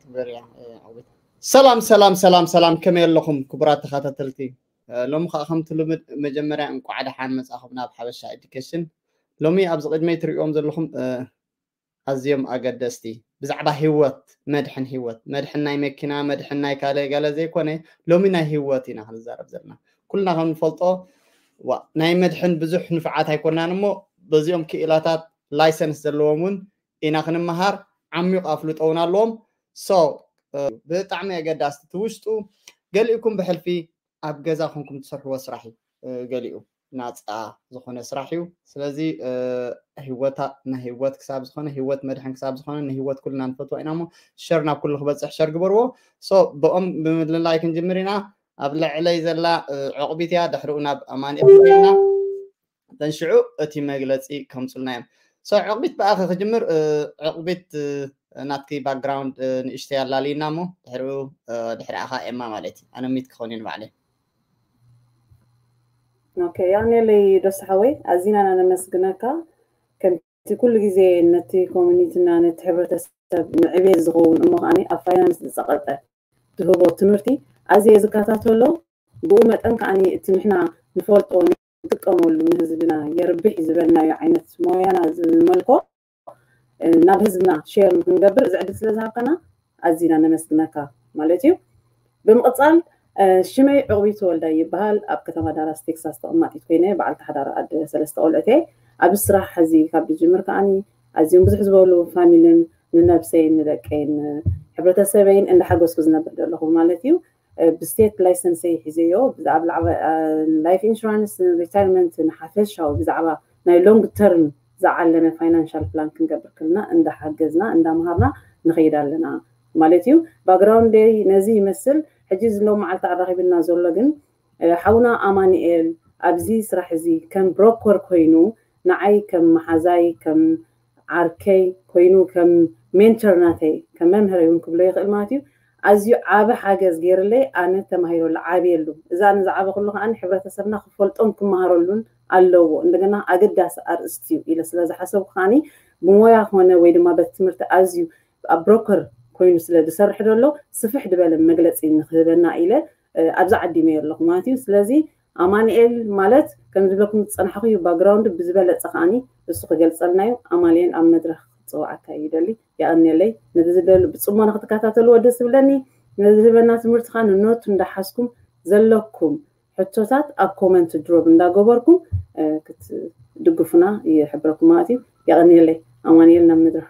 ግበር እያ። እ፣ ዓወት። ሰላም ሰላም ሰላም ሰላም፣ ከመይ ኣለኹም ክቡራት ተኸታተልቲ? እ፣ ሎሚ ከዓ ከምቲ ልምድ መጀመርያ እንቋዕ ደሓን መጻኹም ናብ ሓበሻ ኤዱኬሽን። ሎሚ ኣብዚ ቅድመይ ትሪእዎም ዘለኹም፣ እ፣ ኣዝዮም ኣገደስቲ ብዛዕባ ህይወት፣ መድሕን ህይወት፣ መድሕን ናይ መኪና፣ መድሕን ናይ ካልእ ገለ ዘይኮነ፣ ሎሚ ናይ ህይወት ኢና ክንዛረብ ዘለና። ኩልና ከም ንፈልጦ፣ ዋ፣ ናይ መድሕን ብዙሕ ንፉዓት ኣይኮናን እሞ፣ በዚኦም ክኢላታት ላይሰንስ ዘለዎም እውን ኢና ክንመሃር፣ ዓሚቕ ኣፍልጦ እውን ኣለዎም። So፣ እ፣ ብጣዕሚ ኣገዳስቲ እቲ ውሽጡ፣ ገሊእኩም ብሕልፊ ኣብ ገዛ ኮንኩም ትሰርሕዎ ስራሕ እዩ። እ፣ ገሊኡ ናፃ ዝኾነ ስራሕ እዩ። ስለዚ፣ እ፣ ህይወታ፣ ናይ ህይወት ክሳብ ዝኾነ፣ ህይወት መድሕን ክሳብ ዝኾነ፣ ንህይወት ኩልና ንፈትዋ ኢና እሞ፣ ሸር ናብ ኩሉ ክበፅሕ ሸር ግበርዎ። So፣ ብኦም ብምልላይ ክንጅምር ኢና። ኣብ ልዕለይ ዘላ፣ እ፣ ዕቑቢት እያ። ድሕሪኡ ናብ ኣማኑኤል ኮይና፣ ተንሽዑ እቲ መግለፂ ከምፁልና እዮም። So፣ ዕቑቢት ብኣኸ ክጅምር። እ፣ ዕቑቢት፣ እ፣ ናትኪ ባክግራውንድ፣ እ፣ ንእሽተይ ኣላልይና እሞ፣ ድሕሪኡ፣ እ፣ ድሕሪ ኣኻ ኤማ ማለት እዩ። ኣነ ሚት ክኸውን እዩ ንባዕለይ። ኦኬ፣ ያኔለይ ዶስ ሓወይ፣ ኣዚና ኢና ነመስግነካ። ከምቲ ኩሉ ግዜ ነቲ ኮሚኒቲና፣ ነቲ ሕብረተሰብ ንዕቤት ዝኸውን እሞ ከዓኒ ኣብ ፋይናንስ ዝጸቐጠ ትህቦ ትምህርቲ ኣዝየ ዝከታተሎ፣ ብኡ መጠን ከዓኒ እቲ ንሕና ንፈልጦ ንጥቀመሉ ንህዝብና የርብሕ ዝበልናዮ ዓይነት ሞያና ዝመልኮ፣ እ፣ ናብ ህዝብና ሼር ንክንገብር እዚ ዕድል ስለ ዝሃብካና ኣዚና ነመስግነካ ማለት እዩ። ብምቕጻል፣ እ፣ ሽመይ ዕቑቢት ወልዳይ ይበሃል። ኣብ ከተማ ዳላስ ቴክሳስ ተቐማጢት ኮይነ በዓልቲ ሓዳር ኣደ ሰለስተ ቆልዑት እየ። ኣብ ስራሕ ሕዚ ካብ ዝጅምር ከዓኒ ኣዝዮም ብዙሕ ዝበሉ ፋሚልን ንነብሰይን ንደቀይን ሕብረተሰበይን እንዳሓገዝኩ ዝነብር ዘለኹ ማለት እዩ። እ፣ ብስቴት ላይሰንሰይ ሒዘዮ፣ ብዛዕባ ላይፍ ኢንሹራንስ፣ ሪታይርመንት፣ ንሓፈሻዊ ብዛዕባ ናይ ሎንግ ተርም ዝዓለመ ፋይናንሻል ፕላን ክንገብር ከለና እንዳሓገዝና እንዳምሃርና ንኸይድ ኣለና ማለት እዩ። ባክግራውንደይ ነዚ ይመስል። ሕጂ እዚ ሎም መዓልቲ ኣራኺብና ዘሎ ግን፣ እ፣ ሓውና ኣማኑኤል ኣብዚ ስራሕ እዚ ከም ብሮከር ኮይኑ ንዓይ ከም መሓዛይ፣ ከም ዓርከይ ኮይኑ፣ ከም ሜንተር ናተይ፣ ከም መምህረይ እውን ክብሎ ይኽእል ማለት እዩ። ኣዝዩ ዓቢ ሓገዝ ገይርለይ፣ ኣነ ተማሂረሉ ዓብየሉ። እዛ ኣነ ዝዓበኹሉ ከዓኒ ሕብረተሰብና ክፈልጦን ክመሃረሉን ኣለዎ። እንደገና ኣገዳሲ ኣርእስቲ እዩ ኢለ ስለ ዝሓሰብኩ ከዓኒ ብሞያ ኮነ ወይ ድማ በቲ ትምህርቲ ኣዝዩ ኣብ ብሮከር ኮይኑ ስለ ዝሰርሕ ዘሎ ስፍሕ ዝበለ መግለጺ ንክህበና ኢለ፣ እ፣ ኣብዚ ዓዲመዮ ኣለኹ ማለት እዩ። ስለዚ ኣማኑኤል ማለት ከም ዝብለኩም ዝጸናሕኩ እዩ፣ ባክግራውንድ ብዝበለጸ ከዓኒ እሱ ክገልጸልና እዩ። ኣማኑኤል ኣብ መድረኽ ክጽውዓካ ይደሊ። የቐንየለይ። ነዚ ዝደሉ ብጽሞና ክትከታተልዎ ደስ ዝብለኒ። ነዚ ዝህበና ትምህርቲ ከኣ ንኖት እንዳሓዝኩም ዘለኩም ሕቶታት ኣብ ኮመንት ድሮፕ እንዳገበርኩም፣ እ፣ ክትድግፉና ይሕብረኩም ማለት እዩ። የቐንየለይ። ኣማኑኤል ናብ መድረኽ።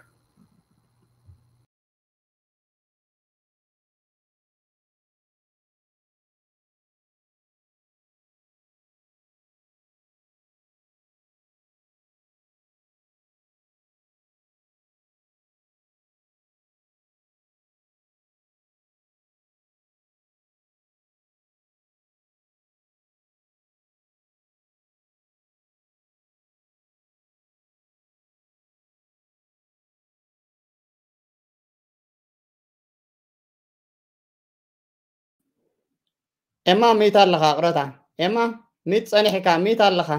ኤማ ሚት ኣለኻ ቅረታ። ኤማ ሚት ጸኒሕካ፣ ሚት ኣለኻ።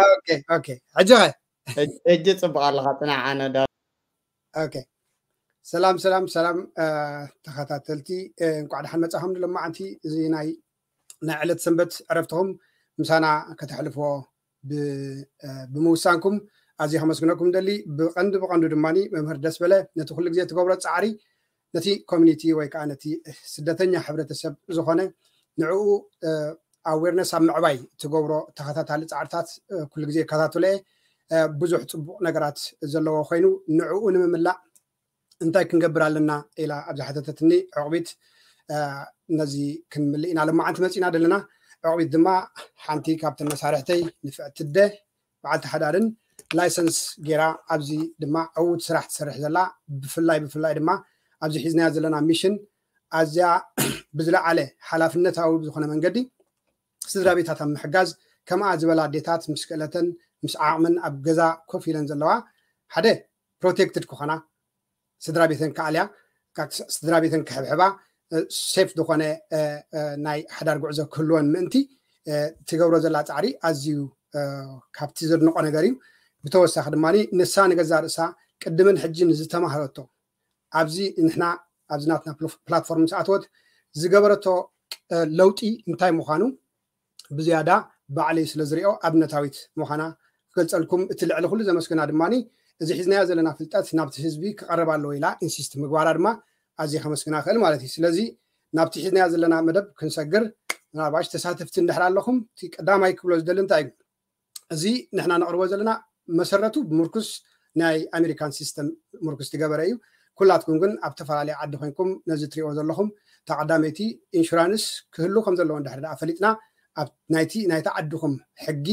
ኦኬ፣ ኦኬ። ሕጂ ኸ? ሕጂ፣ ሕጂ ጽቡቕ ኣለኻ፣ ጽናዕ፣ ኣነ ዳ- ኦኬ። ሰላም፣ ሰላም፣ ሰላም፣ እ፣ ተኸታተልቲ፣ እ፣ እንቋዕ ደሓን መጻኹም ንሎማዓንቲ። እዚ ናይ፣ ናይ ዕለት ሰንበት ዕረፍትኹም ምሳና ከተሕልፍዎ ብ-፣ እ፣ ብምውሳንኩም ኣዝየ ከመስግነኩም ደሊ። ብቐንዱ፣ ብቐንዱ ድማ መምህር ደስ በለ ነቲ ኩሉ ግዜ ትገብሮ ጻዕሪ፣ ነቲ ኮሚኒቲ ወይ ከዓ ነቲ ስደተኛ ሕብረተሰብ ዝኾነ ንዕኡ፣ እ፣ ኣዌርነስ ኣብ ምዕባይ ትገብሮ ተኸታታሊ ጻዕርታት፣ እ፣ ኩሉ ግዜ ይከታተሎ እየ። እ፣ ብዙሕ ጽቡቕ ነገራት ዘለዎ ኮይኑ ንዕኡ ንምምላእ እንታይ ክንገብር ኣለና ኢላ ኣብ ዝሓተተትኒ ዕቑቢት፣ እ፣ ነዚ ክንምልእ ኢና ለማዓንቲ መጺና ዘለና። ዕቑቢት ድማ ሓንቲ ካብተን መሳርሕተይ ንፍዕቲ ኣደ በዓልቲ ሓዳርን ላይሰንስ ጌራ ኣብዚ ድማ ዕዉት ስራሕ ትሰርሕ ዘላ፣ ብፍላይ፣ ብፍላይ ድማ ኣብዚ ሒዝናያ ዘለና ሚሽን ኣዝያ ብዝለዓለ ሓላፍነታዊ ብዝኾነ መንገዲ ስድራ ቤታት ኣብ ምሕጋዝ፣ ከምኣ ዝበላ ኣዴታት ምስ ክእለተን ምስ ዓቕመን ኣብ ገዛ ኮፍ ኢለን ዘለዋ፣ ሓደ ፕሮቴክትድ ክኾና፣ ስድራ ቤተን ክኣልያ፣ ካብ ስ-፣ ስድራ ቤተን ክሕብሕባ፣ እ፣ ሴፍ ዝኾነ፣ እ፣ እ፣ ናይ ሓዳር ጉዕዞ ክህልወን ምእንቲ፣ እ፣ ትገብሮ ዘላ ጻዕሪ ኣዝዩ፣ እ፣ ካብቲ ዘድንቆ ነገር እዩ። ብተወሳኺ ድማ ንሳ ንገዛ ርእሳ ቅድምን ሕጂን ዝተማህረቶ፣ ኣብዚ ንሕና ኣብዚ ናትና ፕላትፎርም ምስ ኣተወት ዝገበረቶ ለውጢ እንታይ ምዃኑ ብዝያዳ ባዕለይ ስለ ዝሪኦ ኣብነታዊት ምዃና ክገልፀልኩም። እቲ ልዕሊ ኩሉ ዘመስግና ድማ እዚ ሒዝናዮ ዘለና ፍልጠት ናብቲ ህዝቢ ክቐርብ ኣለዎ ኢላ ኢንሲስት ምግባራ ድማ ኣዝየ ከመስግና ክእል ማለት እዩ። ስለዚ ናብቲ ሒዝናዮ ዘለና መደብ ክንሰግር ምናልባሽ ተሳተፍቲ እንድሕር ኣለኹም እቲ ቀዳማይ ክብሎ ዝደሊ እንታይ እዩ፣ እዚ ንሕና ነቕርቦ ዘለና መሰረቱ ብምርኩስ ናይ ኣሜሪካን ሲስተም ምርኩስ ትገበረ እዩ። ኩላትኩም ግን ኣብ ተፈላለየ ዓዲ ኮይንኩም ነዚ ትሪእዎ ዘለኹም ተቐዳመይቲ ኢንሹራንስ ክህሉ ከም ዘለዎ እንድሕር ደኣ ፈሊጥና ኣብ ናይቲ ናይቲ ዓድኹም ሕጊ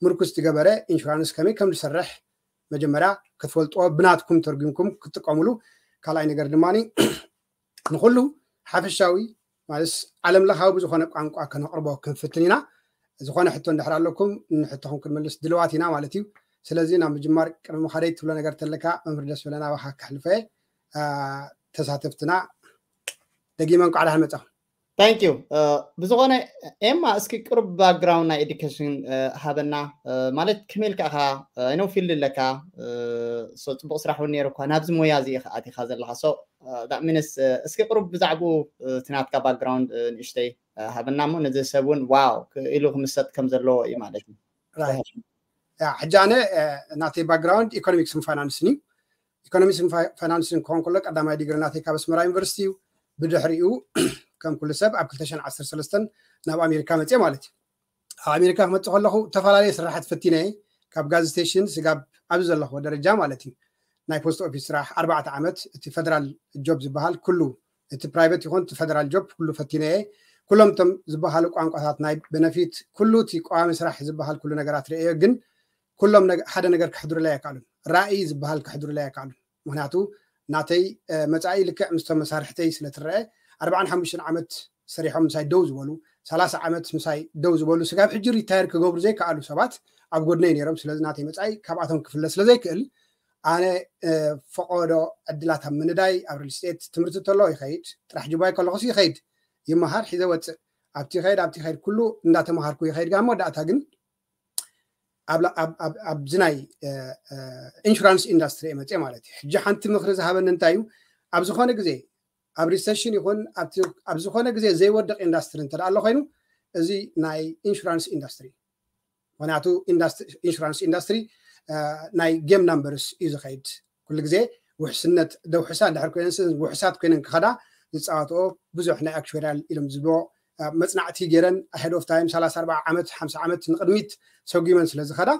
ምርኩስ ትገበረ ኢንሹራንስ ከመይ ከም ዝሰርሕ መጀመርያ ክትፈልጥዎ ብናትኩም ተርጉምኩም ክትጥቀሙሉ። ካልኣይ ነገር ድማ ንኩሉ ሓፈሻዊ ማለት ዓለም ለኻዊ ብዝኾነ ቋንቋ ከነቕርቦ ክንፍትን ኢና። ዝኾነ ሕቶ እንድሕር ኣለኩም ንሕቶኹም ክንመልስ ድልዋት ኢና ማለት እዩ። ስለዚ ናብ ምጅማር ቅድሚ ምኻደይ ትብሎ ነገር ተለካ መምህር ደስ በለና ባኻ ከሕልፈ ተሳተፍትና ደጊመ እንኳዕ ደሓን መጻኹም። ታንክ ዩ። ብዝኾነ ኤማ እስኪ ቅሩብ ባክግራውንድ ናይ ኤዱኬሽን ሃበና። ማለት ከመይ ኢልካ ኢኻ፣ ኣይነው ፊልድ ኣለካ፣ ጽቡቕ ስራሕ እውን ነይሩ እኳ ናብዚ ሞያ እዚ ኢኻ ኣቲኻ ዘለኻ። ሚንስ እስኪ ቅሩብ ብዛዕባኡ እቲ ናትካ ባክግራውንድ ንእሽተይ ሃበና እሞ ነዚ ሰብ እውን ዋው ኢሉ ክምሰጥ ከም ዘለዎ እዩ ማለት እዩ። ሕጂ ኣነ ናተይ ባክግራውንድ ኢኮኖሚክስን ፋይናንስን እዩ። ኢኮኖሚክስን ፋይናንስን ክኾን ከሎ ቀዳማይ ዲግሪ ናተይ ካብ ኣስመራ ዩኒቨርሲቲ እዩ። ብድሕሪኡ ከም ኩሉ ሰብ ኣብ ክልተ ሽሕን ዓሰርተ ሰለስተን ናብ ኣሜሪካ መፅየ ማለት እዩ። ኣብ ኣሜሪካ ክመፅእ ከለኹ ዝተፈላለየ ስራሓት ፈቲነ እየ። ካብ ጋዝ ስቴሽን ስጋብ ኣብዚ ዘለኹዎ ደረጃ ማለት እዩ። ናይ ፖስት ኦፊስ ስራሕ ኣርባዕተ ዓመት እቲ ፈደራል ጆብ ዝበሃል ኩሉ እቲ ፕራይቬት ይኹን እቲ ፈደራል ጆብ ኩሉ ፈቲነ እየ። ኩሎም እቶም ዝበሃሉ ቋንቋታት ናይ ቤነፊት ኩሉ እቲ ቀዋሚ ስራሕ ዝበሃል ኩሉ ነገራት ርእየ ግን ኩሎም ሓደ ነገር ከሕድሩለይ ኣይከኣሉን። ራእይ ዝበሃል ከሕድሩለይ ኣይከኣሉን። ምክንያቱ ናተይ መፃኢ ልክዕ ምስቶም መሳርሕተይ ስለትረአ ኣርባዓን ሓሙሽተን ዓመት ሰሪሖም ምሳይ ደው ዝበሉ ሰላሳ ዓመት ምሳይ ደው ዝበሉ ስጋብ ሕጂ ሪታየር ክገብሩ ዘይከኣሉ ሰባት ኣብ ጎድነይ ነይሮም። ስለዚ ናተይ መፃኢ ካብኣቶም ክፍለ ስለዘይክእል ኣነ ፈቆዶ ዕድላት ኣብ ምንዳይ ኣብ ሪል ስቴት ትምህርቲ ተሎ ይኸይድ ጥራሕ ጅባይ ከለኹስ ይኸይድ ይመሃር ሒዘ ወፅእ ኣብቲ ይኸይድ ኣብቲ ይኸይድ ኩሉ እንዳተምሃርኩ ይኸይድ ጋሞ ዳእታ ግን ኣብዚ ናይ ኢንሹራንስ ኢንዳስትሪ እየ መፅእ ማለት እዩ። ሕጂ ሓንቲ ምክሪ ዝሃበኒ እንታይ እዩ ኣብ ዝኾነ ግዜ ኣብ ሪሰሽን ይኹን ኣብ ዝኾነ ግዜ ዘይወድቕ ኢንዳስትሪ እንተ ኣሎ ኮይኑ እዚ ናይ ኢንሹራንስ ኢንዳስትሪ ምክንያቱ ኢንሹራንስ ኢንዳስትሪ ናይ ጌም ናምበርስ እዩ ዝኸይድ ኩሉ ግዜ ውሕስነት ደውሕሳ እንድሕር ኮይነን ውሕሳት ኮይነን ክኸዳ ዝፃወትኦ ብዙሕ ናይ ኣክቹሪያል ኢሎም ዝብሎ መፅናዕቲ ገይረን ኣሄድ ኦፍ ታይም ሰላሳ ኣርባዓ ዓመት ሓምሳ ዓመት ንቅድሚት ሰጉመን ስለ ዝኸዳ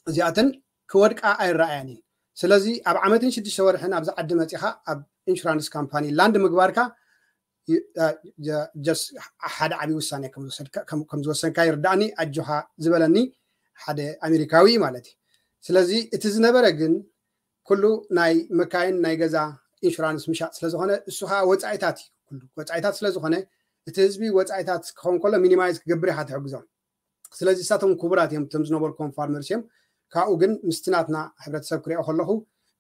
እዚኣተን ክወድቃ ኣይረኣያን እየን። ስለዚ ኣብ ዓመትን ሽዱሽተ ወርሕን ኣብዚ ዓዲ መፂኻ ኣብ ኢንሹራንስ ካምፓኒ ላንድ ምግባርካ ሓደ ዓብዪ ውሳኔ ከም ዝወሰንካ ይርዳእኒ ኣጆኻ ዝበለኒ ሓደ ኣሜሪካዊ ማለት እዩ። ስለዚ እቲ ዝነበረ ግን ኩሉ ናይ መካይን ናይ ገዛ ኢንሹራንስ ምሻጥ ስለዝኾነ እሱ ከዓ ወፃኢታት እዩ። ኩሉ ወፃኢታት ስለዝኾነ እቲ ህዝቢ ወፃኢታት ክኸውን ከሎ ሚኒማይዝ ክገብር ኢኻ ትሕግዞም። ስለዚ እሳቶም ክቡራት እዮም እቶም ዝነበርኩም ፋርመርስ እዮም። ካብኡ ግን ምስቲ ናትና ሕብረተሰብ ክሪኦ ከለኹ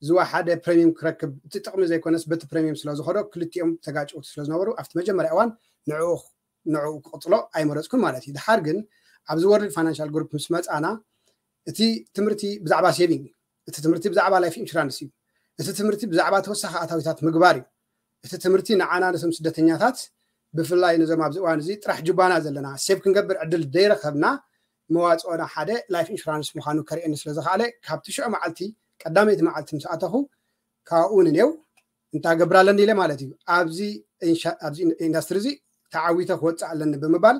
ዝዋ ሓደ ፕሬሚየም ክረክብ እቲ ጥቕሚ ዘይኮነስ በቲ ፕሬሚየም ስለዝኸዶ ክልቲኦም ተጋጭውቲ ስለዝነበሩ ኣብቲ መጀመርያ እዋን ንዕኡ ንዕኡ ክቕፅሎ ኣይመረፅኩን ማለት እዩ። ድሓር ግን ኣብዚ ወርልድ ፋይናንሻል ግሩፕ ምስ መፃና እቲ ትምህርቲ ብዛዕባ ሴቪንግ እቲ ትምህርቲ ብዛዕባ ላይፍ ኢንሹራንስ እዩ። እቲ ትምህርቲ ብዛዕባ ተወሳኺ ኣታዊታት ምግባር እዩ። እቲ ትምህርቲ ንዓና ነቶም ስደተኛታት ብፍላይ ነዞም ኣብዚ እዋን እዚ ጥራሕ ጅባና ዘለና ሴቭ ክንገብር ዕድል ዘይረኸብና መዋፅኦና ሓደ ላይፍ ኢንሹራንስ ምዃኑ ከርእየኒ ስለ ዝኸኣለ ካብቲ ሽዑ መዓልቲ ቀዳመይቲ መዓልቲ ምስ ኣተኹ ካብኡ ንኔው እንታይ ገብር ኣለኒ ኢለ ማለት እዩ። ኣብዚ ኢንዳስትሪ እዚ ተዓዊተ ክወፅእ ኣለኒ ብምባል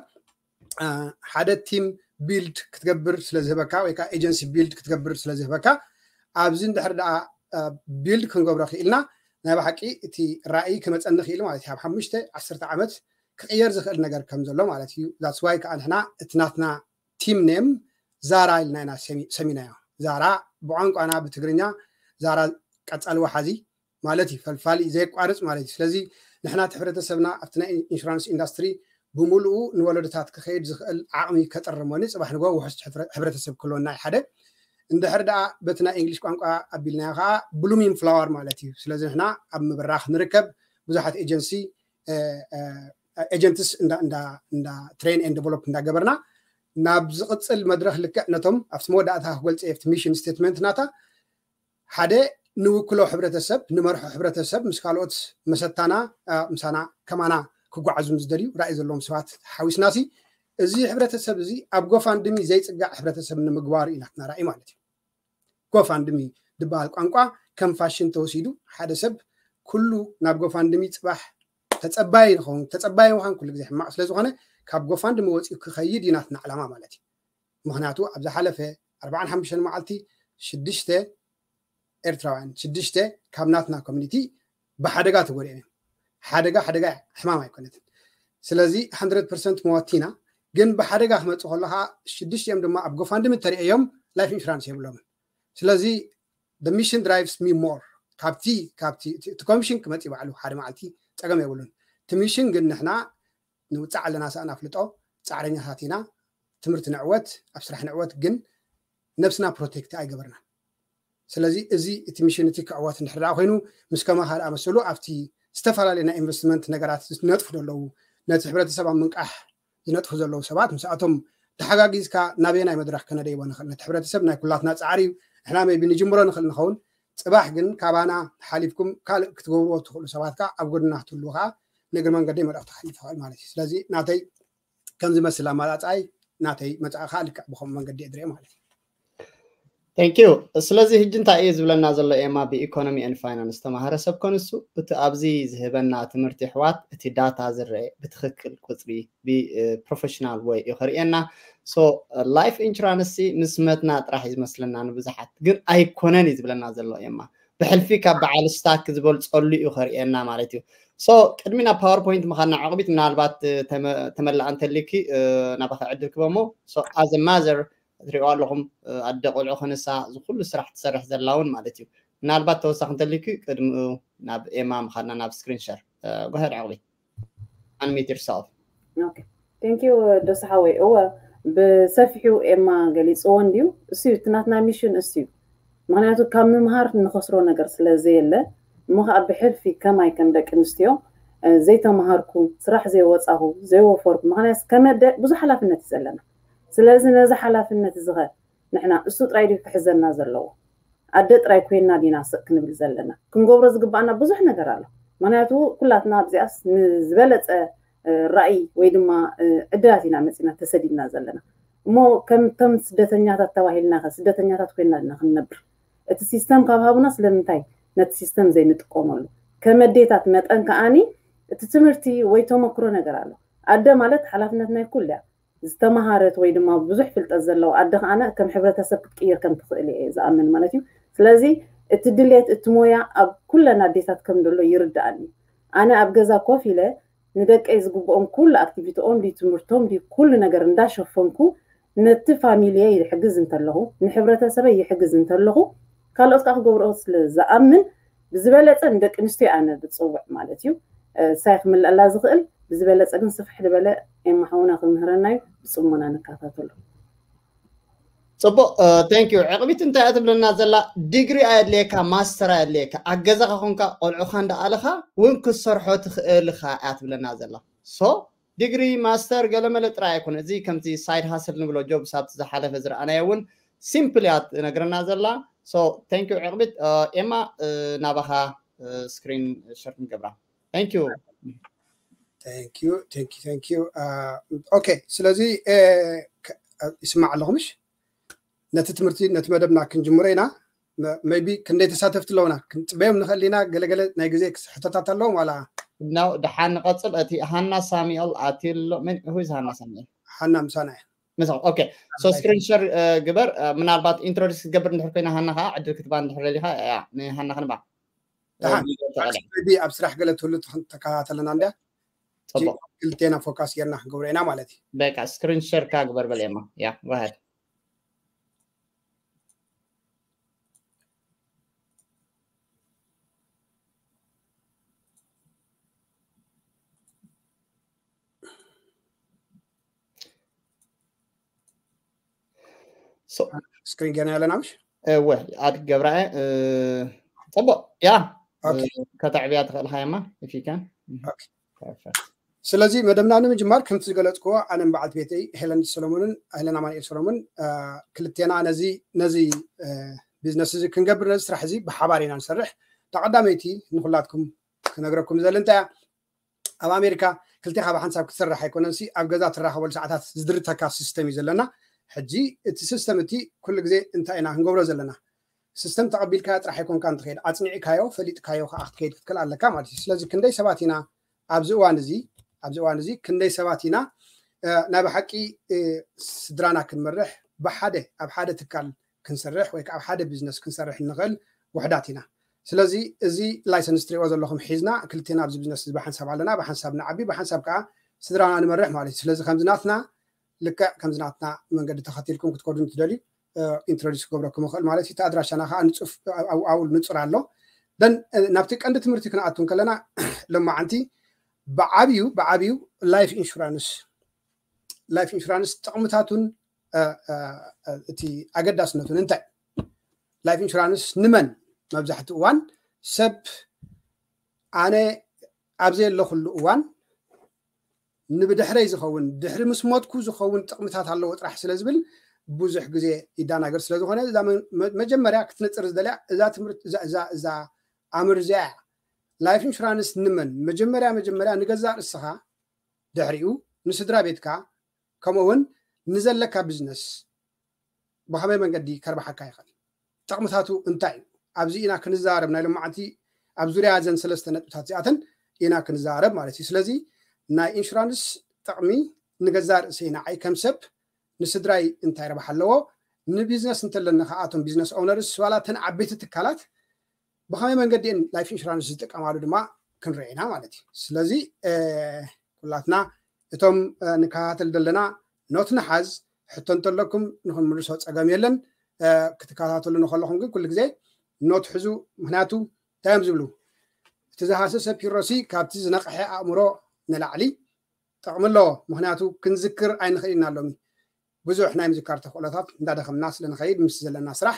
ሓደ ቲም ቢልድ ክትገብር ስለዝህበካ ወይ ከዓ ኤጀንሲ ቢልድ ክትገብር ስለዝህበካ ኣብዚ እንድሕር ደኣ ቢልድ ክንገብሮ ክኢልና ናይ ብሓቂ እቲ ራእይ ክመፀኒ ክኢል ማለት እዩ። ኣብ ሓሙሽተ ዓሰርተ ዓመት ክቕየር ዝኽእል ነገር ከም ዘሎ ማለት እዩ። ዛትስ ዋይ ከዓ ንሕና እቲ ናትና ቲም ኔም ዛራ ኢልና ኢና ሰሚናዮ። ዛራ ብቋንቋና ብትግርኛ ዛራ ቀፃሊ ወሓዚ ማለት እዩ። ፈልፋሊ ዘየቋርፅ ማለት እዩ። ስለዚ ንሕና እቲ ሕብረተሰብና ኣብቲ ናይ ኢንሹራንስ ኢንዳስትሪ ብምሉኡ ንወለዶታት ክኸይድ ዝኽእል ዓቕሚ ከጥርሞኒ ፅባሕ ንጎ ውሕስ ሕብረተሰብ ክህልወና እዩ ሓደ እንድሕር ደኣ በቲ ናይ እንግሊሽ ቋንቋ ኣቢልናዮ ከዓ ብሉሚንግ ፍላወር ማለት እዩ። ስለዚ ንሕና ኣብ ምብራኽ ንርከብ ብዙሓት ኤጀንሲ ኤጀንትስ እንዳ ትሬን ኤንድ ዴቨሎፕ እንዳገበርና ናብ ዝቕፅል መድረክ ልክዕ ነቶም ኣብቲ መወዳእታ ክገልፀ ኣብቲ ሚሽን ስቴትመንት ናታ ሓደ ንውክሎ ሕብረተሰብ፣ ንመርሖ ሕብረተሰብ ምስ ካልኦት መሰታና፣ አ፣ ምሳና ከማና ክጓዓዙ ምስ ደልዩ ራእይ ዘለዎም ሰባት ሓዊስናሲ፣ እዚ ሕብረተሰብ እዚ ኣብ ጎፋንድሚ ዘይጽጋዕ ሕብረተሰብ ንምግባሩ እዩ ናትና ራእይ ማለት እዩ። ጎፋንድሚ ዝበሃል ቋንቋ ከም ፋሽን ተወሲዱ፣ ሓደ ሰብ ኩሉ ናብ ጎፋንድሚ ጽባሕ ተጸባይ ንኸውን። ተጸባይ ምዃን ኩሉ ግዜ ሕማቕ ስለ ዝኾነ፣ ካብ ጎፋንድሚ ወጺኡ ክኸይድ እዩ ናትና ዕላማ ማለት እዩ። ምኽንያቱ ኣብ ዝሓለፈ ኣርባዓን ሓሙሽተን መዓልቲ ሽዱሽተ ኤርትራውያን፣ ሽዱሽተ ካብ ናትና ኮሚኒቲ ብሓደጋ ተጎዲኦም እዮም። ሓደጋ ሓደጋ ሕማም ኣይኮነትን። ስለዚ ሓንድረድ ፐርሰንት መዋቲና፣ ግን ብሓደጋ ክመጽእ ከሎ ከዓ ሽዱሽቲኦም ድማ ኣብ ጎፋንድሚ ተሪኦም ላይፍ ኢንሹራንስ የብሎምን። ስለዚ the mission drives me more። ካብቲ ካብቲ እቲ እቲ ኮሚሽን ክመጽእ ባዕሉ ሓደ መዓልቲ ጸገም የብሉን። እቲ ሚሽን ግን ንሕና ንውጻዕ ኣለና ሰኣን ኣፍልጦ፣ ጻዕረኛታት ኢና። ትምህርቲ ንዕወት፣ ኣብ ስራሕ ንዕወት፣ ግን ነብስና ፕሮቴክት ኣይገበርናን። ስለዚ እዚ እቲ ሚሽን እቲ ክዕወት እንድሕር ደኣ ኮይኑ፣ ምስ ከማኻ ዝኣመሰሉ ኣብቲ ዝተፈላለዩ ናይ ኢንቨስትመንት ነገራት ዝነጥፉ ዘለዉ፣ ነቲ ሕብረተሰብ ኣብ ምንቃሕ ዝነጥፉ ዘለዉ ሰባት ምስኣቶም ተሓጋጊዝካ ናበየናይ መድረኽ ከነደይቦ ንኽእል? ነቲ ሕብረተሰብ ናይ ኩላትና ጻዕሪ እዩ። ንሕና ሜቢ ንጅምሮ ንኽእል ንኸውን፣ ጽባሕ ግን ካባና ሓሊፍኩም ካልእ ክትገብርዎ ትኽእሉ ሰባት ከኣ ኣብ ጎድና ክትህልዉ ከኣ ንእግሪ መንገደይ መልእኽቲ ከሕልፍ ይኽእል ማለት እዩ። ስለዚ ናተይ ከም ዝመስል ኣመጻጽኣይ ናተይ መጻኢ ከኣ ልክዕ ብኸምኡ መንገዲ እየ ዝሪኦ ማለት እዩ። Thank you። ስለዚ ሕጂ እንታይ እዩ ዝብለና ዘሎ ኤማ? ብኢኮኖሚ and ፋይናንስ ተማሃረ ሰብ ኮንሱ እቲ ኣብዚ ዝህበና ትምህርቲ ኣሕዋት እቲ ዳታ ዝረአ ብትኽክል ቁፅሪ ብፕሮፌሽናል ወይ እዩ ከርእየና። So ላይፍ ኢንሹራንስ ምስ መትና ጥራሕ እዩ ዝመስለና ንብዙሓት፣ ግን ኣይኮነን እዩ ዝብለና ዘሎ ኤማ። ብሕልፊ ካብ በዓል ስታክ ዝበልፀሉ እዩ ከርእየና ማለት እዩ። So ቅድሚ ናብ ፓወርፖይንት ምኻድና ዕቕቢት ምናልባት ተመላእ እንተሊኪ ናባኻ ዕድል ክበሞ። So as a mother ትሪኦ ኣለኹም፣ ኣደ ቆልዑ ከነሳ እዚ ኩሉ ስራሕ ትሰርሕ ዘላ እውን ማለት እዩ። ምናልባት ተወሳኺ እንተሊኪ ቅድሚኡ ናብ ኤማ ምኻድና ናብ ስክሪን ሸር። Go ahead ዕቕቢት። Unmute yourself. Okay, thank you ደሱ ሓወይ። እወ ብሰፊሑ ኤማ ገሊፅዎ እንድዩ። እሱ እዩ እቲ ናትና ሚሽን እሱ እዩ። ምክንያቱ ካብ ምምሃር ንኸስሮ ነገር ስለ ዘየለ፣ እሞ ከዓ ብሕልፊ ከማይ ከም ደቂ ኣንስትዮ ዘይተምሃርኩ፣ ስራሕ ዘይወፃኹ፣ ዘይወፈርኩ፣ ምክንያቱ ከመደ ብዙሕ ሓላፍነት እዩ ዘለና። ስለዚ ነዚ ሓላፍነት እዚ ኸ ንሕና እሱ ጥራይ ድዩ ክሕዘና ዘለዎ? ኣደ ጥራይ ኮይና ዲና ስቕ ክንብል ዘለና? ክንገብሮ ዝግባኣና ብዙሕ ነገር ኣሎ። ምክንያቱ ኩላትና ኣብዚኣስ ንዝበለፀ ራእይ ወይ ድማ ዕድላት ኢና መፂና ተሰዲድና ዘለና። እሞ ከምቶም ስደተኛታት ተባሂልና ከ ስደተኛታት ኮይና ዲና ክንነብር? እቲ ሲስተም ካብ ሃቡና ስለምንታይ ነቲ ሲስተም ዘይንጥቀመሉ? ከም ኣዴታት መጠን ከዓኒ እቲ ትምህርቲ ወይ ተመክሮ ነገር ኣሎ። ኣደ ማለት ሓላፍነት ናይ ኩሉ እያ። ዝተመሃረት ወይ ድማ ብዙሕ ፍልጠት ዘለዋ ኣደ ከዓነ ከም ሕብረተሰብ ክትቅይር ከም ትኽእል እየ ዝኣምን ማለት እዩ። ስለዚ እቲ ድሌት እቲ ሞያ ኣብ ኩለን ኣዴታት ከም ዘሎ ይርድኣኒ። ኣነ ኣብ ገዛ ኮፍ ኢለ ንደቀይ ዝግብኦም ኩሉ ኣክቲቪቲኦም ድዩ ትምህርቶም ድዩ ኩሉ ነገር እንዳሸፈንኩ ነቲ ፋሚሊየ ይሕግዝ እንተለኹ ንሕብረተሰበይ ይሕግዝ እንተለኹ ካልኦት ከዓ ክገብርኦ ስለ ዝኣምን ብዝበለፀ ንደቂ ኣንስትዮ ኣነ ብፅውዕ ማለት እዩ። ሳይ ክምልአላ ዝኽእል ብዝበለፀ ግን ስፍሕ ዝበለ ኤማ ሓውና ክምህረና እዩ። ብፅሞና ንከታተሎ። ፅቡቅ። Thank you። ዕቕቢት እንታይ እያ ትብለና ዘላ? ዲግሪ ኣየድልየካ ማስተር ኣየድልየካ ኣብ ገዛኻ ኮንካ ቆልዑኻ እንዳኣለኻ እውን ክትሰርሖ ትኽእል ኢኻ እያ ትብለና ዘላ። So ዲግሪ ማስተር ገለመለ ጥራይ ኣይኮነ። እዚ ከምዚ ሳይድ ሃስል ንብሎ ጆብስ ኣብቲ ዝሓለፈ ዝረኣናዮ እውን ሲምፕል እያ ትነግረና ዘላ። So thank you ዕቕቢት። ኤማ ናባኻ ስክሪን ሸር ክንገብራ። Thank you። Thank you, thank you, thank you. Okay ስለዚ ይስማዕ ኣለኹ ምሽ? ነቲ ትምህርቲ ነቲ መደብና ክንጅምሮ ኢና። maybe ክንደይ ተሳተፍቲ ኣለውና ክንፅበዮም ንኽእል ኢና። ገለገለ ናይ ግዜ ሕቶታት ኣለዎም ዋላ? No ደሓን ንቐፅል። እቲ ሃና ሳሙኤል ኣትሎ። Who is ሃና ሳሙኤል? ሃና ምሳና እያ። ምሳኹም። Okay so ስክሪን ሸር ግበር። ምናልባት ኢንትሮዲስ ክትገብር እንድሕር ኮይና ሃና ከዓ ዕድል ክትባ እንድሕር ደሊኻ ንሃና ክንባ። ኣብ ስራሕ ገለ ትህሉ ተከታተለና እንድያ። ፅቡቅ። ክልቴና ፎካስ ጌርና ክንገብሮ ኢና ማለት እዩ። በቃ ስክሪን ሸር ካ ግበር በል ኤማ። Yeah go ahead። ስክሪን ጌርና ኣለና ምሽ? እወ ኣድ ገብራኤ። ፅቡቅ። Yeah ከተዕብያ ትኽእል ኢኻ ኤማ if you can። ስለዚ መደብና ንምጅማር ከምቲ ዝገለፅክዎ ኣነን በዓልቲ ቤተይ ሄለን ሰሎሞንን ሄለን ኣማኑኤል ሰሎሞን ክልቴና ነዚ ነዚ ቢዝነስ እዚ ክንገብር ነዚ ስራሕ እዚ ብሓባር ኢና ንሰርሕ። ተቐዳመይቲ ንኩላትኩም ክነግረኩም ዘለ እንታይ እያ? ኣብ ኣሜሪካ ክልቴኻ ብሓንሳብ ክትሰርሕ ኣይኮነንሲ ኣብ ገዛ ትራኸበሉ ሰዓታት ዝድርተካ ሲስተም እዩ ዘለና። ሕጂ እቲ ሲስተም እቲ ኩሉ ግዜ እንታይ ኢና ክንገብሮ ዘለና? ሲስተም ተቐቢልካዮ ጥራሕ ኣይኮንካ እንትኸይድ ኣፅኒዕካዮ ፈሊጥካዮ ከዓ ክትከይድ ክትክእል ኣለካ ማለት እዩ። ስለዚ ክንደይ ሰባት ኢና ኣብዚ እዋን እዚ ኣብዚ እዋን እዚ ክንደይ ሰባት ኢና ናይ ብሓቂ ስድራና ክንመርሕ ብሓደ ኣብ ሓደ ትካል ክንሰርሕ ወይ ከዓ ኣብ ሓደ ቢዝነስ ክንሰርሕ እንኽእል ውሕዳት ኢና። ስለዚ እዚ ላይሰንስ ትሪእዎ ዘለኹም ሒዝና ክልቴና ኣብዚ ቢዝነስ እዚ ብሓንሳብ ኣለና፣ ብሓንሳብ ንዓቢ፣ ብሓንሳብ ከዓ ስድራና ንመርሕ ማለት እዩ። ስለዚ ከምዚ ናትና ልክዕ ከምዚ ናትና መንገዲ ተኸቲልኩም ክትከዱ እንትደልዩ ኢንትሮዲስ ክገብረኩም ይኽእል ማለት እዩ። እቲ ኣድራሻና ከዓ ንፁፍ ኣብኡ ንፁር ኣሎ። ደን ናብቲ ቀንዲ ትምህርቲ ክንኣቱ እንከለና ሎማዓንቲ ብዓብዩ ብዓብዩ ላይፍ ኢንሹራንስ ላይፍ ኢንሹራንስ ጥቕምታቱን እቲ ኣገዳስነቱን እንታይ? ላይፍ ኢንሹራንስ ንመን? መብዛሕትኡ እዋን ሰብ ኣነ ኣብ ዘየለኹሉ እዋን ንብድሕረይ ዝኸውን ድሕሪ ምስ ሞትኩ ዝኸውን ጥቕምታት ኣለዎ ጥራሕ ስለ ዝብል ብዙሕ ግዜ ይዳናገር ስለ ዝኾነ እዛ መጀመርያ ክትነፅር ዝደልያ እዛ ትምህርቲ እዛ ኣምር እዚኣ እያ። ላይፍ ኢንሹራንስ ንመን? መጀመርያ መጀመርያ ንገዛእ ርእስኻ፣ ድሕሪኡ ንስድራ ቤትካ፣ ከምኡ እውን ንዘለካ ቢዝነስ ብኸመይ መንገዲ ከርብሓካ ይኽእል? ጥቕምታቱ እንታይ እዩ? ኣብዚ ኢና ክንዘራረብ። ናይ ሎማዓንቲ ኣብ ዙርያ እዘን ሰለስተ ነጥብታት እዚኣተን ኢና ክንዘራረብ ማለት እዩ። ስለዚ ናይ ኢንሹራንስ ጥቕሚ ንገዛእ ርእሰይ ንዓይ ከም ሰብ ንስድራይ እንታይ ረብሓ ኣለዎ? ንቢዝነስ እንተለና ከኣቶም ቢዝነስ ኦነርስ ዋላ እተን ዓበይቲ ትካላት ብኸመይ መንገዲ እየን ላይፍ ኢንሹራንስ ዝጥቀማሉ ድማ ክንርኢ ኢና ማለት እዩ። ስለዚ ኩላትና እቶም ንከታተል ዘለና ኖት ንሓዝ፣ ሕቶ እንተለኩም ንክንምልሶ ፀገም የለን። ክትከታተሉ ንከለኹም ግን ኩሉ ግዜ ኖት ሕዙ። ምክንያቱ እንታይ እዮም ዝብሉ? እቲ ዝሃሰሰ ፒሮሲ ካብቲ ዝነቕሐ ኣእምሮ ንላዕሊ ጥቕሚ ኣለዎ። ምክንያቱ ክንዝክር ኣይንኽእል ኢና ሎሚ ብዙሕ ናይ ምዝካር ተኽእሎታት እንዳደኸምና ስለ ንኸይድ ምስ ዘለና ስራሕ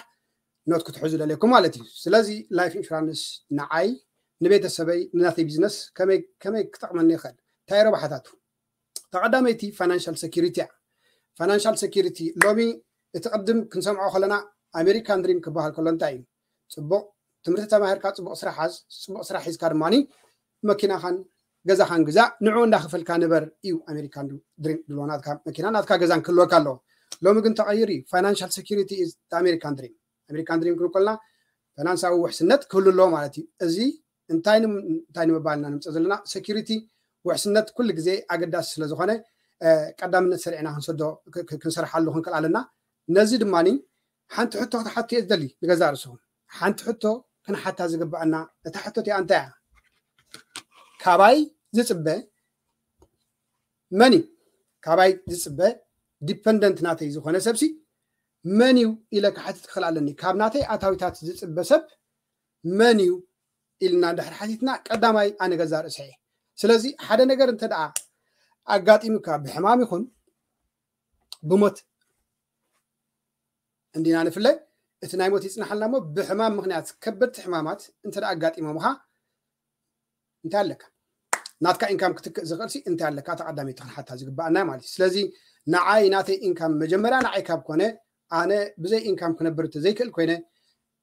ኖት ክትሕዙ ደልየኩም ማለት እዩ። ስለዚ ላይፍ ኢንሹራንስ ንዓይ፣ ንቤተሰበይ፣ ንናተይ ቢዝነስ ከመይ ክጠቕመኒ ይኽእል? እንታይ ረብሓታቱ? ተቐዳመይቲ ፋይናንሻል ሴኪሪቲ እያ። ፋይናንሻል ሴኪሪቲ ሎሚ እቲ ቅድም ክንሰምዖ ከለና ኣሜሪካን ድሪም ክበሃል ከሎ እንታይ እዩ? ፅቡቕ ትምህርቲ ተማሂርካ ፅቡቕ ስራሕ ሓዝ፣ ፅቡቕ ስራሕ ሒዝካ ድማ መኪናኻን ገዛኻን ግዛእ፣ ንዑ እንዳኸፈልካ ንበር እዩ ኣሜሪካን ድሪም ድሎ። ናትካ መኪና ናትካ ገዛን ክህልወካ ኣለዎ። ሎሚ ግን ተቐይሩ እዩ። ፋይናንሻል ሴኪሪቲ ኢዝ ኣሜሪካን ድሪም። ኣሜሪካን ድሪም ክንብል ከለና ፋይናንሳዊ ውሕስነት ክህሉ ኣለዎ ማለት እዩ። እዚ እንታይ እንታይ ንምባል ኢና ንምፅእ ዘለና? ሴኪሪቲ ውሕስነት ኩሉ ግዜ ኣገዳሲ ስለ ዝኾነ ቀዳምነት ሰሪዕና ክንሰዶ ክንሰርሓሉ ክንክእል ኣለና። ነዚ ድማ ሓንቲ ሕቶ ክትሓቱ እየ ዝደሊ ንገዛእ ርእስኹም። ሓንቲ ሕቶ ክንሓታ ዝግበኣና እታ ሕቶ እቲኣ እንታይ እያ? ካባይ ዝፅበ መን እዩ? ካባይ ዝፅበ ዲፐንደንት ናተይ ዝኾነ ሰብሲ መን እዩ ኢለ ክሓትት ክኽእል ኣለኒ። ካብ ናተይ ኣታዊታት ዝፅበ ሰብ መን እዩ ኢልና እንድሕር ሓቲትና ቀዳማይ ኣነ ገዛእ ርእሰ እየ። ስለዚ ሓደ ነገር እንተ ደኣ ኣጋጢሙካ ብሕማም ይኹን ብሞት እንዲና ንፍለ፣ እቲ ናይ ሞት ይፅናሓልና እሞ ብሕማም ምክንያት ከበድቲ ሕማማት እንተ ደኣ ኣጋጢሞምኻ እንታይ ኣለካ? ናትካ ኢንካም ክትክእ ዝኽእል ሲ እንታይ ኣለካ? ተቐዳመይቲ ክንሓታ ዝግባኣና ማለት እዩ። ስለዚ ንዓይ ናተይ ኢንካም መጀመርያ ንዓይ ካብ ኮነ ኣነ ብዘይ ኢንካም ክነብር እንተዘይክእል ኮይነ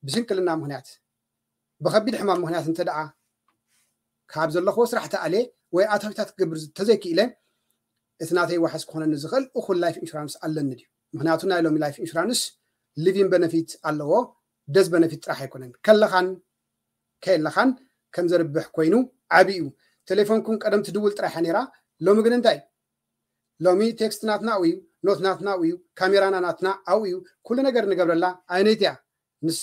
ብስንክልና ምክንያት ብኸቢድ ሕማም ምክንያት እንተ ደኣ ካብ ዘለኽዎ ስራሕ ተኣልየ ወይ ኣታዊታት ክገብር ተዘይክኢለ እቲ ናተይ ዋሕስ ክኾነኒ ዝኽእል እኹል ላይፍ ኢንሹራንስ ኣለኒ ድዩ? ምክንያቱ ናይ ሎሚ ላይፍ ኢንሹራንስ ሊቪን በነፊት ኣለዎ፣ ደዝ በነፊት ጥራሕ ኣይኮነን። ከለኻን ከየለኻን ከም ዘርብሕ ኮይኑ ዓቢ እዩ። ቴሌፎንኩም ቀደም ትድውል ጥራሕ እያ ነይራ፣ ሎሚ ግን እንታይ? ሎሚ ቴክስት ናትና ኣብኡ እዩ፣ ኖት ናትና ኣብኡ እዩ፣ ካሜራና ናትና ኣብኡ እዩ፣ ኩሉ ነገር ንገብረላ ኣየነይቲ እያ? ንሳ።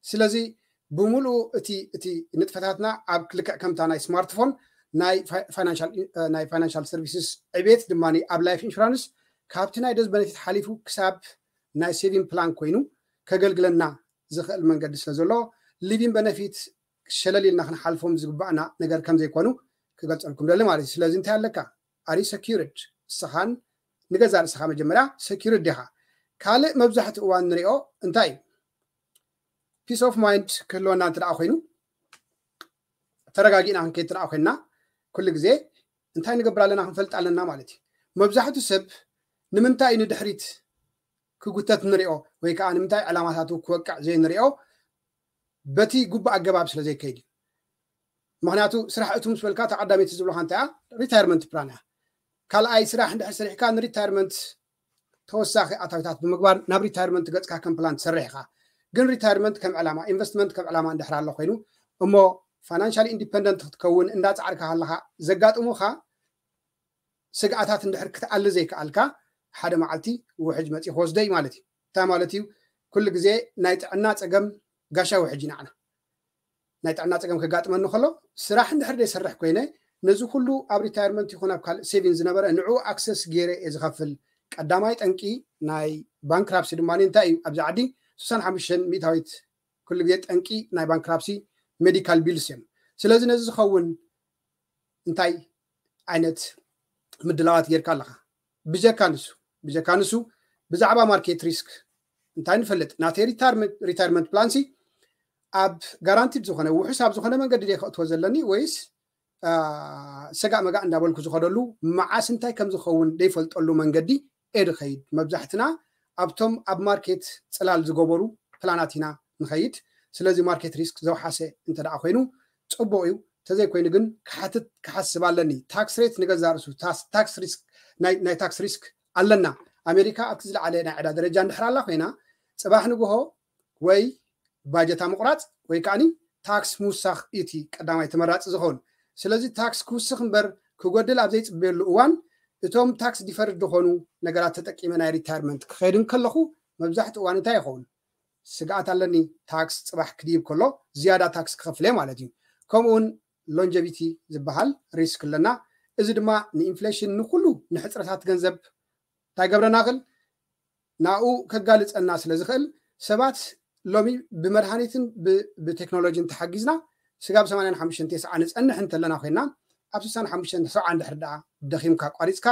ስለዚ ብምሉኡ እቲ እቲ ንጥፈታትና ኣብ ልክዕ ከምታ ናይ ስማርትፎን ናይ ፋይናንሻል ሰርቪስስ ዕቤት ድማ ኣብ ላይፍ ኢንሹራንስ ካብቲ ናይ ደዝ በነፊት ሓሊፉ ክሳብ ናይ ሴቪንግ ፕላን ኮይኑ ከገልግለና ዝኽእል መንገዲ ስለ ዘሎ ሊቪን በነፊት ሸለል ኢልና ክንሓልፎም ዝግባእና ነገር ከም ዘይኮኑ ክገልፀልኩም ደሊ ማለት እዩ። ስለዚ እንታይ ኣለካ ኣሪ ሰኪርድ እስኻን ንገዛ ርእስኻ መጀመርያ ሰኪርድ ዲኻ? ካልእ መብዛሕትኡ እዋን ንሪኦ እንታይ እዩ ፒስ ኦፍ ማይንድ ክህልወና እንተ ደኣ ኮይኑ ተረጋጊእና ክንከይድ እንተ ደኣ ኮይንና ኩሉ ግዜ እንታይ ንገብር ኣለና ክንፈልጥ ኣለና ማለት እዩ። መብዛሕትኡ ሰብ ንምንታይ እዩ ንድሕሪት ክጉተት ንሪኦ ወይ ከዓ ንምንታይ ዕላማታቱ ክወቅዕ ዘይንሪኦ በቲ ጉቡእ ኣገባብ ስለ ዘይከይድ እዩ። ምክንያቱ ስራሕ እቱ ምስ በልካ ተቐዳሚቲ ዝብለካ እንታይ ሪታይርመንት ፕላን እያ። ካልኣይ ስራሕ እንድሕር ሰሪሕካ ንሪታይርመንት ተወሳኺ ኣታዊታት ብምግባር ናብ ሪታይርመንት ገፅካ ከም ፕላን ትሰርሕ ኢኻ። ግን ሪታይርመንት ከም ዕላማ ኢንቨስትመንት ከም ዕላማ እንድሕር ኣሎ ኮይኑ እሞ ፋይናንሻል ኢንዲፐንደንት ክትከውን እንዳፃዕርካ ከለካ ዘጋጥሙካ ስግኣታት እንድሕር ክትኣሊ ዘይከኣልካ ሓደ መዓልቲ ውሕጅ መፂኡ ክወስዶ እዩ ማለት እዩ። እንታይ ማለት እዩ? ኩሉ ግዜ ናይ ጥዕና ፀገም ጋሻ ውሕጅ ኢና። ናይ ጥዕና ፀገም ከጋጥመኒ ከሎ ስራሕ እንድሕር ዘይሰርሕ ኮይነ ነዚ ኩሉ ኣብ ሪታይርመንት ይኹን ኣብ ካልእ ሴቪን ዝነበረ ንዑ ኣክሰስ ገይረ እየ ዝኸፍል። ቀዳማይ ጠንቂ ናይ ባንክራፕሲ ድማ እንታይ እዩ? ኣብዚ ዓዲ ስሳን ሓሙሽተን ሚእታዊት ኩሉ ግዜ ጠንቂ ናይ ባንክራፕሲ ሜዲካል ቢልስ እዮም። ስለዚ ነዚ ዝኸውን እንታይ ዓይነት ምድላዋት ጌርካ ኣለኻ? ብጀካ ንሱ ብጀካ ንሱ ብዛዕባ ማርኬት ሪስክ እንታይ ንፈልጥ? ናተይ ሪታይርመንት ፕላንሲ ኣብ ጋራንቲድ ዝኾነ ውሑስ ኣብ ዝኾነ መንገዲ ደ ከእትዎ ዘለኒ ወይስ ሰጋእ መጋእ እንዳበልኩ ዝኸደሉ መዓስ እንታይ ከም ዝኸውን ዘይፈልጠሉ መንገዲ እየ ድኸይድ። መብዛሕትና ኣብቶም ኣብ ማርኬት ፅላል ዝገበሩ ፕላናት ኢና ንኸይድ። ስለዚ ማርኬት ሪስክ ዘውሓሰ እንተ ደኣ ኮይኑ ፅቡቕ እዩ። ተዘይኮይኑ ግን ክሓትት ክሓስብ ኣለኒ። ታክስ ሬት ንገዛ ርእሱ ታክስ ሪስክ ናይ ታክስ ሪስክ ኣለና። ኣሜሪካ ኣብቲ ዝለዓለ ናይ ዕዳ ደረጃ እንድሕር ኣላ ኮይና ፅባሕ ንግሆ ወይ ባጀታ ምቑራፅ ወይ ከዓኒ ታክስ ምውሳኽ እቲ ቀዳማይ ተመራፂ ዝኸውን። ስለዚ ታክስ ክውስኽ እምበር ክጎድል ኣብ ዘይፅበየሉ እዋን እቶም ታክስ ዲፈርድ ዝኾኑ ነገራት ተጠቂመ ናይ ሪታይርመንት ክኸይድ እንከለኹ መብዛሕትኡ እዋን እንታይ ይኸውን? ስግኣት ኣለኒ ታክስ ፅባሕ ክድይብ ከሎ ዝያዳ ታክስ ክኸፍል እየ ማለት እዩ። ከምኡውን ሎንጀቪቲ ዝበሃል ሪስክ ኣለና። እዚ ድማ ንኢንፍሌሽን ንኩሉ ንሕፅረታት ገንዘብ እንታይ ገብረና ክል ናብኡ ከጋልፀና ስለ ዝኽእል ሰባት ሎሚ ብመድሃኒትን ብቴክኖሎጂን ተሓጊዝና ስጋብ ሰማንያን ሓሙሽተን ተስዓ ንፀንሕ እንተለና ኮይና ኣብ ስሳን ሓሙሽተን ሰብዓ እንድሕር ደኣ ደኺምካ ኣቋሪፅካ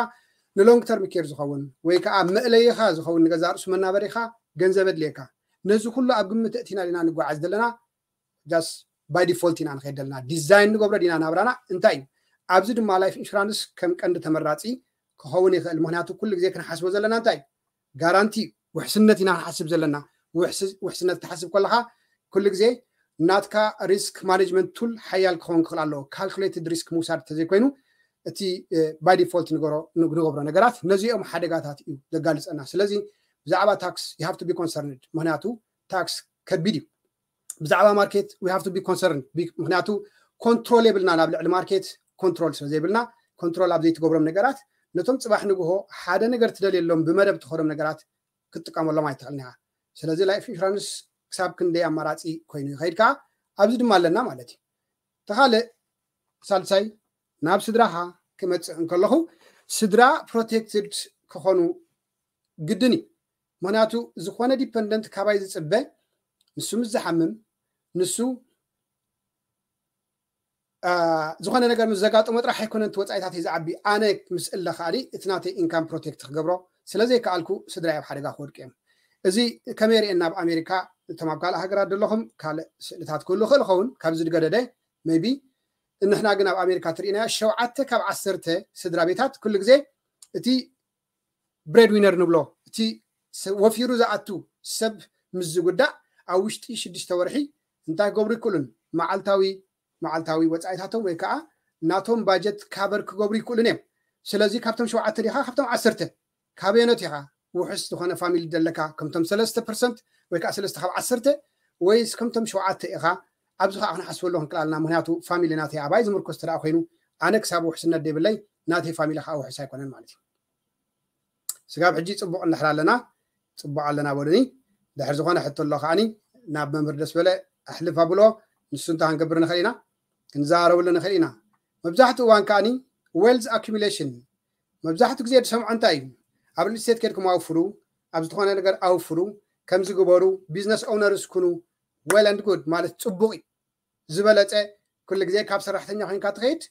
ንሎንግ ተርም ኬር ዝኸውን ወይ ከዓ መእለይኻ ዝኸውን ንገዛ ርእሱ መናበሪኻ ገንዘብ ኣድልየካ ነዚ ኩሉ ኣብ ግምት እቲና ዲና ንጓዓዝ ዘለና ጃስ ባይ ዲፎልት ኢና ንኸይድ ዘለና ዲዛይን ንገብሮ ዲና ናብራና እንታይ እዩ ኣብዚ ድማ ላይፍ ኢንሹራንስ ከም ቀንዲ ተመራፂ ክኸውን ይኽእል ምክንያቱ ኩሉ ግዜ ክንሓስቦ ዘለና እንታይ እዩ ጋራንቲ ውሕስነት ኢና ንሓስብ ዘለና ውሕስነት ክትሓስብ ከለካ ኩሉ ግዜ ናትካ ሪስክ ማኔጅመንት ቱል ሓያል ክኸውን ክኽእል ኣለዎ ካልኩሌትድ ሪስክ ምውሳድ ተዘይኮይኑ እቲ ባይ ዲፎልት ንገብሮ ነገራት ነዚኦም ሓደጋታት እዩ ዘጋልፀና ስለዚ ብዛዕባ ታክስ you have to be concerned ምክንያቱ ታክስ ከቢድ እዩ ብዛዕባ ማርኬት we have to be concerned ምክንያቱ ኮንትሮል የብልና ናብ ልዕሊ ማርኬት ኮንትሮል ስለ ዘይብልና ኮንትሮል ኣብ ዘይትገብሮም ነገራት ነቶም ፅባሕ ንግሆ ሓደ ነገር ትደልየሎም ብመደብ ትኸዶም ነገራት ክትጥቀመሎም ኣይትኽእልን ኢኻ ስለዚ ላይፍ ኢንሹራንስ ክሳብ ክንደይ ኣማራፂ ኮይኑ ይኸይድ ከዓ ኣብዚ ድማ ኣለና ማለት እዩ ተኻልእ ሳልሳይ ናብ ስድራኻ ክመፅእ እንከለኹ ስድራ ፕሮቴክትድ ክኾኑ ግድን እዩ ምክንያቱ ዝኾነ ዲፐንደንት ካባይ ዝፅበ ንሱ ምስ ዝሓምም ንሱ ዝኾነ ነገር ምስ ዘጋጥሞ ጥራሕ ኣይኮነን እቲ ወፃኢታት እዩ ዝዓቢ ኣነ ምስ እለ ከኣኒ እቲ ናተይ ኢንካም ፕሮቴክት ክገብሮ ስለዘይከኣልኩ ስድራይ ኣብ ሓደጋ ክወድቁ እዮም እዚ ከመይ ርኤና ኣብ ኣሜሪካ እቶም ኣብ ካልእ ሃገራት ዘለኹም ካልእ ስእልታት ክህሉ ክእል ኸውን ካብዚ ዝገደደ ሜቢ ንሕና ግን ኣብ ኣሜሪካ ትርኢናዮ ሸውዓተ ካብ ዓሰርተ ስድራ ቤታት ኩሉ ግዜ እቲ ብሬድ ዊነር ንብሎ እቲ ወፊሩ ዝኣቱ ሰብ ምስ ዝጉዳእ ኣብ ውሽጢ ሽዱሽተ ወርሒ እንታይ ክገብሩ ይክእሉን መዓልታዊ መዓልታዊ ወፃኢታቶም ወይ ከዓ ናቶም ባጀት ካቨር ክገብሩ ይክእሉን እዮም ስለዚ ካብቶም ሸውዓተ ዲካ ካብቶም ዓሰርተ ካበየኖት ኢካ ውሕስ ዝኮነ ፋሚሊ ደለካ ከምቶም ሰለስተ ፐርሰንት ወይ ከዓ ሰለስተ ካብ ዓሰርተ ወይስ ከምቶም ሸውዓተ ኢካ ኣብዚ ከዓ ክንሓስበሉ ክንክላልና ምክንያቱ ፋሚሊ ናተይ ኣባይ ዝምርኮስ ተደኣ ኮይኑ ኣነ ክሳብ ውሕስነት ደይብለይ ናተይ ፋሚሊ ከዓ ውሕስ ኣይኮነን ማለት እዩ ስጋብ ሕጂ ፅቡቅ እንድሕር ኣለና ፅቡቅ ኣለና በሉኒ ድሕር ዝኾነ ሕቶ ኣሎ ከዓኒ ናብ መምህር ደስ በለ ኣሕልፍ ኣብሎ ንሱ እንታይ ክንገብር ንኽእል ኢና ክንዘራረበሉ ንኽእል ኢና መብዛሕትኡ እዋን ከዓኒ ዌልዝ ኣኪሚሌሽን መብዛሕትኡ ግዜ ዝሰምዖ እንታይ እዩ ኣብ ሪል ስቴት ከድኩም ኣውፍሩ ኣብ ዝኾነ ነገር ኣውፍሩ ከምዚ ግበሩ ቢዝነስ ኦውነርስ ኩኑ ዌል ኣንድ ጉድ ማለት ፅቡቅ እዩ ዝበለፀ ኩሉ ግዜ ካብ ሰራሕተኛ ኮይንካ ትኸይድ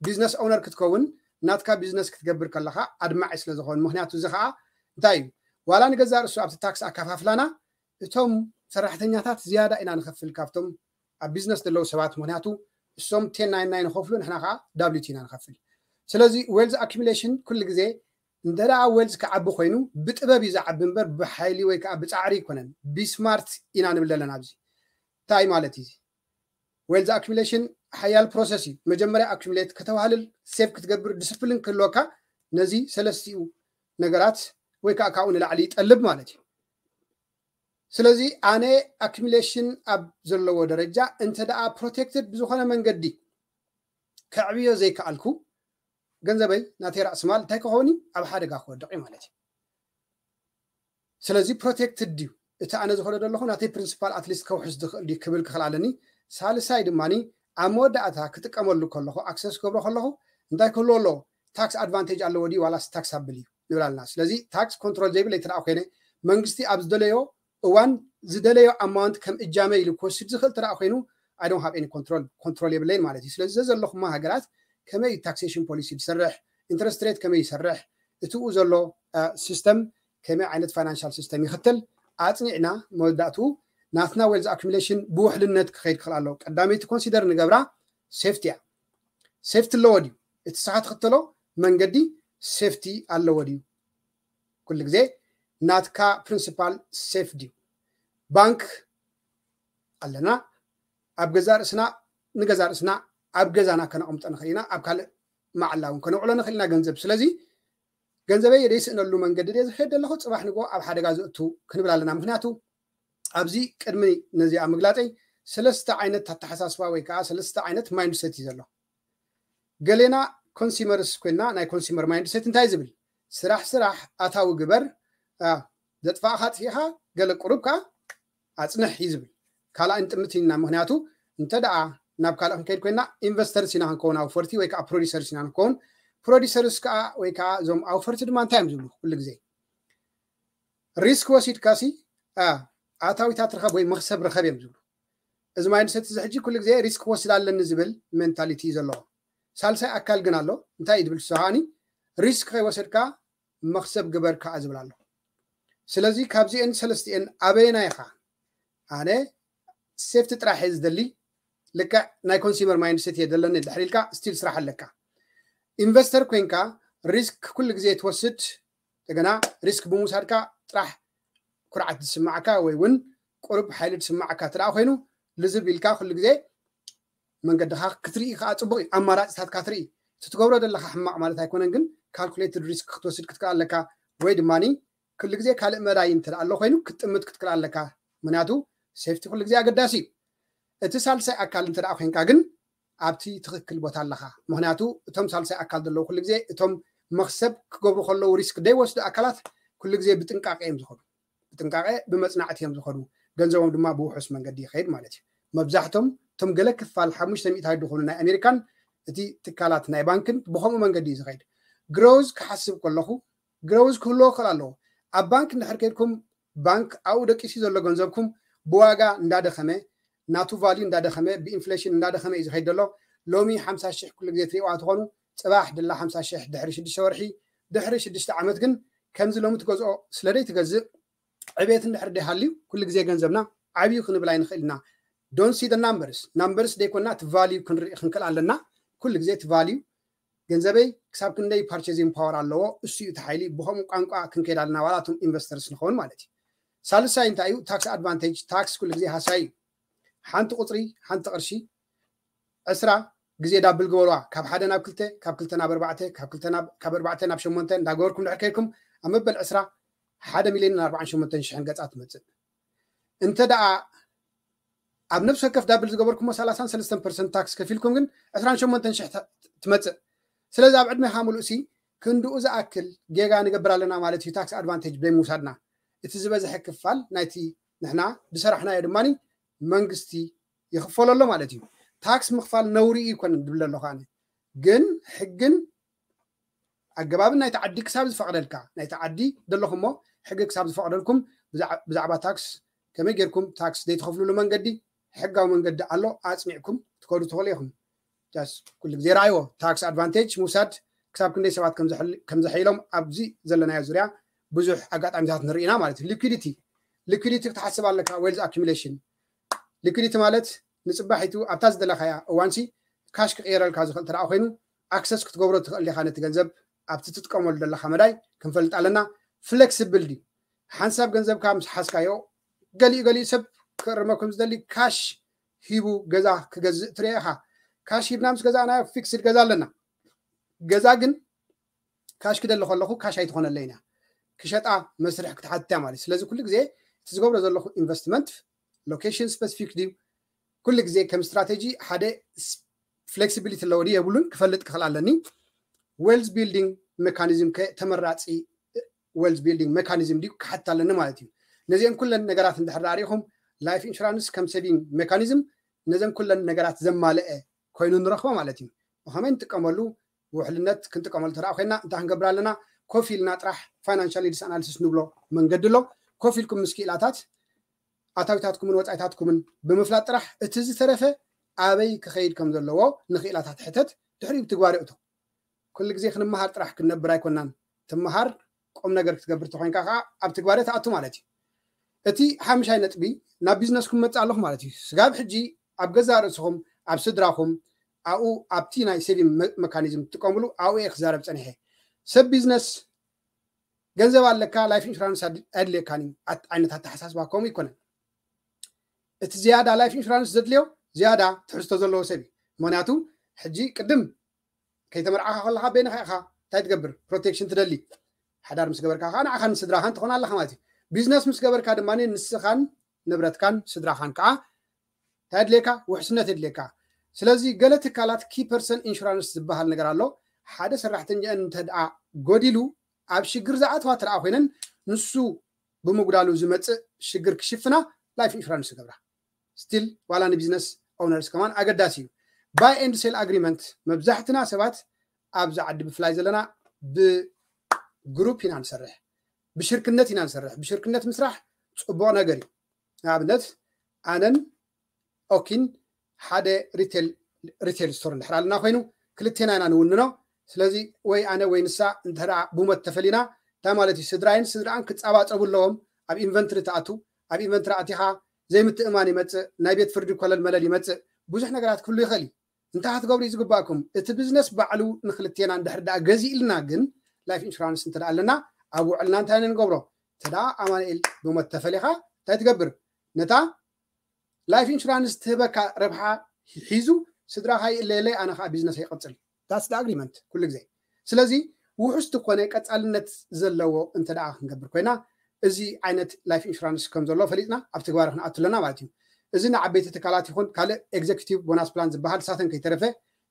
ቢዝነስ ኦውነር ክትከውን ናትካ ቢዝነስ ክትገብር ከለካ ኣድማዒ ስለ ዝኸውን ምክንያቱ እዚ ከዓ እንታይ እዩ ዋላ ንገዛእ ርእሱ ኣብቲ ታክስ ኣከፋፍላና እቶም ሰራሕተኛታት ዝያዳ ኢና ንኸፍል ካብቶም ኣብ ቢዝነስ ዘለዉ ሰባት ምክንያቱ እሶም ቴን ናይን ናይን ይኸፍሉ ንሕና ከዓ ዳብሊቲ ኢና ንኸፍል ስለዚ ዌልዝ ኣኪሚሌሽን ኩሉ ግዜ እንተ ደኣ wealth ክዓቢ ኮይኑ ብጥበብ እዩ ዝዓቢ እምበር ብሓይሊ ወይ ከዓ ብፃዕሪ ኣይኮነን። Be smart ኢና ንብል ዘለና ኣብዚ። እንታይ ማለት እዩ? Wealth accumulation ሓያል process እዩ። መጀመርያ accumulate ከተባህልል፣ save ክትገብር፣ discipline ክህልወካ ነዚ ሰለስቲኡ ነገራት ወይ ከዓ ካብኡ ንላዕሊ ይጠልብ ማለት እዩ። ስለዚ ኣነ accumulation ኣብ ዘለዎ ደረጃ እንተ ደኣ protected ብዝኾነ መንገዲ ከዕብዮ ዘይከኣልኩ ገንዘበይ ናተይ ራእሲ ማል እንታይ ክኸውን እዩ? ኣብ ሓደጋ ክወድቕ እዩ ማለት እዩ። ስለዚ protected ድዩ እቲ ኣነ ዝኾነ ዘለኹ ናተይ principal at least ከውሕስ ዝኽእል ድዩ ክብል ክኽእል ኣለኒ። ሳልሳይ ድማ ኣብ መወዳእታ ክጥቀመሉ ከለኹ access ክገብሮ ከለኹ እንታይ ክህልዎ ኣለዎ? Tax advantage ኣለዎ ድዩ ዋላስ tax able እዩ ንብል ኣለና። ስለዚ tax control ዘይብለይ እንተ ደኣ ኮይነ መንግስቲ ኣብ ዝደለዮ እዋን ዝደለዮ amount ከም እጃመ ኢሉ ክወስድ ዝኽእል እንተ ደኣ ኮይኑ I don't have any control፣ control የብለይን ማለት እዩ። ስለዚ ዘዘለኹማ ሃገራት ከመይ እዩ taxation policy ዝሰርሕ፣ interest rate ከመይ ይሰርሕ፣ እቲኡ ዘሎ system ከመይ ዓይነት financial system ይኽተል ኣፅኒዕና መወዳእትኡ ናትና wealth accumulation ብውሕልነት ክኸይድ ክኽእል ኣለዎ። ቀዳመይቲ consider ንገብራ safety እያ። Safety ኣለዎ ድዩ? እቲ ንስኻ ትኽተሎ መንገዲ safety ኣለዎ ድዩ? ኩሉ ግዜ ናትካ principal safe ድዩ? ባንክ ኣለና፣ ኣብ ገዛ ርእስና ንገዛ ርእስና ኣብ ገዛና ከነቐምጦ ንኽእል ኢና፣ ኣብ ካልእ መዓላ እውን ከነውዕሎ ንኽእል ኢና ገንዘብ። ስለዚ ገንዘበይ የደይስእነሉ መንገዲ ድየ ዝኸይድ ዘለኹ፣ ፅባሕ ንግሆ ኣብ ሓደጋ ዘእቱ ክንብል ኣለና። ምክንያቱ ኣብዚ ቅድሚ ነዚኣ ምግላፀይ ሰለስተ ዓይነት ኣተሓሳስባ ወይ ከዓ ሰለስተ ዓይነት mindset እዩ ዘሎ። ገሌና consumers ኮይና ናይ consumer mindset እንታይ ዝብል ስራሕ ስራሕ ኣታዊ ግበር፣ ዘጥፋእኻ ኣጥፊእኻ ገለ ቁሩብ ከዓ ኣፅንሕ እዩ ዝብል። ካልኣይ ንጥምት ኢና። ምክንያቱ እንተ ደኣ ናብ ካልእ ክንከይድ ኮይና investors ኢና ክንከውን ኣውፈርቲ ወይ ከዓ producers ኢና ክንከውን። Producers ከዓ ወይ ከዓ እዞም ኣውፈርቲ ድማ እንታይ እዮም ዝብሉ ኩሉ ግዜ risk ወሲድካ ሲ ኣታዊታት ርኸብ ወይ መክሰብ ርኸብ እዮም ዝብሉ። እዚ mindset እዚ ሕጂ ኩሉ ግዜ risk ክወስድ ኣለኒ ዝብል mentality እዩ ዘለዎ። ሳልሳይ ኣካል ግን ኣሎ። እንታይ እዩ ዝብል ንሱ ከዓኒ risk ከይወሰድካ መክሰብ ግበር ከዓ ዝብል ኣሎ። ስለዚ ካብዚአን ሰለስቲአን ኣበየና ኢኻ? ኣነ safety ጥራሕ እየ ዝደሊ። ልክዕ ናይ consumer mindset እየ ዘለኒ ድሕሪ ኢልካ still ስራሕ ኣለካ። Investor ኮይንካ risk ኩሉ ግዜ ትወስድ፣ እንደገና risk ብምውሳድካ ጥራሕ ኩርዓት ዝስማዓካ ወይ እውን ቁሩብ ሓይሊ ዝስማዓካ እንተ ደኣ ኮይኑ ልዝብ ኢልካ ኩሉ ግዜ መንገድኻ ክትርኢ ከዓ ፅቡቅ እዩ። ኣማራፅታትካ ትርኢ። እቲ ትገብሮ ዘለካ ሕማቅ ማለት ኣይኮነን፣ ግን calculated risk ክትወስድ ክትክእል ኣለካ። ወይ ድማ ኩሉ ግዜ ካልእ መዳይ እንተ ኣሎ ኮይኑ ክትጥምት ክትክእል ኣለካ። ምክንያቱ safety ኩሉ ግዜ ኣገዳሲ እዩ። እቲ ሳልሳይ ኣካል እንተ ኮይንካ ግን ኣብቲ ትኽክል ቦታ ኣለኻ። ምክንያቱ እቶም ሳልሳይ ኣካል ዘለዉ ኩሉ ግዜ እቶም መክሰብ ክገብሩ ከለዉ risk ዘይወስዱ ኣካላት ኩሉ ግዜ ብጥንቃቄ እዮም ዝኸዱ። ብጥንቃቄ ብመፅናዕቲ እዮም ዝኸዱ። ገንዘቦም ድማ ብውሑስ መንገዲ ይኸይድ ማለት እዩ። መብዛሕቶም እቶም ገለ ክፋል ሓሙሽተ ሚእታዊት ዝኾኑ ናይ ኣሜሪካን እቲ ትካላት ናይ ባንክን ብኸምኡ መንገዲ እዩ ዝኸይድ። Growth ክሓስብ ከለኹ growth ክህልዎ ክኽእል ኣለዎ። ኣብ ባንክ እንድሕር ከይድኩም ባንክ ኣብኡ ደቂሱ ዘሎ ገንዘብኩም ብዋጋ እንዳደኸመ ናቱ value እንዳደኸመ ብኢንፍሌሽን እንዳደኸመ እዩ ዝኸይድ ዘሎ። ሎሚ ሓምሳ ሽሕ ኩሉ ግዜ ትሪእዋ ትኾኑ፣ ፅባሕ ድላ ሓምሳ ሽሕ ድሕሪ ሽዱሽተ ወርሒ ድሕሪ ሽዱሽተ ዓመት ግን ከምዚ ሎሚ ትገዝኦ ስለ ደይ ትገዝእ ዕቤት እንድሕር ደይሃልዩ ኩሉ ግዜ ገንዘብና ዓብዩ ክንብል ኣይንኽእል ኢና። Don't see the numbers። Numbers ደይኮና እቲ value ክንርኢ ክንክእል ኣለና። ኩሉ ግዜ እቲ value ገንዘበይ ክሳብ ክንደይ purchasing power ኣለዎ፣ እሱ እዩ እቲ ሓይሊ። ብኸምኡ ቋንቋ ክንከይድ ኣለና ዋላ እቶም investors ንኸውን ማለት እዩ። ሳልሳይ እንታይ እዩ? Tax advantage። Tax ኩሉ ግዜ ሃሳይ እዩ። ሓንቲ ቁፅሪ ሓንቲ ቅርሺ ዕስራ ግዜ double ግበርዋ። ካብ ሓደ ናብ ክልተ፣ ካብ ክልተ ናብ ኣርባዕተ፣ ካብ ክልተ ናብ ካብ ኣርባዕተ ናብ ሸሞንተ እንዳገበርኩም ድሕር ከይድኩም ኣብ መበል ዕስራ ሓደ ሚልዮንን ኣርባዓን ሸሞንተን ሽሕን ገፃ ትመፅእ። እንተ ደኣ ኣብ ነፍሲ ወከፍ double ዝገበርኩሞ ሰላሳን ሰለስተን percent tax ከፊልኩም ግን ዕስራን ሸሞንተን ሽሕ ትመፅእ። ስለዚ ኣብ ዕድሜኻ ሙሉእ ሲ ክንድኡ ዝኣክል ጌጋ ንገብር ኣለና ማለት እዩ። Tax advantage ብዘይ ምውሳድና እቲ ዝበዝሐ ክፋል ናይቲ ንሕና ዝሰራሕናዮ ድማ መንግስቲ ይኽፈሎ ኣሎ ማለት እዩ። Tax ምኽፋል ነውሪ እዩ ይኮነን ዝብል ኣለኹ ኣነ። ግን ሕግን ኣገባብን ናይቲ ዓዲ ክሳብ ዝፈቕደልካ፣ ናይቲ ዓዲ ዘለኹሞ ሕጊ ክሳብ ዝፈቕደልኩም ብዛዕ- ብዛዕባ tax ከመይ ጌርኩም tax ዘይትኸፍልሉ መንገዲ ሕጋዊ መንገዲ ኣሎ፣ ኣጽኒዕኩም ትከዱ ትኽእሉ ኢኹም። Just ኩሉ ግዜ ረኣይዎ፣ tax advantage ምውሳድ ክሳብ ክንደይ ሰባት ከም ዘሕል- ከም ዘሐይሎም ኣብዚ ዘለናዮ ዙርያ ብዙሕ ኣጋጣሚታት ንርኢ ኢና ማለት እዩ። Liquidity፣ liquidity ክትሓስብ ኣለካ። Wealth accumulation፣ liquidity ማለት ንጽባሒቱ ኣብታ ዝደለኻያ እዋንሲ ካሽ ክቕየረልካ ዝኽእል እንተ ደኣ ኮይኑ access ክትገብሮ ትኽእል ኢኻ ነቲ ገንዘብ ኣብቲ ትጥቀመሉ ዘለካ መዳይ ክንፈልጥ ኣለና። ፍሌክስብል ድዩ? ሓንሳብ ገንዘብካ ምስ ሓዝካዮ፣ ገሊኡ ገሊኡ ሰብ ክእርመኩም ዝደሊ ካሽ ሂቡ ገዛ ክገዝእ ትሪኦ ኢኻ። ካሽ ሂብና ምስ ገዛእናዮ ፊክስድ ገዛ ኣለና። ገዛ ግን ካሽ ክደሊ ከለኹ ካሽ ኣይትኾነለይን እያ። ክሸጣ መስርሕ ክትሓትት እያ ማለት እዩ። ስለዚ ኩሉ ግዜ እቲ ዝገብሮ ዘለኹ ኢንቨስትመንት ሎኬሽን ስፔሲፊክ ድዩ? ኩሉ ግዜ ከም ስትራቴጂ ሓደ ፍሌክሲቢሊቲ ኣለዎ ድዩ የብሉን ክፈልጥ ክኽእል ኣለኒ። ዌልዝ ቢልዲንግ ሜካኒዝም ከ ተመራፂ ዌልዝ ቢልዲንግ ሜካኒዝም ድዩ ክሓትት ኣለኒ ማለት እዩ። ነዚአን ኩለን ነገራት እንድሕር ርኢኹም ላይፍ ኢንሹራንስ ከም ሴቪንግ ሜካኒዝም ነዘን ኩለን ነገራት ዘማልአ ኮይኑ ንረኽቦ ማለት እዩ። ብኸመይ ንጥቀመሉ? ውሕልነት ክንጥቀመሉ ተደኣ ኮይና እንታይ ክንገብር ኣለና? ኮፍ ኢልና ጥራሕ ፋይናንሻል ኒድስ ኣናሊሲስ ንብሎ መንገዲ ኣሎ። ኮፍ ኢልኩም ምስ ክኢላታት ኣታዊታትኩምን ወፃኢታትኩምን ብምፍላጥ ጥራሕ እቲ ዝተረፈ ኣበይ ክኸይድ ከም ዘለዎ ንክኢላታት ሕተት፣ ድሕሪኡ ብትግባር የእቶ። ኩሉ ግዜ ክንመሃር ጥራሕ ክንነብር ኣይኮናን። ትመሃር፣ ቁም ነገር ክትገብር ተኮይንካ ከዓ ኣብ ትግባረ ትኣቱ ማለት እዩ። እቲ ሓምሻይ ነጥቢ ናብ ቢዝነስኩም መፅእ ኣለኹ ማለት እዩ። ስጋብ ሕጂ ኣብ ገዛእ ርእስኹም፣ ኣብ ስድራኹም፣ ኣብኡ ኣብቲ ናይ ሴቪንግ መካኒዝም ትጥቀምሉ ኣብኡ እየ ክዛረብ ፀኒሐ። ሰብ ቢዝነስ ገንዘብ ኣለካ ላይፍ ኢንሹራንስ ኣድልየካን እዩ ዓይነት ኣተሓሳስባ ከምኡ ይኮነን። እቲ ዝያዳ ላይፍ ኢንሹራንስ ዘድልዮ ዝያዳ ትሕዝቶ ዘለዎ ሰብ እዩ። ምክንያቱ ሕጂ ቅድም ከይተመርዓኻ ከለካ በይንኻ ኢኻ እንታይ ትገብር? ፕሮቴክሽን ትደሊ። ሓዳር ምስ ገበርካ ከዓ ንዓኻን ንስድራኻን ትኾን ኣለኻ ማለት እዩ። ቢዝነስ ምስ ገበርካ ድማ ንስኻን ንብረትካን ስድራኻን ከዓ እንታይ የድልየካ? ውሕስነት የድልየካ። ስለዚ ገለ ትካላት ኪ ፐርሰን ኢንሹራንስ ዝበሃል ነገር ኣሎ። ሓደ ሰራሕተኛአን እንተ ደኣ ጎዲሉ ኣብ ሽግር ዝኣተዋ ተደኣ ኮይነን ንሱ ብምጉዳሉ ዝመፅእ ሽግር ክሽፍና ላይፍ ኢንሹራንስ ይገብራ። ስቲል ዋላ ንቢዝነስ ኦውነርስ ከማን ኣገዳሲ እዩ። ባይ ኤንድ ሴል ኣግሪመንት መብዛሕትና ሰባት ኣብዚ ዓዲ ብፍላይ ዘለና ብግሩፕ ኢና ንሰርሕ፣ ብሽርክነት ኢና ንሰርሕ። ብሽርክነት ምስራሕ ፅቡቕ ነገር እዩ። ንኣብነት ኣነን ኦኪን ሓደ ሪቴል ስቶር እንድሕር ኣለና ኮይኑ ክልቴና ኢና ንውንኖ። ስለዚ ወይ ኣነ ወይ ንሳ እንተ ብሞት ተፈሊና እንታይ ማለት እዩ? ስድራይን ስድራኣን ክፃባፀቡ ኣለዎም። ኣብ ኢንቨንትሪ ትኣቱ፣ ኣብ ኢንቨንትሪ ኣቲኻ ዘይምትእማን ይመፅእ፣ ናይ ቤት ፍርዲ ኮለል መለል ይመፅእ፣ ብዙሕ ነገራት ክህሉ ይኽእል እዩ። እንታይ ክትገብሩ እዩ ዝግባእኩም? እቲ ቢዝነስ ባዕሉ ንክልቴና እንድሕር ደኣ ገዚእልና ግን ላይፍ ኢንሹራንስ እንተ ኣለና ኣብ ውዕልና እንታይ ንገብሮ? እንተ ኣማኑኤል ብሞት ተፈሊኻ እንታይ ትገብር? ነታ ላይፍ ኢንሹራንስ ትህበካ ረብሓ ሒዙ ስድራኻ ይእለየለይ ኣነ ከዓ ቢዝነስ ይቐፅል። ዳትስ ኣግሪመንት ኩሉ ግዜ። ስለዚ ውሑስ ዝኾነ ቀፃልነት ዘለዎ እንተ ደኣ ክንገብር ኮይና እዚ ዓይነት ላይፍ ኢንሹራንስ ከም ዘሎ ፈሊጥና ኣብ ትግባር ክንኣቱ ኣለና ማለት እዩ። እዚ ንዓበይቲ ትካላት ይኹን ካልእ ኤግዜኪቲቭ ቦናስ ፕላን ዝበሃል ሳተን ከይተረፈ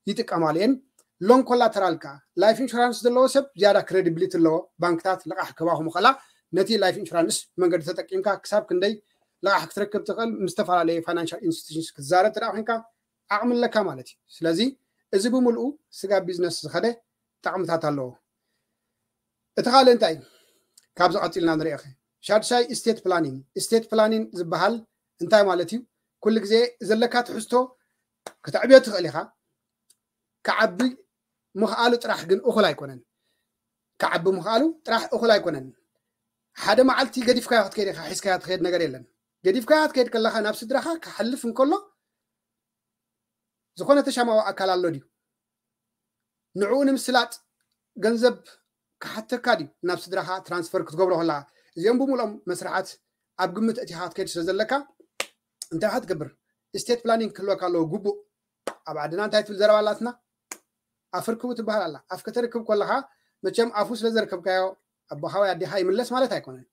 ይጥቀማሉ እየን። ሎን ኮላተራል ከዓ ላይፍ ኢንሹራንስ ዘለዎ ሰብ ዝያዳ ክሬዲቢሊቲ ኣለዎ። ባንክታት ልቓሕ ክህባኹም ከላ ነቲ ላይፍ ኢንሹራንስ መንገዲ ተጠቂምካ ክሳብ ክንደይ ልቓሕ ክትረክብ ትኽእል ምስ ዝተፈላለዩ ፋይናንሻል ኢንስቲቱሽንስ ክትዛረብ ተደኣ ኮይንካ ዓቕሚ ኣለካ ማለት እዩ። ስለዚ እዚ ብምልኡ ስጋ ቢዝነስ ዝኸደ ጠቕምታት ኣለዎ። እቲ ካልእ እንታይ እዩ? ካብዚ ቀፂልና ንሪኦ ኸ ሻድሻይ ስቴት ፕላኒንግ። ስቴት ፕላኒንግ ዝበሃል እንታይ ማለት እዩ? ኩሉ ግዜ ዘለካ ትሕዝቶ ክትዕብዮ ትኽእል ኢኻ። ክዓቢ ምኽኣሉ ጥራሕ ግን እኹል ኣይኮነን። ክዓቢ ምኽኣሉ ጥራሕ እኹል ኣይኮነን። ሓደ መዓልቲ ገዲፍካዮ ክትከይድ ኢኻ፣ ሒዝካዮ ትኸይድ ነገር የለን። ገዲፍካዮ ክትከይድ ከለኻ ናብ ስድራኻ ክሓልፍ እንከሎ ዝኾነ ተሻማዊ ኣካል ኣሎ ድዩ? ንዕኡ ንምስላጥ ገንዘብ ክሓተካ ድዩ ናብ ስድራኻ ትራንስፈር ክትገብሮ ከለኻ? እዚኦም ብምልኦም መስርሓት ኣብ ግምት እቲኻ ክትከይድ ስለ ዘለካ እንታይ ኢኻ ትገብር? ስቴት ፕላኒንግ ክህልወካ ኣለዎ ግቡእ። ኣብ ዓድና እንታይ ትብል ዘረባ ኣላትና? ኣፍ ርክቡ ትበሃል ኣላ። ኣፍ ከተርክብ ከለኻ መቸም ኣፉ ስለ ዘርከብካዮ ኣቦኻ ወይ ኣዴኻ ይምለስ ማለት ኣይኮነን።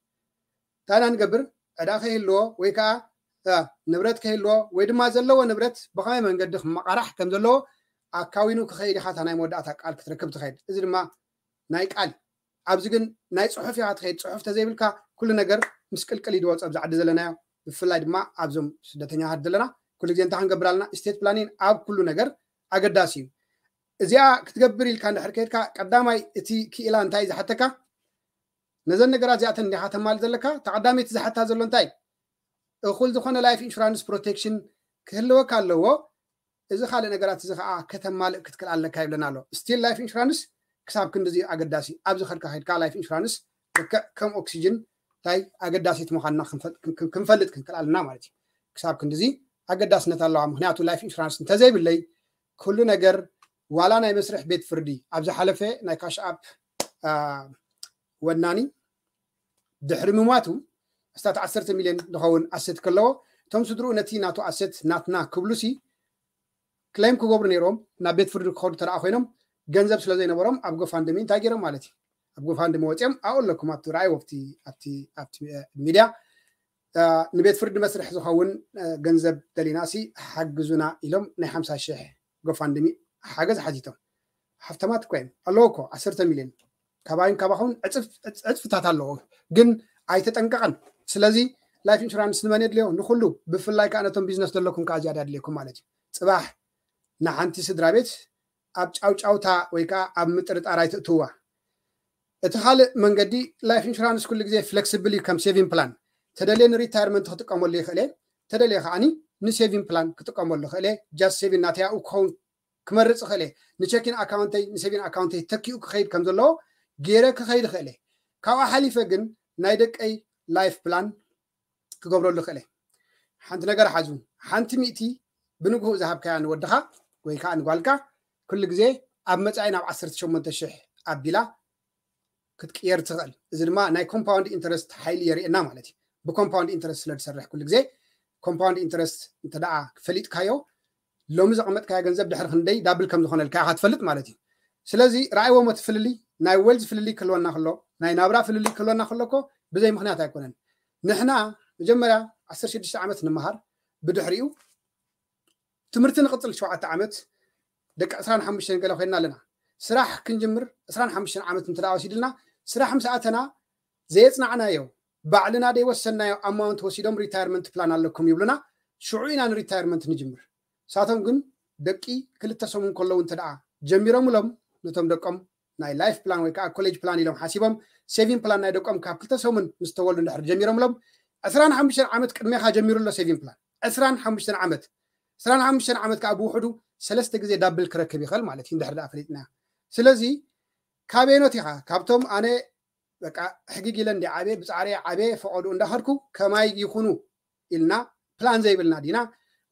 እንታይ ኢና ንገብር? ዕዳ ከይህልዎ ወይ ከዓ ንብረት ከይህልዎ ወይ ድማ ዘለዎ ንብረት ብኸመይ መንገዲ ክመቓራሕ ከም ዘለዎ ኣካዊኑ ክኸይድ ኢኻ እታ ናይ መወዳእታ ቃል ክትረክብ ትኸይድ። እዚ ድማ ናይ ቃል ኣብዚ ግን ናይ ፅሑፍ ኢኻ ትኸይድ። ፅሑፍ ተዘይብልካ ኩሉ ነገር ምስቅልቅል እዩ ዝወፅ ኣብዚ ዓዲ ዘለናዮ። ብፍላይ ድማ ኣብዞም ስደተኛታት ዘለና ኩሉ ግዜ እንታይ ክንገብር ኣለና? ስቴት ፕላኒን ኣብ ኩሉ ነገር ኣገዳሲ እዩ። እዚኣ ክትገብር ኢልካ እንድሕር ከይድካ ቀዳማይ እቲ ክኢላ እንታይ እዩ ዝሓተካ? ነዘን ነገራት እዚኣተን እንዲኻ ተማልእ ዘለካ። ተቐዳሚት ዝሓታ ዘሎ እንታይ? እኹል ዝኾነ ላይፍ ኢንሹራንስ ፕሮቴክሽን ክህልወካ ኣለዎ። እዚ ካልእ ነገራት እዚ ከዓ ከተማልእ ክትክእል ኣለካ ይብለና ኣሎ። ስቲል ላይፍ ኢንሹራንስ ክሳብ ክንድዚ ኣገዳሲ ኣብዚ ከድካ ከድካ ላይፍ ኢንሹራንስ ልክዕ ከም ኦክሲጅን እንታይ ኣገዳሲት ምዃንና ክንፈልጥ ክንክእል ኣለና ማለት እዩ። ክሳብ ክንድዚ ኣገዳስነት ኣለዋ። ምክንያቱ ላይፍ ኢንሹራንስ እንተዘይብለይ ኩሉ ነገር ዋላ ናይ መስርሕ ቤት ፍርዲ ኣብ ዝሓለፈ ናይ ካሽ ኣፕ ወናኒ ድሕሪ ምማቱ ኣስታት ዓሰርተ ሚልዮን ዝኸውን ኣሰት ከለዎ፣ እቶም ስድርኡ ነቲ ናቱ ኣሰት ናትና ክብሉሲ ክሌም ክገብሩ ነይሮም፣ ናብ ቤት ፍርዲ ክኸዱ ተደኣ ኮይኖም፣ ገንዘብ ስለ ዘይነበሮም ኣብ ጎፋንድሚ እንታይ ገይሮም ማለት እዩ? ኣብ ጎፋንድሚ ወፂኦም ኣብኡ ኣለኩም፣ ኣብቲ ረኣይዎ ኣብቲ ኣብቲ ኣብቲ ሚድያ ንቤት ፍርዲ መስርሕ ዝኸውን ገንዘብ ደሊና ሲ ሓግዙና ኢሎም ናይ ሓምሳ ሽሕ ጎፋንድሚ ሓገዝ ሓቲቶም። ሃፍታማት እኮ እዮም ኣለዎ እኮ ዓሰርተ ሚልዮን ካባይን ካባኹን ዕፅፍታት ኣለዎ፣ ግን ኣይተጠንቀቐን። ስለዚ ላይፍ ኢንሹራንስ ንመን የድልዮ? ንኩሉ፣ ብፍላይ ከዓ ነቶም ቢዝነስ ዘለኩም ከዓ ዝያዳ የድልየኩም ማለት እዩ። ፅባሕ ንሓንቲ ስድራ ቤት ኣብ ጫውጫውታ ወይ ከዓ ኣብ ምጥርጣር ኣይትእትዋ። እቲ ካልእ መንገዲ፣ ላይፍ ኢንሹራንስ ኩሉ ግዜ ፍሌክስብል እዩ፣ ከም ሴቪንግ ፕላን። ተደልየ ንሪታይርመንት ክጥቀመሉ ይኽእል እየ፣ ተደልየ ከዓኒ ንሴቪንግ ፕላን ክጥቀመሉ ይኽእል እየ። ጃስት ሴቪንግ ናተይ ኣብኡ ክኸውን ክመርፅ ይኽእል እየ። ንቸኪን ኣካውንተይ ንሴቪንግ ኣካውንተይ ተኪኡ ክኸይድ ከም ዘለዎ ገይረ ክኸይድ ይኽእል እየ። ካብኣ ሓሊፈ ግን ናይ ደቀይ ላይፍ ፕላን ክገብረሉ ይኽእል እየ። ሓንቲ ነገር ሓዙ፣ ሓንቲ ሚእቲ ብንግሁ ዝሃብካያ ንወድኻ ወይ ከዓ ንጓልካ ኩሉ ግዜ ኣብ መፃኢ ናብ ዓሰርተ ሸሞንተ ሽሕ ኣቢላ ክትቅየር ትኽእል። እዚ ድማ ናይ ኮምፓውንድ ኢንተረስት ሓይሊ የርእየና ማለት እዩ። ብኮምፓውንድ ኢንተረስት ስለ ዝሰርሕ ኩሉ ግዜ ኮምፓውንድ ኢንተረስት እንተ ደኣ ፈሊጥካዮ ሎሚ ዘቐመጥካዮ ገንዘብ ድሕሪ ክንደይ ዳብል ከም ዝኾነልካ ኢኻ ትፈልጥ ማለት እዩ። ስለዚ ረኣይዎ ሞ እቲ ፍልልይ፣ ናይ ዌልዝ ፍልልይ ክህልወና ከሎ፣ ናይ ናብራ ፍልልይ ክህልወና ከሎ እኮ ብዘይ ምኽንያት ኣይኮነን። ንሕና መጀመርያ ዓሰርተ ሽዱሽተ ዓመት ንምሃር፣ ብድሕሪኡ ትምህርቲ ንቕፅል ሸውዓተ ዓመት፣ ደቂ ዕስራን ሓሙሽተን ገለ ኮይንና ኣለና። ስራሕ ክንጅምር ዕስራን ሓሙሽተን ዓመት እንተ ደኣ ወሲድልና፣ ስራሕ ምስ ኣተና ዘየፅናዕናዮ፣ ባዕልና ዘይወሰንናዮ ኣማውንት ወሲዶም ሪታየርመንት ፕላን ኣለኩም ይብሉና። ሽዑ ኢና ንሪታየርመንት ንጅምር። ንሳቶም ግን ደቂ ክልተ ሰሙን ከለዉ እንተ ደኣ ጀሚሮምሎም፣ ነቶም ደቆም ናይ ላይፍ ፕላን ወይ ከዓ ኮሌጅ ፕላን ኢሎም ሓሲቦም፣ ሴቪንግ ፕላን ናይ ደቆም ካብ ክልተ ሰሙን ምስ ተወልዱ እንድሕር ጀሚሮምሎም፣ ዕስራን ሓሙሽተን ዓመት ቅድሜኻ ጀሚሩ ኣሎ ሴቪንግ ፕላን። ዕስራን ሓሙሽተን ዓመት፣ ዕስራን ሓሙሽተን ዓመት ከዓ ብውሕዱ ሰለስተ ግዜ ዳብል ክረክብ ይኽእል ማለት እዩ፣ እንድሕር ደኣ ፈሊጥና። ስለዚ ካበየኖት ኢኻ? ካብቶም ኣነ በቃ ሕጊግ ኢለ እንዲ ዓብየ፣ ብፃዕሪ ዓብየ፣ ፈቐዱ እንዳኸድኩ ከማይ ይኹኑ ኢልና ፕላን ዘይብልና ዲና?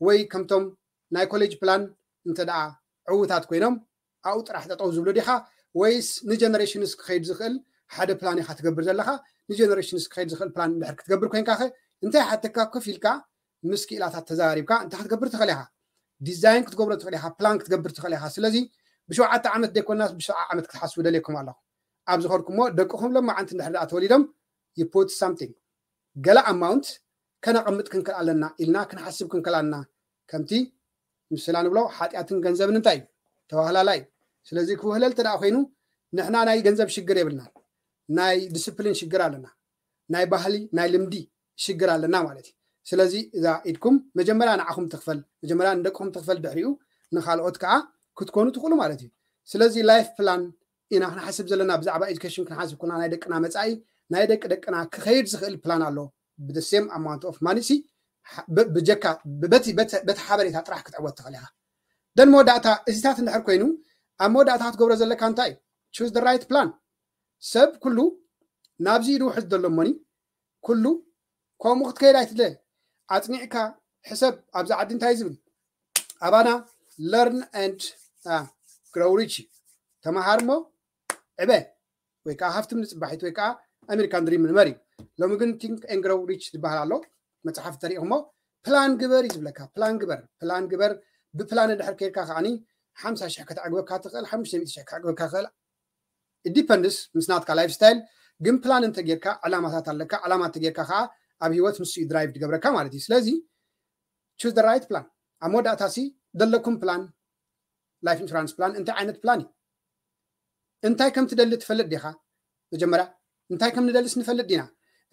ወይ ከምቶም ናይ ኮሌጅ ፕላን እንተ ደኣ ዕዉታት ኮይኖም ኣብኡ ጥራሕ ጠጠው ዝብሉ ዲኻ? ወይስ ንጀነሬሽንስ ክኸይድ ዝኽእል ሓደ ፕላን ኢኻ ትገብር ዘለኻ? ንጀነሬሽንስ ክኸይድ ዝኽእል ፕላን እንድሕር ክትገብር ኮይንካ ኸ እንታይ ሓተካ? ኮፍ ኢልካ ምስ ክኢላታት ተዘራሪብካ እንታይ ክትገብር ትኽእል ኢኻ? ዲዛይን ክትገብሮ ትኽእል ኢኻ፣ ፕላን ክትገብር ትኽእል ኢኻ። ስለዚ ብሸውዓተ ዓመት ዘይኮናስ ብሰብዓ ዓመት ክትሓስቡ ደልየኩም ኣለኹ። ኣብ ዝኸድኩሞ ደቅኹም ለማዓንቲ እንድሕር ደኣ ተወሊዶም you put something፣ ገለ ኣማውንት ከነቐምጥ ክንክእል ኣለና ኢልና ክንሓስብ ክንክእል ኣለና። ከምቲ ምስላ ንብሎ ሓጢኣትን ገንዘብን እንታይ እዩ? ተዋህላላይ እዩ። ስለዚ ክውህለል እንተ ደኣ ኮይኑ ንሕና ናይ ገንዘብ ሽግር የብልናን፣ ናይ ዲስፕሊን ሽግር ኣለና፣ ናይ ባህሊ ናይ ልምዲ ሽግር ኣለና ማለት እዩ። ስለዚ እዛ ኢድኩም መጀመርያ ንዓኹም ትኽፈል፣ መጀመርያ ንደቅኹም ትኽፈል፣ ድሕሪኡ ንኻልኦት ከዓ ክትኮኑ ትኽእሉ ማለት እዩ። ስለዚ ላይፍ ፕላን ኢና ክንሓስብ ዘለና፣ ብዛዕባ ኤጁኬሽን ክንሓስብ ኮና ናይ ደቅና መፃኢ ናይ ደቂ ደቅና ክኸይድ ዝኽእል ፕላን ኣሎ። ብደ ሴም ኣማውንት ኦፍ ማኒ ሲ ብጀካ በቲ ሓበሬታ ጥራሕ ክትዕወት ትኽእል ኢኻ። ደን መወዳእታ እዚታት እንድሕር ኮይኑ ኣብ መወዳእታ ክትገብሮ ዘለካ እንታይ? ቹዝ ደ ራይት ፕላን። ሰብ ኩሉ ናብዚ ኢዱ ውሕዝ ዘሎ ሞኒ ኩሉ ከምኡ ክትከይድ ኣይትደ። ኣፅኒዕካ ሕሰብ። ኣብዚ ዓዲ እንታይ ዝብል ኣባና learn and grow rich፣ ተመሃር ሞ ዕበ ወይ ከዓ ሃፍትም ንፅባሒት ወይ ከዓ ኣሜሪካን ድሪም ንበር እዩ። ሎሚ ግን ቲንክ ኤን ግሮው ሪች ዝበሃል ኣሎ። መፅሓፍ ተሪኢኹሞ ፕላን ግበር እዩ ዝብለካ። ፕላን ግበር፣ ፕላን ግበር። ብፕላን እንድሕር ከይድካ ከዓኒ ሓምሳ ሽሕ ከተዕግበካ ትኽእል፣ ሓሙሽተ ሚእቲ ሽሕ ከዕግበካ ትኽእል። ዲፐንድስ ምስ ናትካ ላይፍ ስታይል። ግን ፕላን እንተጌርካ ዕላማታት ኣለካ። ዕላማ እንተጌርካ ከዓ ኣብ ህይወት ንሱ እዩ ድራይቭ ዝገብረካ ማለት እዩ። ስለዚ ቹዝ ደ ራይት ፕላን። ኣብ መወዳእታ ሲ ዘለኩም ፕላን፣ ላይፍ ኢንሹራንስ ፕላን እንታይ ዓይነት ፕላን እዩ? እንታይ ከም ትደሊ ትፈልጥ ዲኻ? መጀመርያ እንታይ ከም ንደልስ ንፈልጥ ዲና?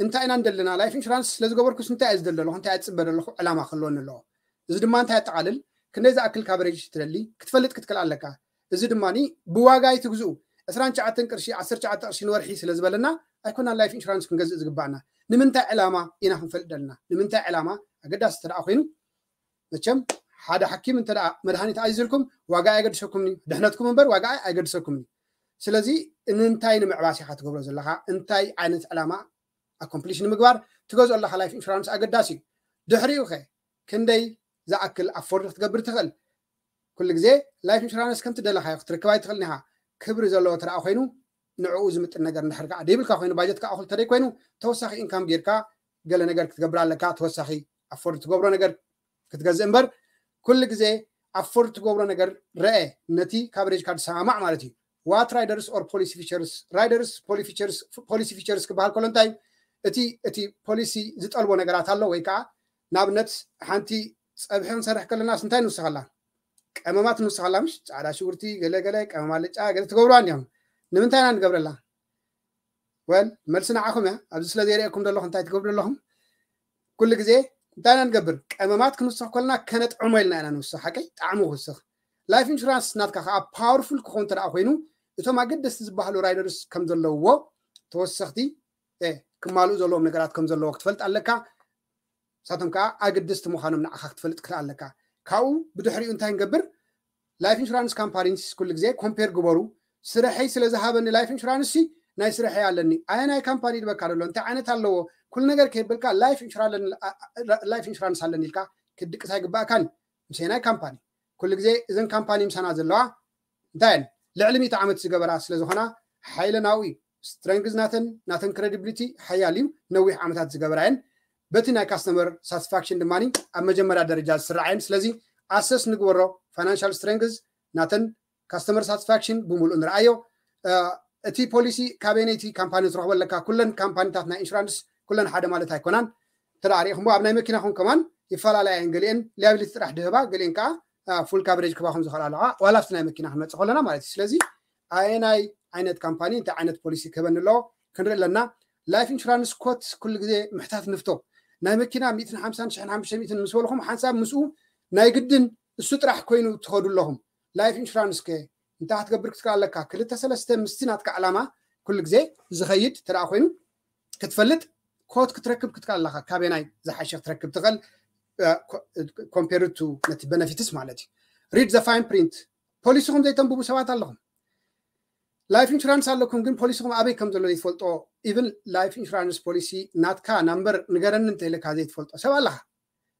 እንታይ ኢና ንደልና? ላይፍ ኢንሹራንስ ስለ ዝገበርኩስ እንታይ እየ ዝደሊ ኣለኹ? እንታይ እየ ዝፅበ ዘለኹ? ዕላማ ክህልወኒ ኣለዎ። እዚ ድማ እንታይ የጠቓልል? ክንደይ ዝኣክል ካቨሬጅ ትደሊ ክትፈልጥ ክትክእል ኣለካ። እዚ ድማ ብዋጋ ኣይትግዝኡ። ዕስራን ትሽዓተን ቅርሺ፣ ዓሰርተ ትሽዓተ ቅርሺ ንወርሒ ስለ ዝበለና ኣይኮናን ላይፍ ኢንሹራንስ ክንገዝእ ዝግባኣና። ንምንታይ ዕላማ ኢና ክንፈልጥ ዘለና? ንምንታይ ዕላማ ኣገዳሲ እንተ ደኣ ኮይኑ መቸም ሓደ ሓኪም እንተ ደኣ መድሃኒት ኣዚዝልኩም ዋጋ ኣይገድሰኩምን እዩ። ድሕነትኩም እምበር ዋጋ ኣይገድሰኩምን እዩ። ስለዚ እንታይ ንምዕባስ ኢኻ ትገብሮ ዘለኻ? እንታይ ዓይነት ዕላማ ኣኮምፕሊሽ ንምግባር ትገዝኦ ኣለኻ? ላይፍ ኢንሹራንስ ኣገዳሲ እዩ። ድሕሪኡ ኸ ክንደይ ዝኣክል ኣፎርድ ክትገብር ትኽእል? ኩሉ ግዜ ላይፍ ኢንሹራንስ ከምቲ ደለኻዮ ክትረክብ ኣይትኽእልን ኢኻ። ክብሪ ዘለዎ ተደኣ ኮይኑ ንዕኡ ዝምጥን ነገር እንድሕር ከዓ ደይብልካ ኮይኑ ባጀት ከዓ እኹል ተደይ ኮይኑ ተወሳኺ ኢንካም ጌርካ ገለ ነገር ክትገብር ኣለካ። ተወሳኺ ኣፎርድ ትገብሮ ነገር ክትገዝእ እምበር ኩሉ ግዜ ኣፎርድ ትገብሮ ነገር ረአ ነቲ ካቨሬጅካ ዝሰማማዕ ማለት እዩ። What riders or policy features? Riders, policy features ክበሃል ከሎ እንታይ እቲ እቲ ፖሊሲ ዝጠልቦ ነገራት ኣሎ ወይ ከዓ ንኣብነት ሓንቲ ፀብሒ ክንሰርሕ ከለናስ እንታይ ንውስኸላ? ቀመማት ንውስኸላ ምሽ ፃዕዳ ሽጉርቲ ገለ ገለ ቀመም ኣልጫ ገለ ትገብርዋ እንዲኹም። ንምንታይ ኢና ንገብረላ? ወል መልሲ ንዓኹም እያ። ኣብዚ ስለ ዘይርእየኩም ዘለኹ እንታይ ትገብሩ ኣለኹም? ኩሉ ግዜ እንታይ ኢና ንገብር? ቀመማት ክንውስኽ ከለና ከነጥዕሞ ኢልና ኢና ንውስኽ። ሓቀይ ጣዕሙ ክውስኽ። ላይፍ ኢንሹራንስ ናትካ ከዓ ፓወርፉል ክኸውን እንተ ደኣ ኮይኑ እቶም ኣገደስቲ ዝበሃሉ ራይደርስ ከም ዘለውዎ ተወሰኽቲ ክማልኡ ዘለዎም ነገራት ከም ዘለዎ ክትፈልጥ ኣለካ። ንሳቶም ከዓ ኣገደስቲ ምዃኖም ንዓኻ ክትፈልጥ ክልእ ኣለካ። ካብኡ ብድሕሪኡ እንታይ ንገብር? ላይፍ ኢንሹራንስ ካምፓኒስ ኩሉ ግዜ ኮምፔር ግበሩ። ስርሐይ ስለ ዝሃበኒ ላይፍ ኢንሹራንስ ናይ ስርሐይ ኣለኒ። ኣየናይ ካምፓኒ ድበካ ደሎ እንታይ ዓይነት ኣለዎ? ኩሉ ነገር ከይብልካ ላይፍ ኢንሹራንስ ኣለኒ ኢልካ ክትድቅስ ኣይግባእካን። ምሰናይ ካምፓኒ ኩሉ ግዜ እዘን ካምፓኒ ምሳና ዘለዋ እንታይ ልዕሊ ሚእቲ ዓመት ዝገበራ ስለ ዝኾና ሓይለ ናብኡ እዩ። ስትረንግዝ ናተን ናተን ክሬዲብሊቲ ሓያል እዩ። ነዊሕ ዓመታት ዝገበራ እየን። በቲ ናይ ካስተመር ሳቲስፋክሽን ድማ ኣብ መጀመርያ ደረጃ ዝስራዓ እየን። ስለዚ ኣሰስ ንግበሮ። ፋይናንሻል ስትረንግዝ ናተን ካስተመር ሳቲስፋክሽን ብምሉእ ንርኣዮ። እቲ ፖሊሲ ካበይነይቲ ካምፓኒ ትረኽቦ ኣለካ? ኩለን ካምፓኒታት ናይ ኢንሹራንስ ኩለን ሓደ ማለት ኣይኮናን። እንተ ርኢኹምዎ ኣብ ናይ መኪናኹም ከማን ይፈላለያ እየን። ገሊአን ሊያቢሊቲ ጥራሕ ድህባ፣ ገሊአን ከዓ ፉል ካቨሬጅ ክባኹም ዝኽእል ኣለዋ። ዋላ ኣብቲ ናይ መኪና ክንመፅእ ከለና ማለት እዩ። ስለዚ ኣየናይ ዓይነት ካምፓኒ እንታይ ዓይነት ፖሊሲ ክህበኒ ኣለዎ ክንርኢ ኣለና። ላይፍ ኢንሹራንስ ኮት ኩሉ ግዜ ምሕታት ንፍቶ። ናይ መኪና ሚእትን ሓምሳን ሽሕን ሓሙሽተ ሚእትን ምስ በልኹም ሓንሳብ ምስኡ ናይ ግድን እሱ ጥራሕ ኮይኑ ትኸዱ ኣለኹም። ላይፍ ኢንሹራንስ ከ እንታይ ክትገብር ክትክእል ኣለካ? ክልተ ሰለስተ ምስቲ ናትካ ዕላማ ኩሉ ግዜ ዝኸይድ እንተ ደኣ ኮይኑ ክትፈልጥ ኮት ክትረክብ ክትክእል ኣለካ። ካበይ ናይ ዝሓሸ ክትረክብ ትኽእል ኮምፔርድ ቱ ነቲ ቤነፊትስ ማለት እዩ። ሪድ ዘ ፋይን ፕሪንት። ፖሊሲኹም ዘይተንብቡ ሰባት ኣለኹም። ላይፍ ኢንሹራንስ ኣለኩም ግን ፖሊሲኹም ኣበይ ከም ዘሎ ዘይትፈልጦ። ኢቭን ላይፍ ኢንሹራንስ ፖሊሲ ናትካ ናምበር ንገረኒ እንተኢልካ ዘይትፈልጦ ሰብ ኣለኻ።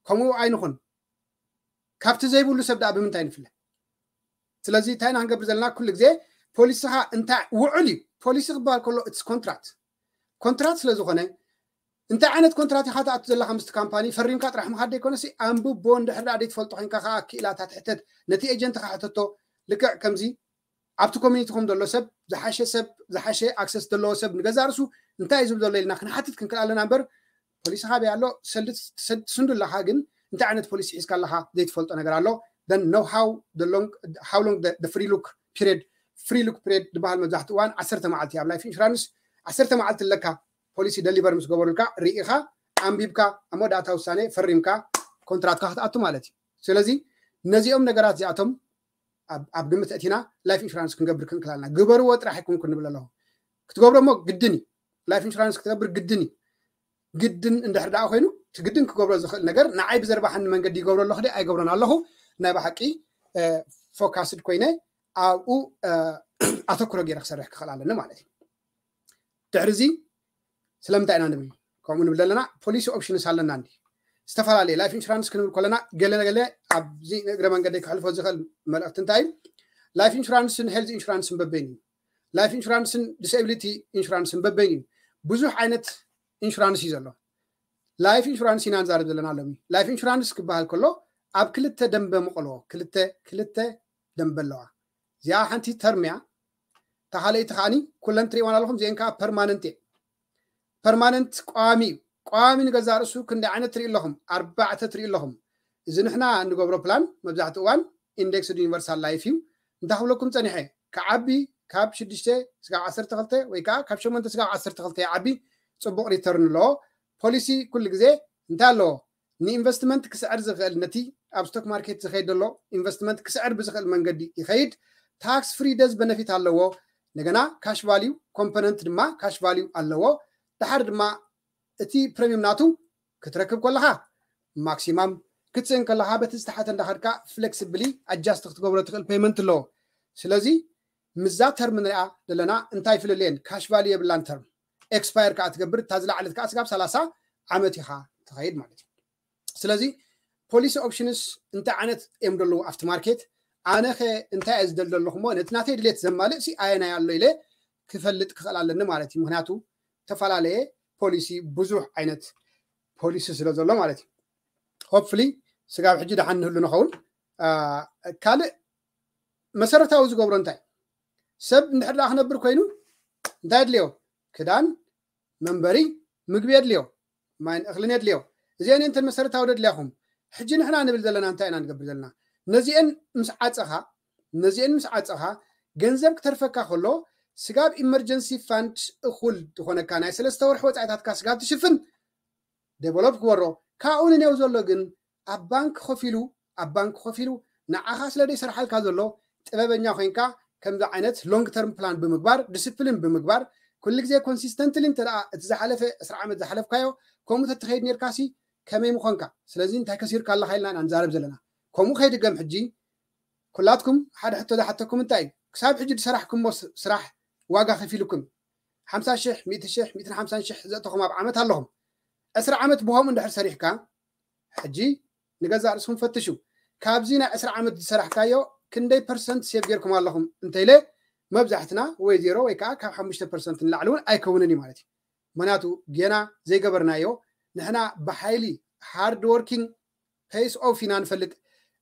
ከምኡ ኣይንኹን። ካብቲ ዘይብሉ ሰብ ደኣ ብምንታይ ንፍለ? ስለዚ እንታይ ኢና ክንገብር ዘለና? ኩሉ ግዜ ፖሊስኻ እንታይ ውዕል እዩ። ፖሊሲ ክበሃል ከሎ እትስ ኮንትራት ኮንትራት ስለ ዝኾነ እንታይ ዓይነት ኮንትራት ኢኻ ትኣቱ ዘለኻ ምስቲ ካምፓኒ ፈሪምካ ጥራሕ ምኻድ ዘይኮነሲ ኣንብቦ እንድሕር ደኣ ዘይትፈልጦ ኮይንካ ከዓ ክኢላታት ሕተት። ነቲ ኤጀንትኻ ሕተቶ። ልክዕ ከምዚ ኣብቲ ኮሚኒቲኹም ዘሎ ሰብ ዝሓሸ ሰብ ዝሓሸ ኣክሰስ ዘለዎ ሰብ ንገዛ ርሱ እንታይ እዩ ዝብል ዘሎ ኢልና ክንሓትት ክንክእል ኣለና እምበር ፖሊሲ ካበይ ኣሎ ሰልድ ትሰድ ትስንዱ ኣለኻ ግን እንታይ ዓይነት ፖሊሲ ሒዝካ ኣለኻ ዘይትፈልጦ ነገር ኣሎ። Then know how the long how long the, the free look period free look period ዝበሃል መብዛሕትኡ እዋን ዓሰርተ መዓልቲ ኣብ ላይፍ ኢንሹራንስ ዓሰርተ መዓልቲ ኣለካ። ፖሊሲ ደሊቨር ምስ ገበሩልካ ርኢኻ ኣንቢብካ ኣብ መወዳእታ ውሳኔ ፈሪምካ ኮንትራትካ ክትኣቱ ማለት እዩ። ስለዚ ነዚኦም ነገራት እዚኣቶም ኣብ ግምት እቲና ላይፍ ኢንሹራንስ ክንገብር ክንክላልና ግበርዎ ጥራሕ ይኩንኩ ንብል ኣለኹ። ክትገብሮ እሞ ግድን እዩ። ላይፍ ኢንሹራንስ ክትገብር ግድን እዩ። ግድን እንድሕር ደኣ ኮይኑ እቲ ግድን ክገብሮ ዝኽእል ነገር ንዓይ ብዘርባሓኒ መንገዲ ይገብሮ ኣለኹ ደ ኣይገብሮን ኣለኹ ናይ ብሓቂ ፎካስድ ኮይነ ኣብኡ ኣተኩሮ ገይረ ክሰርሕ ክኽእል ኣለኒ ማለት እዩ። ድሕሪ እዚ ስለምንታይ ኢና ንብል ከምኡ ንብል ዘለና ፖሊሲ ኦፕሽንስ ኣለና እንዲ ዝተፈላለየ ላይፍ ኢንሹራንስ ክንብል ከለና ገለ ገለ ኣብዚ ንእግረ መንገዲ ክሕልፎ ዝኽእል መልእክቲ እንታይ እዩ? ላይፍ ኢንሹራንስን ሄልዝ ኢንሹራንስን በበይን እዩ። ላይፍ ኢንሹራንስን ዲስኤቢሊቲ ኢንሹራንስን በበይን እዩ። ብዙሕ ዓይነት ኢንሹራንስ እዩ ዘሎ። ላይፍ ኢንሹራንስ ኢና ንዛረብ ዘለና ሎሚ። ላይፍ ኢንሹራንስ ክበሃል ከሎ ኣብ ክልተ ደንበ ምቐልዎ ክልተ ክልተ ደንበ ኣለዋ። እዚኣ ሓንቲ ተርም እያ። እታ ካልኣይቲ ከዓኒ ኩለን ትሪእዋን ኣለኹም እዚአን ከዓ ፐርማነንት እየ። ፐርማነንት ቋሚ እዩ። ቋሚ ንገዛ ርእሱ ክንደይ ዓይነት ትርኢ ኣለኹም? ኣርባዕተ ትርኢ ኣለኹም። እዚ ንሕና እንገብሮ ፕላን መብዛሕትኡ እዋን ኢንዴክስድ ዩኒቨርሳል ላይፍ እዩ። እንታይ ክብለኩም ፀኒሐ ክዓቢ ካብ ሽዱሽተ ስጋብ ዓሰርተ ክልተ ወይ ከዓ ካብ ሸሞንተ ስጋብ ዓሰርተ ክልተ ይዓቢ። ፅቡቅ ሪተርን ኣለዎ። ፖሊሲ ኩሉ ግዜ እንታይ ኣለዎ ንኢንቨስትመንት ክስዕር ዝኽእል ነቲ ኣብ ስቶክ ማርኬት ዝኸይድ ዘሎ ኢንቨስትመንት ክስዕር ብዝኽእል መንገዲ ይኸይድ። ታክስ ፍሪ ደዝ በነፊት ኣለዎ። እንደገና ካሽ ቫልዩ ኮምፖነንት ድማ ካሽ ቫልዩ ኣለዎ። ድሓር ድማ እቲ ፕሪሚየም ናቱ ክትረክብ ከለኻ ማክሲማም ክትስእን ከለኻ በቲ ዝተሓተ እንዳኸድካ ፍሌክስብሊ ኣጃስት ክትገብሮ ትኽእል ፔመንት ኣለዎ። ስለዚ ምዛ ተርም ንሪኣ ዘለና እንታይ ፍልልየን ካሽ ቫልዩ የብላን። ተርም ኤክስፓየር ከዓ ትገብር እታ ዝለዓለት ከዓ ስጋብ ሰላሳ ዓመት ኢኻ ትኸይድ ማለት እዩ። ስለዚ ፖሊሲ ኦፕሽንስ እንታይ ዓይነት እዮም ዘለዉ ኣብቲ ማርኬት ኣነኸ እንታይ እየ ዝደሊ ዘለኹ እሞ ነቲ ናተይ ድሌት ዘማልእ ሲ ኣየናይ ኣሎ ኢለ ክፈልጥ ክኽእል ኣለኒ ማለት እዩ። ምክንያቱ ዝተፈላለየ ፖሊሲ፣ ብዙሕ ዓይነት ፖሊሲ ስለ ዘሎ ማለት እዩ። Hopefully ስጋብ ሕጂ ደሓን ንህሉ ንኸውን። ካልእ መሰረታዊ ዝገብሮ እንታይ? ሰብ እንድሕር ደኣ ክነብር ኮይኑ እንታይ የድልዮ? ክዳን፣ መንበሪ፣ ምግቢ የድልዮ፣ ማይን እኽልን የድልዮ። እዚአን እንተን መሰረታዊ ደድልያኹም። ሕጂ ንሕና ንብል ዘለና እንታይ ኢና ንገብር ዘለና? ነዚአን ምስ ዓፀኻ ነዚአን ምስ ዓፀኻ ገንዘብ ክተርፈካ ከሎ ስጋብ ኢመርጀንሲ ፋንድ እኹል ዝኾነካ ናይ ሰለስተ ወርሒ ወፃኢታትካ ስጋብ ትሽፍን ዴቨሎፕ ክበሮ። ካብኡ ንኔው ዘሎ ግን ኣብ ባንክ ከፊሉ ኣብ ባንክ ከፊሉ ንዓኻ ስለ ዘይሰርሓልካ ዘሎ ጥበበኛ ኮይንካ ከምዚ ዓይነት ሎንግ ተርም ፕላን ብምግባር ዲስፕሊን ብምግባር ኩሉ ግዜ ኮንሲስተንትሊ እንተ እቲ ዝሓለፈ ዕስራ ዓመት ዝሓለፍካዮ ከምኡ ተትኸይድ ነርካሲ ከመይ ምኾንካ? ስለዚ እንታይ ከሲርካ ኣለኻ ኢልና ኢና ንዛረብ ዘለና። ከምኡ ከይድገም ሕጂ ኩላትኩም ሓደ ሕቶ ዝሓተኩም እንታይ እዩ? ክሳብ ሕጂ ዝሰራሕኩሞ ስራሕ ዋጋ ከፊልኩም ሓምሳ ሽሕ፣ ሚእቲ ሽሕ፣ ሚእትን ሓምሳን ሽሕ ዘእተኹም ኣብ ዓመት ኣለኹም። ዕስራ ዓመት ብኸምኡ እንድሕር ሰሪሕካ ሕጂ ንገዛእ ርእስኹም ፈትሹ። ካብዚ ናይ ዕስራ ዓመት ዝሰራሕካዮ ክንደይ ፐርሰንት ሴቭ ጌርኩም ኣለኹም እንተኢለ መብዛሕትና ወይ ዜሮ ወይ ከዓ ካብ ሓሙሽተ ፐርሰንት ንላዕሊ እውን ኣይከውንን እዩ ማለት እዩ። ምክንያቱ ጌና ዘይገበርናዮ ንሕና ብሓይሊ ሃርድ ወርኪንግ ፔይስ ኦፍ ኢና ንፈልጥ።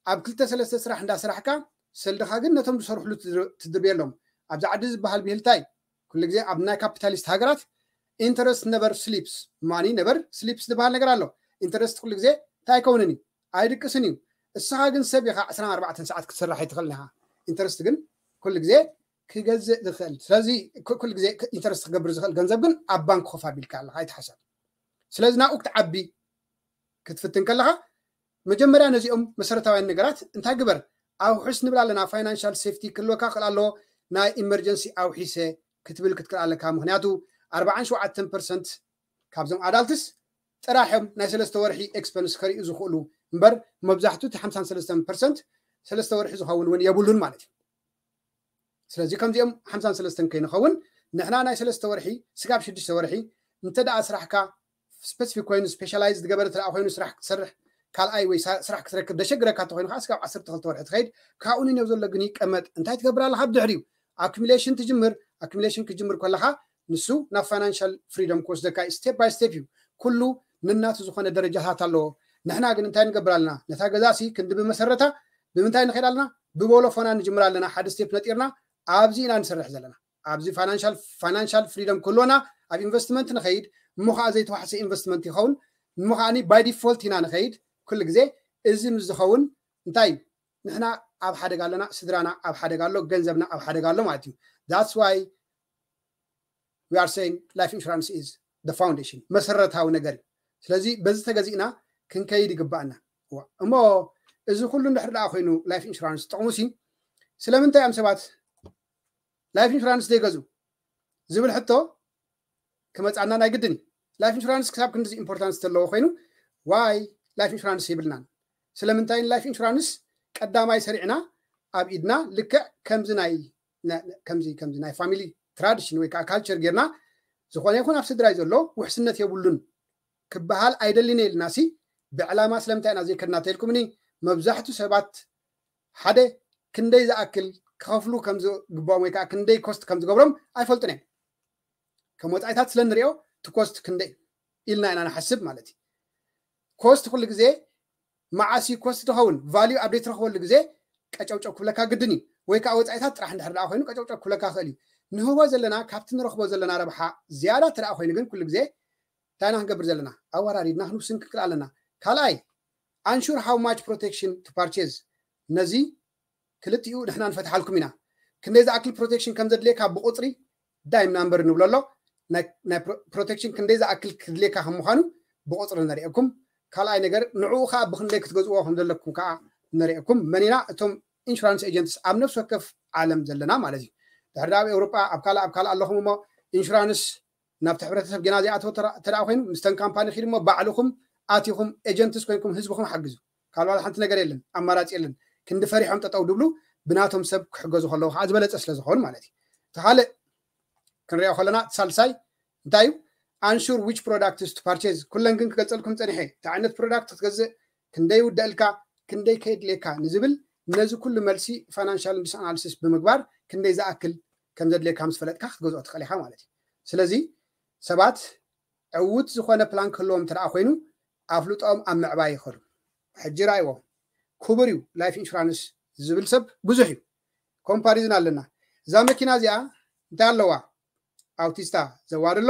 ኣብ ክልተ ሰለስተ ስራሕ እንዳስራሕካ ሰልድኻ ግን ነቶም ዝሰርሕሉ ትድርብየሎም። ኣብዚ ዓዲ ዝበሃል ብሂልታይ ኩሉ ግዜ ኣብ ናይ ካፒታሊስት ሃገራት ኢንተረስት ነበር ስሊፕስ ማኒ ነበር ስሊፕስ ዝበሃል ነገር ኣሎ። ኢንተረስት ኩሉ ግዜ እንታይ ኣይከውንን እዩ ኣይድቅስን እዩ። እስኻ ግን ሰብ ኢኻ ዕስራን ኣርባዕተን ሰዓት ክትሰርሕ ኣይትኽእልን ኢኻ። ኢንተረስት ግን ኩሉ ግዜ ክገዝእ ዝኽእል ስለዚ ኩሉ ግዜ ኢንተረስት ክገብር ዝኽእል ገንዘብ ግን ኣብ ባንክ ኮፍ ኣቢልካ ኣለኻ ኣይትሓሰብ። ስለዚ ናብኡ ክትዓቢ ክትፍትን ከለኻ መጀመርያ ነዚኦም መሰረታውያን ነገራት እንታይ ግበር ኣውሕስ ንብል ኣለና። ፋይናንሻል ሴፍቲ ክህልወካ ክእል ኣለዎ። ናይ ኢመርጀንሲ ኣውሒሰ ክትብል ክትክእል ኣለካ። ምክንያቱ ኣርባዓን ሸውዓተን ፐርሰንት ካብዞም ኣዳልትስ ጥራሕም ናይ ሰለስተ ወርሒ ኤክስፐንስ ከርእዩ ዝኽእሉ እምበር መብዛሕቱ እቲ ሓምሳን ሰለስተን ፐርሰንት ሰለስተ ወርሒ ዝኸውን እውን የብሉን ማለት እዩ። ስለዚ ከምዚኦም ሓምሳን ሰለስተን ከይንኸውን ንሕና ናይ ሰለስተ ወርሒ ስጋብ ሽዱሽተ ወርሒ እንተ ደኣ ስራሕካ ስፐሲፊክ ኮይኑ ስፔሻላይዝ ዝገበረ ተደኣ ኮይኑ ስራሕ ክትሰርሕ ካልኣይ ወይ ስራሕ ክትረክብ ደሸግረካ እንተኮይኑ ከዓ ስጋብ ዓሰርተ ክልተ ወርሒ ትኸይድ። ካብኡ ንኔው ዘሎ ግን ይቀመጥ እንታይ ትገብር ኣለካ ብድሕሪኡ ኣኩሚሌሽን ትጅምር። ኣኩሚሌሽን ክትጅምር ከለካ ንሱ ናብ ፋይናንሻል ፍሪደም ክወስደካ እዩ። ስቴፕ ባይ ስቴፕ እዩ። ኩሉ ንናቱ ዝኾነ ደረጃታት ኣለዎ። ንሕና ግን እንታይ ንገብር ኣለና? ነታ ገዛ ሲ ክንዲ ብመሰረታ ብምንታይ ንኸይድ ኣለና? ብቦሎፎና ንጅምር ኣለና። ሓደ ስቴፕ ነጢርና ኣብዚ ኢና ንሰርሕ ዘለና። ኣብዚ ፋይናንሻል ፍሪደም ክህልወና ኣብ ኢንቨስትመንት ንኸይድ እሞ ከዓ ዘይተዋሕሰ ኢንቨስትመንት ይኸውን እሞ ከዓ ባይ ዲፎልት ኢና ንኸይድ። ኩሉ ግዜ እዚ ምስ ዝኸውን እንታይ እዩ? ንሕና ኣብ ሓደጋ ኣለና፣ ስድራና ኣብ ሓደጋ ኣሎ፣ ገንዘብና ኣብ ሓደጋ ኣሎ ማለት እዩ። That's why we are saying life insurance is the foundation መሰረታዊ ነገር እዩ። ስለዚ በዚ ተገዚእና ክንከይድ ይግባእና። እሞ እዚ ኩሉ እንድሕር ደኣ ኮይኑ ላይፍ ኢንሹራንስ ጥቕሙ ሲ ስለምንታይ እዮም ሰባት ላይፍ ኢንሹራንስ ዘይገዙ ዝብል ሕቶ ክመፃና ናይ ግድን እዩ። ላይፍ ኢንሹራንስ ክሳብ ክንዲዚ ኢምፖርታንስ ዘለዎ ኮይኑ ዋይ ላይፍ ኢንሹራንስ ይብልናን? ስለምንታይ ላይፍ ኢንሹራንስ ቀዳማይ ሰሪዕና ኣብ ኢድና ልክዕ ከምዚ ናይ ከምዚ ከምዚ ናይ ፋሚሊ ትራዲሽን ወይ ከዓ ካልቸር ጌርና ዝኾነ ይኹን ኣብ ስድራይ ዘሎ ውሕስነት የብሉን ክበሃል ኣይደልን ኢልና ሲ ብዕላማ ስለምንታይ ኢና ዘይከድና ተልኩምኒ? መብዛሕቱ ሰባት ሓደ ክንደይ ዝኣክል ክኸፍሉ ከም ዝግብኦም ወይ ከዓ ክንደይ ኮስት ከም ዝገብሮም ኣይፈልጡን እዮም። ከም ወፃኢታት ስለ ንሪኦ እቲ ኮስት ክንደይ ኢልና ኢና ንሓስብ ማለት እዩ። ኮስት ኩሉ ግዜ መዓስ እዩ ኮስት ዝኸውን ቫልዩ ኣብ ዘይትረኽበሉ ግዜ ቀጨውጨው ክብለካ ግድን እዩ። ወይ ከዓ ወፃኢታት ጥራሕ እንድሕር ደኣ ኮይኑ ቀጨውጨው ክብለካ ክእል እዩ። ንህቦ ዘለና ካብቲ ንረኽቦ ዘለና ረብሓ ዝያዳ እተ ኮይኑ ግን ኩሉ ግዜ እንታይ ኢና ክንገብር ዘለና ኣወራሪድና ክንውስን ክክል ኣለና። ካልኣይ unsure how much protection to purchase ነዚ ክልቲኡ ንሕና ንፈትሓልኩም ኢና። ክንደይ ዝኣክል ፕሮቴክሽን ከም ዘድልየካ ብቁፅሪ ዳይም ናምበር ንብሎ ኣሎ። ናይ ፕሮቴክሽን ክንደይ ዝኣክል ክድልየካ ከም ምዃኑ ብቁፅሪ ነርእየኩም። ካልኣይ ነገር ንዕኡ ከዓ ብክንደይ ክትገዝእዎ ከም ዘለኩም ከዓ ነርእየኩም። መን ኢና እቶም ኢንሹራንስ ኤጀንትስ ኣብ ነፍሲ ወከፍ ዓለም ዘለና ማለት እዩ። ድሕሪ ኣብ ኤውሮጳ ኣብ ካልእ ኣብ ካልእ ኣለኹም እሞ ኢንሹራንስ ናብቲ ሕብረተሰብ ገና ዘይኣተወ ተደኣ ኮይኑ ምስተን ካምፓኒ ኪድ እሞ ባዕልኹም ኣቲኹም ኤጀንትስ ኮይንኩም ህዝብኹም ሓግዙ። ካልባል ሓንቲ ነገር የለን፣ ኣማራፂ የለን። ክንዲ ፈሪሖም ጠጠው ድብሉ ብናቶም ሰብ ክሕገዙ ከለዉ ከዓ ዝበለፀ ስለ ዝኸውን ማለት እዩ። እቲ ካልእ ክንሪኦ ከለና እቲ ሳልሳይ እንታይ እዩ? Unsure which product to purchase ኩለን ግን ክገልፀልኩም ፀኒሐ እቲ ዓይነት ፕሮዳክት ክትገዝእ ክንደይ ውደእልካ ክንደይ ከየድልየካ ንዝብል ነዚ ኩሉ መልሲ ፋይናንሻል ሪስክ ኣናሊሲስ ብምግባር ክንደይ ዝኣክል ከም ዘድልየካ ምስ ፈለጥካ ክትገዝኦ ትኽእል ኢኻ ማለት እዩ። ስለዚ ሰባት ዕዉት ዝኾነ ፕላን ክህልዎም እንተ ደኣ ኮይኑ ኣፍልጦም ኣብ ምዕባይ ይኸዱ። ሕጂ ራእይዎ፣ ክቡር እዩ ላይፍ ኢንሹራንስ ዝብል ሰብ ብዙሕ እዩ። ኮምፓሪዝን ኣለና። እዛ መኪና እዚኣ እንታይ ኣለዋ? ኣውቲስታ ዘዋርሎ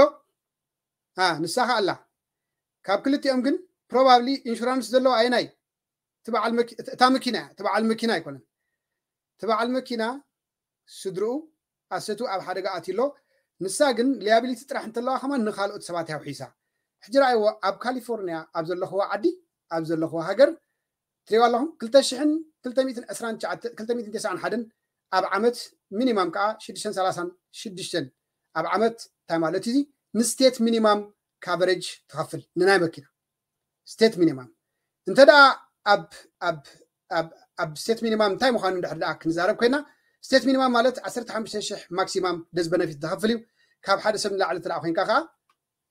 ንሳ ከ ኣላ። ካብ ክልቲኦም ግን ፕሮባብሊ ኢንሹራንስ ዘለዎ ኣየናይ? እታ መኪና እያ። እታ በዓል መኪና ኣይኮነን። እታ በዓል መኪና ስድርኡ ኣሰቱ ኣብ ሓደጋ ኣትዩ ኣሎ። ንሳ ግን ሊያቢሊቲ ጥራሕ እንተለዋ ከማን ንካልኦት ሰባት እያ ውሒሳ። ሕጂ ረኣይዎ፣ ኣብ ካሊፎርኒያ ኣብ ዘለኽዎ ዓዲ፣ ኣብ ዘለኽዎ ሃገር ትሪእዋ ኣለኹም፣ ክልተ ሽሕን ክልተ ሚእትን ዕስራን ትሽዓተን፣ ክልተ ሚእትን ተስዓን ሓደን ኣብ ዓመት፣ ሚኒማም ከዓ ሽዱሽተን ሰላሳን ሽዱሽተን ኣብ ዓመት። እንታይ ማለት እዚ? ንስቴት ሚኒማም ካቨሬጅ ትኸፍል ንናይ መኪና ስቴት ሚኒማም። እንተ ደኣ ኣብ ኣብ ኣብ ኣብ ስቴት ሚኒማም እንታይ ምዃኑ እንድሕር ደኣ ክንዛረብ ኮይና፣ ስቴት ሚኒማም ማለት ዓሰርተ ሓሙሽተ ሽሕ ማክሲማም ደዝ በነፊት ዝኸፍል እዩ። ካብ ሓደ ሰብ ንላዕሊ እንተ ደኣ ኮይንካ ከዓ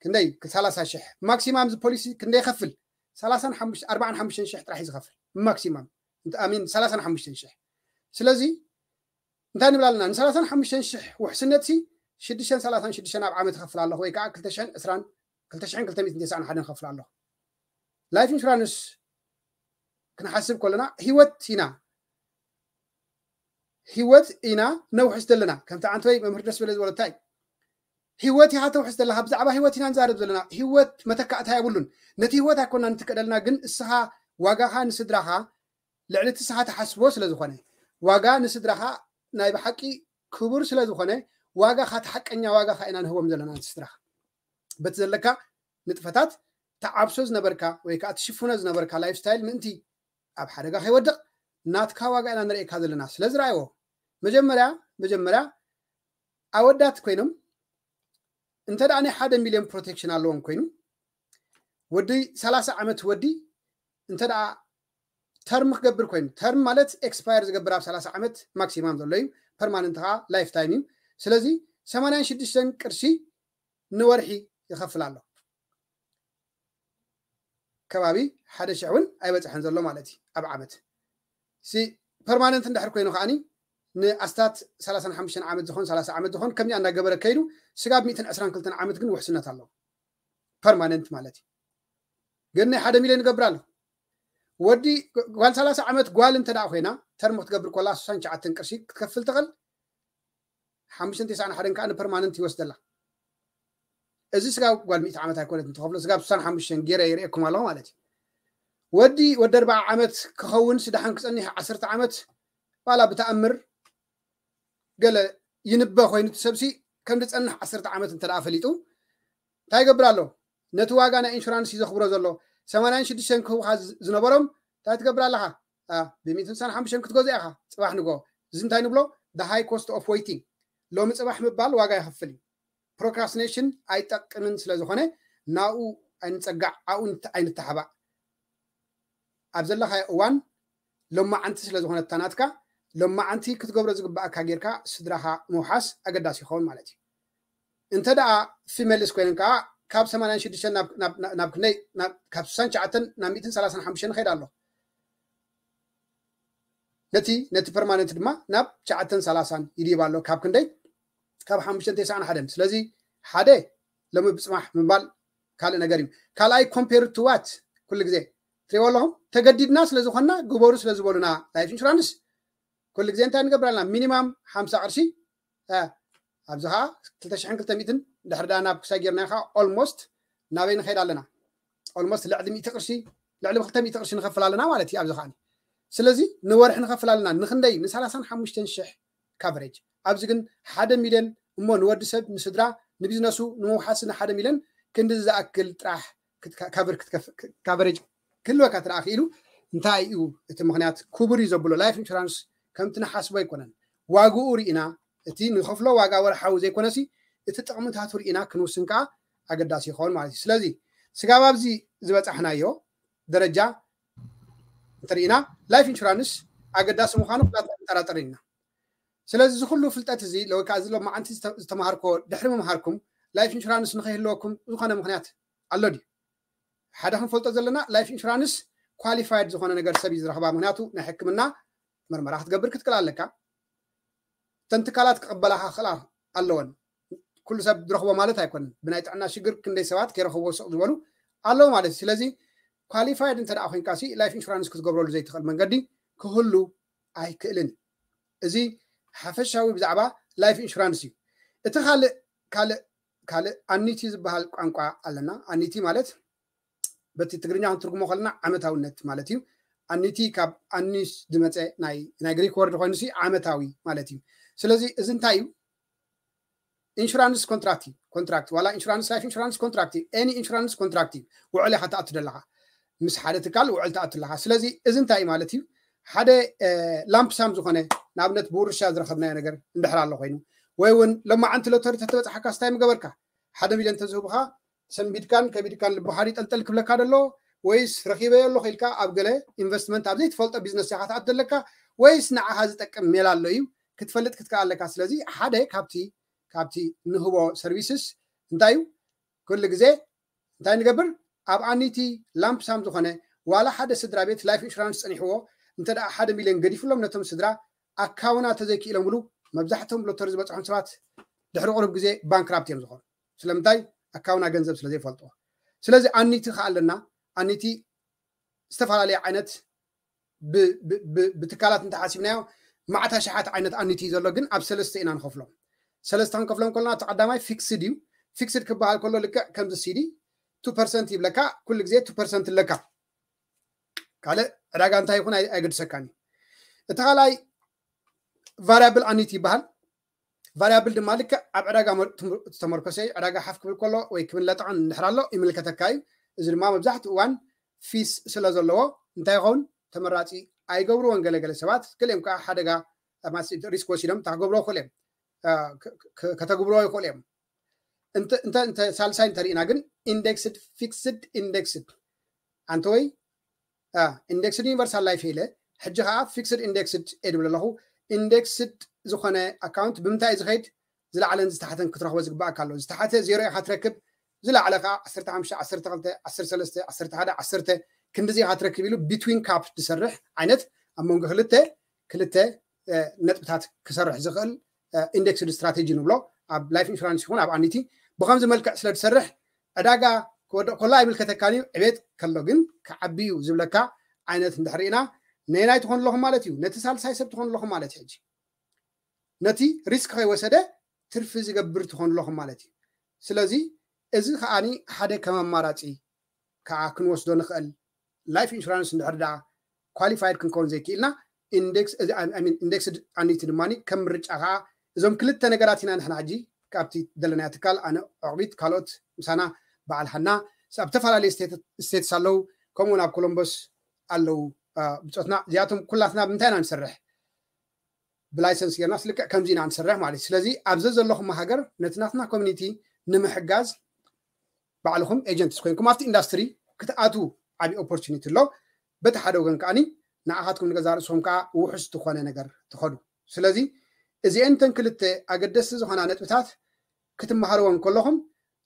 ክንደይ? ሰላሳ ሽሕ። ማክሲማም እዚ ፖሊሲ ክንደይ ይኸፍል? ሰላሳን ሓሙሽተ ኣርባዓን ሓሙሽተን ሽሕ ጥራሕ እዩ ዝኸፍል ማክሲማም። ኣሚን ሰላሳን ሓሙሽተን ሽሕ። ስለዚ እንታይ ንብል ኣለና? ንሰላሳን ሓሙሽተን ሽሕ ውሕስነት ሲ ሽዱሽተን ሰላሳን ሽዱሽተን ኣብ ዓመት ይኸፍል ኣለኹ፣ ወይ ከዓ ክልተ ሽሕን ዕስራን ክልተ ሽሕን ክልተ ሚእትን ተስዓን ሓደን ይኸፍል ኣለኹ። ላይፍ ኢንሹራንስ ክንሓስብ ከለና ህይወት ኢና ህይወት ኢና ነውሕስ ዘለና። ከምቲ ዓንተወይ መምህር ደስ በለ ዝበለታይ ህይወት ኢኻ ተውሕስ ዘለኻ። ብዛዕባ ህይወት ኢና ንዛረብ ዘለና። ህይወት መተካእታ የብሉን። ነቲ ህይወት ኣይኮና ንትክእለልና፣ ግን እስኻ ዋጋኻ ንስድራኻ ልዕሊ እቲ እስኻ ትሓስቦ ስለ ዝኾነ፣ ዋጋ ንስድራኻ ናይ ብሓቂ ክቡር ስለ ዝኾነ፣ ዋጋኻ፣ እቲ ሓቀኛ ዋጋኻ ኢና ንህቦም ዘለና ንስድራኻ። በቲ ዘለካ ንጥፈታት፣ ትዓብሶ ዝነበርካ ወይ ከዓ ትሽፍኖ ዝነበርካ ላይፍ ስታይል ምእንቲ ኣብ ሓደጋ ከይወድቕ ናትካ ዋጋ ኢና ንርእየካ ዘለና። ስለ ዝረኣይዎ፣ መጀመርያ መጀመርያ ኣወዳት ኮይኖም እንተ ደኣ ናይ ሓደ ሚልዮን ፕሮቴክሽን ኣለዎም ኮይኑ፣ ወዲ ሰላሳ ዓመት ወዲ እንተ ደኣ ተርም ክገብር ኮይኑ፣ ተርም ማለት ኤክስፓየር ዝገብር ኣብ ሰላሳ ዓመት ማክሲማም ዘሎ እዩ፣ ፐርማነንት ከዓ ላይፍ ታይም እዩ። ስለዚ ሰማንያን ሽዱሽተን ቅርሺ ንወርሒ ይኸፍል ኣሎ። ከባቢ ሓደ ሽሕ እውን ኣይበፅሐን ዘሎ ማለት እዩ ኣብ ዓመት። ሲ ፐርማነንት እንድሕር ኮይኑ ከዓኒ ንኣስታት ሰላሳን ሓሙሽተን ዓመት ዝኾን ሰላሳ ዓመት ዝኾን ከምዚኣ እንዳገበረ ከይዱ ስጋብ ሚእትን ዕስራን ክልተን ዓመት ግን ውሕስነት ኣለዎ። ፐርማነንት ማለት እዩ። ግን ናይ ሓደ ሚልዮን ይገብር ኣሎ። ወዲ ጓል ሰላሳ ዓመት ጓል እንተ ደኣ ኮይና ተርም ክትገብር ኮላ ስሳን ትሽዓተን ቅርሺ ክትከፍል ትኽእል። ሓሙሽተን ተስዓን ሓደን ከዓ ንፐርማነንት ይወስደላ። እዚ ስጋብ ጓል ሚእቲ ዓመት ኣይኮነት እንትኸፍሎ፣ ስጋብ ስሳን ሓሙሽተን ገይረ ይርእየኩም ኣለኹ ማለት እዩ። ወዲ ወዲ ኣርባዓ ዓመት ክኸውን ስዳሓን ክፀኒሕ ዓሰርተ ዓመት ዋላ ብተኣምር ገለ ይንበ ኮይኑ እቲ ሰብሲ ከም ዝፀንሕ ዓሰርተ ዓመት እንተ ደኣ ፈሊጡ እንታይ ይገብር ኣሎ? ነቲ ዋጋ ናይ ኢንሹራንስ እዩ ዘኽብሮ ዘሎ። ሰማንያን ሽዱሽተን ክህቡኻ ዝ- ዝነበሮም እንታይ ትገብር ኣለኻ? ኣ፣ ብሚእትን ሓሙሽተን ክትገዝኦ ኢኻ ፅባሕ ንግሆ። እዚ እንታይ ንብሎ? The high cost of waiting። ሎሚ ፅባሕ ምባል ዋጋ የኽፍል እዩ። ፕሮክራስቲኔሽን ኣይጠቅምን ስለ ዝኾነ ናብኡ ኣይንፀጋዕ፣ ኣብኡ ንት- ኣይንተሓባእ። ኣብ ዘለኻዮ እዋን ሎማዓንቲ ስለ ዝኾነት እታ ናትካ፣ ሎማዓንቲ ክትገብሮ ዝግባኣካ ጌርካ ስድራኻ ምውሓስ ኣገዳሲ ይኸውን ማለት እዩ። እንተ ደኣ ፊመልስ ኮይነን ከዓ ካብ ሰማንያን ሽዱሽተን ናብ- ናብ- ናብ- ናብ ክንደይ ናብ- ካብ ስሳን ትሽዓተን ናብ ሚእትን ሰላሳን ሓሙሽተን ይኸይድ ኣሎ። ነቲ ነቲ ፐርማነንት ድማ ናብ ትሽዓተን ሰላሳን ይድይብ ኣሎ። ካብ ክንደይ? ካብ ሓሙሽተን ተስዓን ሓደን። ስለዚ ሓደ ሎሚ ብፅማሕ ምባል ካልእ ነገር እዩ። ካልኣይ ኮምፔር ቱ ዋት ኩሉ ግዜ ትሪእዎ ኣለኹም ተገዲድና ስለ ዝኾንና ግበሩ ስለ ዝበሉና ላይፍ ኢንሹራንስ ኩሉ ግዜ እንታይ ንገብር ኣለና? ሚኒማም ሓምሳ ቅርሺ እ፣ ኣብዚ ከዓ ክልተ ሽሕን ክልተ ሚእትን ድሕሪ ደኣ ናብ ክሳይ ጌርና ከዓ ኦልሞስት ናበይ ንኸይድ ኣለና? ኦልሞስት ልዕሊ ሚእቲ ቅርሺ ልዕሊ ክልተ ሚእቲ ቅርሺ ንኸፍል ኣለና ማለት እዩ። ኣብዚ ከዓ ስለዚ ንወርሒ ንኸፍል ኣለና ንክንደይ? ንሰላሳን ሓሙሽተን ሽሕ ካቨሬጅ። ኣብዚ ግን ሓደ ሚልዮን እሞ ንወዲ ሰብ ንስድራ ንቢዝነሱ ንምውሓስ ንሓደ ሚልዮን ክንዲ ዝኣክል ጥራሕ ክትካ- ካቨር ክትከፍ- ካቨሬጅ ክህልወካ ትረኣ ክኢሉ እንታይ እዩ እቲ ምኽንያት? ክቡር እዩ ዘብሎ ላይፍ ኢንሹራንስ ከምቲ ንሓስቦ ኣይኮነን። ዋግኡ ርኢና እቲ ንኸፍሎ ዋጋ ወርሓዊ ዘይኮነሲ እቲ ጥቕምታቱ ርኢና ክንውስን ከዓ ኣገዳሲ ይኸውን ማለት እዩ። ስለዚ ስጋብ ኣብዚ ዝበፃሕናዮ ደረጃ እንተርኢና ላይፍ ኢንሹራንስ ኣገዳሲ ምዃኑ ኩላትና ንጠራጠር ኢና። ስለዚ እዚ ኩሉ ፍልጠት እዚ ለወካ እዚ ሎማዓንቲ ዝተ- ዝተምሃርኮ ድሕሪ ምምሃርኩም ላይፍ ኢንሹራንስ ንኸይህልወኩም ዝኾነ ምኽንያት ኣሎ ድዩ? ሓደ ክንፈልጦ ዘለና ላይፍ ኢንሹራንስ ኳሊፋይድ ዝኾነ ነገር ሰብ እዩ ዝረኽባ። ምክንያቱ ናይ ሕክምና መርመራ ክትገብር ክትክእል ኣለካ። እተን ትካላት ክቕበላኻ ክኽእላ ኣለወን። ኩሉ ሰብ ዝረኽቦ ማለት ኣይኮነን። ብናይ ጥዕና ሽግር ክንደይ ሰባት ከይረኽብዎ ስቕ ዝበሉ ኣለዉ ማለት እዩ። ስለዚ ኳሊፋይድ እንተ ደኣ ኮይንካ ሲ ላይፍ ኢንሹራንስ ክትገብረሉ ዘይትኽእል መንገዲ ክህሉ ኣይክእልን እዩ። እዚ ሓፈሻዊ ብዛዕባ ላይፍ ኢንሹራንስ እዩ። እቲ ካልእ ካልእ ካልእ ኣኒቲ ዝበሃል ቋንቋ ኣለና። ኣኒቲ ማለት በቲ ትግርኛ ክንትርጉሞ ከለና ዓመታውነት ማለት እዩ። ኣኒቲ ካብ ኣኒስ ዝመፀ ናይ ናይ ግሪክ ወርድ ኮይኑ ሲ ዓመታዊ ማለት እዩ። ስለዚ እዚ እንታይ እዩ? ኢንሹራንስ ኮንትራክት እዩ። ኮንትራክት ዋላ ኢንሹራንስ ላይፍ ኢንሹራንስ ኮንትራክት እዩ። ኤኒ ኢንሹራንስ ኮንትራክት እዩ። ውዕል ኢኻ ትኣቱ ዘለኻ ምስ ሓደ ትካል ውዕል ትኣቱ ኣለኻ። ስለዚ እዚ እንታይ ማለት እዩ? ሓደ ላምፕሳም ዝኾነ ንኣብነት ብውርሻ ዝረኸብናዮ ነገር እንድሕር ኣሎ ኮይኑ ወይ እውን ለማዓንቲ ሎተሪ ተተበፅሓካ ስታይ ምገበርካ ሓደ ሚሊዮን ተዝህቡኻ ሰንቢድካን ከቢድካን ልብኻ ይጠልጠል ክብለካ ደሎ ወይስ ረኺበዮ ኣለኹ ኢልካ ኣብ ገለ ኢንቨስትመንት ኣብ ዘይትፈልጦ ቢዝነስ ኢኻ ትኣቱ ዘለካ ወይስ ንዓኻ ዝጠቅም ሜላ ኣሎ እዩ ክትፈልጥ ክትከኣል ኣለካ። ስለዚ ሓደ ካብቲ ካብቲ ንህቦ ሰርቪስስ እንታይ እዩ? ኩሉ ግዜ እንታይ ንገብር? ኣብ ኣኒቲ ላምፕሳም ዝኾነ ዋላ ሓደ ስድራ ቤት ላይፍ ኢንሹራንስ ፀኒሕዎ እንተ ደኣ ሓደ ሚሊዮን ገዲፍሎም ነቶም ስድራ ኣካውና ተዘይክኢሎምሉ መብዛሕትኦም ሎተሪ ዝበፅሖም ሰባት ድሕሪ ቁሩብ ግዜ ባንክራፕት እዮም ዝኾኑ። ስለምንታይ? ኣካውና ገንዘብ ስለ ዘይፈልጥዎ። ስለዚ ኣኒቲ ከኣ ኣለና። ኣኒቲ ዝተፈላለየ ዓይነት ብ- ብ- ብ- ብትካላት እንተሓሲብናዮ ማዕት ኣሽሓት ዓይነት ኣኒቲ እዩ ዘሎ፣ ግን ኣብ ሰለስተ ኢና ንኸፍሎም። ሰለስተ ክንከፍሎም ከለና እቲ ቀዳማይ ፊክስድ እዩ። ፊክስድ ክበሃል ከሎ ልክዕ ከምዚ ሲዲ ቱ ፐርሰንት ይብለካ፣ ኩሉ ግዜ ቱ ፐርሰንት ኣለካ። ካልእ ዕዳጋ እንታይ ይኹን ኣይ- ኣይገድሰካን እዩ። እቲ ካልኣይ ቫሪያብል ኣኒቲ ይበሃል። ቫሪያብል ድማ ልክዕ ኣብ ዕዳጋ መር- ትም- ዝተመርኮሰ እዩ። ዕዳጋ ሓፍ ክብል ከሎ ወይ ክብል ለጥዖን እንድሕር ኣሎ ይምልከተካ እዩ። እዚ ድማ መብዛሕትኡ እዋን ፊስ ስለ ዘለዎ እንታይ ይኸውን ተመራፂ ኣይገብርዎን። ገለገለ ሰባት ገሊኦም ከዓ ሓደጋ ሪስክ ወሲዶም እታ ክገብርዎ ይኽእሉ እዮም፣ እ፣ ክ- ክ- ከተግብርዎ ይኽእሉ እዮም። እንተ እንተ- እንተ ሳልሳይ እንተሪእና ግን ኢንዴክስድ ፊክስድ ኢንዴክስድ ኣንተ ወይ ኢንዴክስድ ዩኒቨርሳል ላይፍ ኢለ ሕጂ ከዓ ፊክስድ ኢንዴክስድ እየ ድብል ኣለኹ። ኢንዴክስድ ዝኾነ ኣካውንት ብምንታይ እዩ ዝኸይድ? ዝለዓለን ዝተሓተን ክትረኽቦ ዝግባኣካ ኣሎ። ዝተሓተ ዜሮ ኢኻ ትረክብ፣ ዝለዓለ ከዓ ዓሰርተ ሓሙሽተ ዓሰርተ ክልተ ዓሰርተ ሰለስተ ዓሰርተ ሓደ ዓሰርተ ክንድዚ ኢኻ ትረክብ ኢሉ ቢትዊን ካፕ ዝሰርሕ ዓይነት ኣብ መንጎ ክልተ ክልተ ነጥብታት ክሰርሕ ዝኽእል ኢንዴክስድ ስትራቴጂ ንብሎ ኣብ ላይፍ ኢንሹራንስ ይኹን ኣብ ኣኒቲ ብከምዚ መልክዕ ስለ ዝሰርሕ ዕዳጋ ክወድቕ ከሎ ኣይምልከተካን እዩ። ዕቤት ከሎ ግን ክዓቢ እዩ ዝብለካ ዓይነት እንድሕር ኢና ነየናይ ትኾኑ ኣለኹም ማለት እዩ? ነቲ ሳልሳይ ሰብ ትኾኑ ኣለኹም ማለት እዩ። ሕጂ ነቲ ሪስክ ከይወሰደ ትርፊ ዝገብር ትኾኑ ኣለኹም ማለት እዩ። ስለዚ እዚ ከዓኒ ሓደ ከም ኣማራፂ ከዓ ክንወስዶ ንኽእል ላይፍ ኢንሹራንስ እንድሕር ደኣ ኳሊፋይድ ክንከውን ዘይክኢልና ኢንዴክስድ ኣኒቲ ድማ ከም ምርጫ ከዓ እዞም ክልተ ነገራት ኢና ንሕና ሕጂ ካብቲ ዘለናዮ ትካል ኣነ ዕቑቢት ካልኦት ምሳና በዓል ሃና ኣብ ዝተፈላለዩ ስቴትስ ኣለዉ ከምኡውን ኣብ ኮሎምቦስ ኣለዉ ብፆትና እዚኣቶም ኩላትና ብምንታይ ኢና ንሰርሕ ብላይሰንስ ጌርና ስልክዕ ከምዚ ኢና ንሰርሕ ማለት እዩ። ስለዚ ኣብዚ ዘለኹም ሃገር ነቲ ናትና ኮሚኒቲ ንምሕጋዝ ባዕልኹም ኤጀንትስ ኮይንኩም ኣብቲ ኢንዳስትሪ ክትኣትዉ ዓብዪ ኦፖርቹኒቲ ኣሎ። በቲ ሓደ ወገን ከዓኒ ንዓኻትኩም ንገዛ ርእስኹም ከዓ ውሑስ ዝኾነ ነገር ትኸዱ። ስለዚ እዚአን እተን ክልተ ኣገደስቲ ዝኾና ነጥብታት ክትመሃርዎ እንከለኹም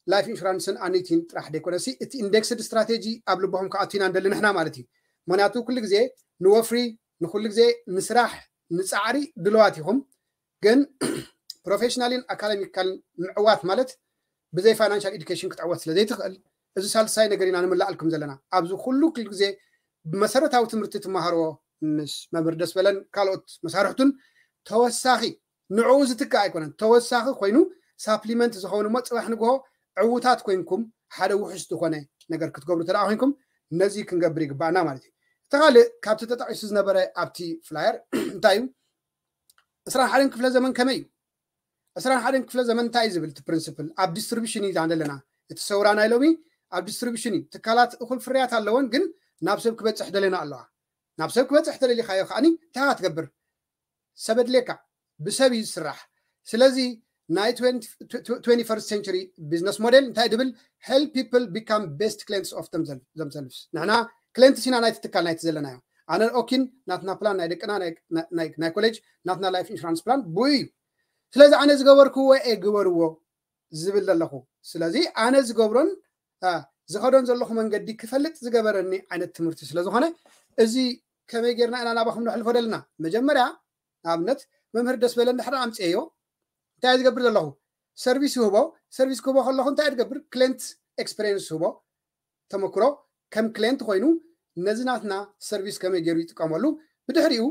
ላይፍ ኢንሹራንስን ኣኒቲን ጥራሕ ደይኮነሲ እቲ ኢንዴክስድ ስትራቴጂ ኣብ ልብኹም ክኣቱ ኢና ንደሊ ንሕና ማለት እዩ። ምክንያቱ ኩሉ ግዜ ንወፍሪ ንኩሉ ግዜ ንስራሕ ንፃዕሪ ድልዋት ኢኹም ግን ፕሮፌሽናልን ኣካደሚካልን ምዕዋት ማለት ብዘይ ፋይናንሻል ኤዱኬሽን ክትዕወት ስለ ዘይትኽእል እዚ ሳልሳይ ነገር ኢና ንምልኣልኩም ዘለና። ኣብዚ ኩሉ ኩሉ ግዜ ብመሰረታዊ ትምህርቲ ትመሃርዎ ምስ መምህር ደስ በለን ካልኦት መሳርሕቱን ተወሳኺ ንዕኡ ዝትክእ ኣይኮነን ተወሳኺ ኮይኑ ሳፕሊመንት ዝኸውን እሞ ፅባሕ ንግሆ ዕዉታት ኮይንኩም ሓደ ውሑስ ዝኾነ ነገር ክትገብሩ ተደኣ ኮይንኩም ነዚ ክንገብር ይግባኣና ማለት እዩ። እቲ ካልእ ካብቲ ተጠቂሱ ዝነበረ ኣብቲ ፍላየር እንታይ እዩ? ዕስራን ሓደን ክፍለ ዘመን ከመይ እዩ? ዕስራን ሓደን ክፍለ ዘመን እንታይ እዩ ዝብል እቲ ፕሪንስፕል ኣብ ዲስትሪቢሽን እዩ ዘለና። እቲ ሰውራ ናይ ሎሚ ኣብ ዲስትሪቢሽን እዩ። ትካላት እኹል ፍርያት ኣለወን ግን ናብ ሰብ ክበፅሕ ደለና ኣለዋ። ናብ ሰብ ክበፅሕ ተደሊኻዮ ከዓኒ እንታይ ክትገብር? ሰብ ኣድልየካ ብሰብ እዩ ዝስራሕ። ስለዚ ናይ twenty-first century business model እንታይ ድብል help people become best clients of themselves ንሕና ክለንትስ ኢና ናይቲ ትካል ናይቲ ዘለናዮ ኣነ ኦኪን ናትና ፕላን ናይ ደቅና ናይ ኮሌጅ ናትና ላይፍ ኢንሹራንስ ፕላን ብኡ እዩ። ስለዚ ኣነ ዝገበርክዎ እየ ግበርዎ ዝብል ዘለኹ። ስለዚ ኣነ ዝገብሮን ዝኸዶን ዘለኹ መንገዲ ክፈልጥ ዝገበረኒ ዓይነት ትምህርቲ ስለዝኾነ እዚ ከመይ ጌርና ኢና ናባኹም ነሕልፎ ደለና? መጀመርያ ንኣብነት መምህር ደስ በለ እንድሕር ኣምፅኤዮ እንታይ ዝገብር ዘለኹ? ሰርቪስ ይህቦ። ሰርቪስ ክህቦ ከለኹ እንታይ ዝገብር? ክሌንት ኤክስፔሪንስ ይህቦ። ተመክሮ ከም ክሌንት ኮይኑ ነዚ ናትና ሰርቪስ ከመይ ገይሩ ይጥቀመሉ? ብድሕሪኡ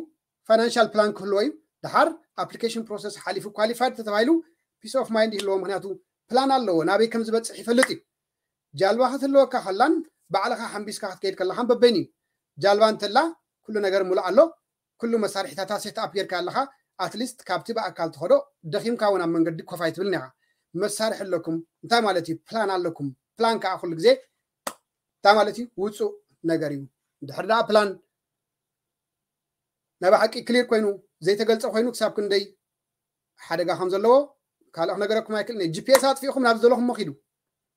ፋይናንሻል ፕላን ክህልዎ እዩ። ድሓር ኣፕሊኬሽን ፕሮሰስ ሓሊፉ ኳሊፋይድ ተተባሂሉ ፒስ ኦፍ ማይንድ ይህልዎ። ምክንያቱ ፕላን ኣለዎ፣ ናበይ ከም ዝበፅሕ ይፈልጥ እዩ። ጃልባ ክትህልወካ ከላን ባዕልኻ ሓምቢስካ ክትከይድ ከለኻን በበይን እዩ። ጃልባ እንተላ ኩሉ ነገር ሙሉእ ኣሎ። ኩሉ መሳርሒታታ ሴት ኣፕ ጌርካ ኣለኻ። ኣትሊስት ካብቲ ብኣካል ትኸዶ ደኺምካ እውን ኣብ መንገዲ ኮፍ ኣይትብልን ኢኻ። መሳርሒ ኣለኩም እንታይ ማለት እዩ? ፕላን ኣለኩም። ፕላን ከዓ ኩሉ ግዜ እንታይ ማለት እዩ? ውፁእ ነገር እዩ። እንድሕር ደኣ ፕላን ናይ ብሓቂ ክሊር ኮይኑ ዘይተገልፀ ኮይኑ ክሳብ ክንደይ ሓደጋ ከም ዘለዎ ካልእ ክነገረኩም ኣይክእልን። ጂፒኤስ ኣጥፊእኹም ናብ ዝደለኹም ኪዱ።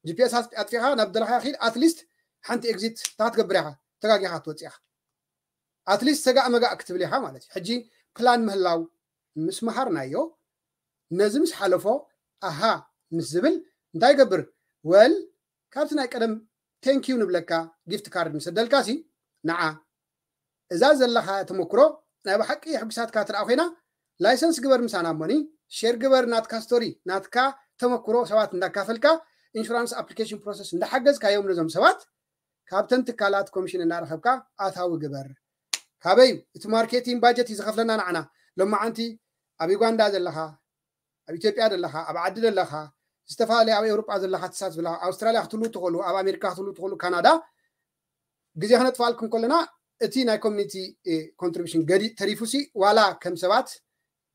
ጂፒኤስ ኣጥፊእኻ ናብ ዝደለኻ ኪድ። ኣትሊስት ሓንቲ ኤግዚት እንታይ ክትገብር ኢኻ? ተጋጊኻ ክትወፅእ ኢኻ። ኣትሊስት ሰጋእ መጋእ ክትብል ኢኻ ማለት እዩ። ሕጂ ፕላን ምህላው ምስ መሃርናዮ ነዚ ምስ ሓለፎ ኣሃ ምስ ዝብል እንታይ ይገብር? ወል ካብቲ ናይ ቀደም ቴንኪዩ ንብለካ ጊፍት ካርድ ንሰደልካ ሲ ንዓ እዛ ዘለኻ ተመክሮ ናይ ብሓቂ የሕጉሳትካ ትርኣ ኮይና ላይሰንስ ግበር ምሳና እሞኒ ሼር ግበር ናትካ ስቶሪ ናትካ ተመክሮ ሰባት እንዳካፈልካ ኢንሹራንስ ኣፕሊኬሽን ፕሮሰስ እንዳሓገዝካዮም ነዞም ሰባት ካብተን ትካላት ኮሚሽን እናረኸብካ ኣታዊ ግበር። ካበይ እቲ ማርኬቲንግ ባጀት እዩ ዝኸፍለና ንዓና። ሎማዓንቲ ኣብ ዩጋንዳ ዘለኻ ኣብ ኢትዮጵያ ዘለኻ ኣብ ዓዲ ዘለኻ ዝተፈላለዩ ኣብ ኤውሮጳ ዘለኻ ትሳት ዘለኻ ኣውስትራሊያ ክትህሉ ትኽእሉ ኣብ ኣሜሪካ ክትህሉ ትኽእሉ ካናዳ ግዜ ክነጥፋልኩም ከለና እቲ ናይ ኮሚኒቲ ኮንትሪቢሽን ገዲ ተሪፉሲ ዋላ ከም ሰባት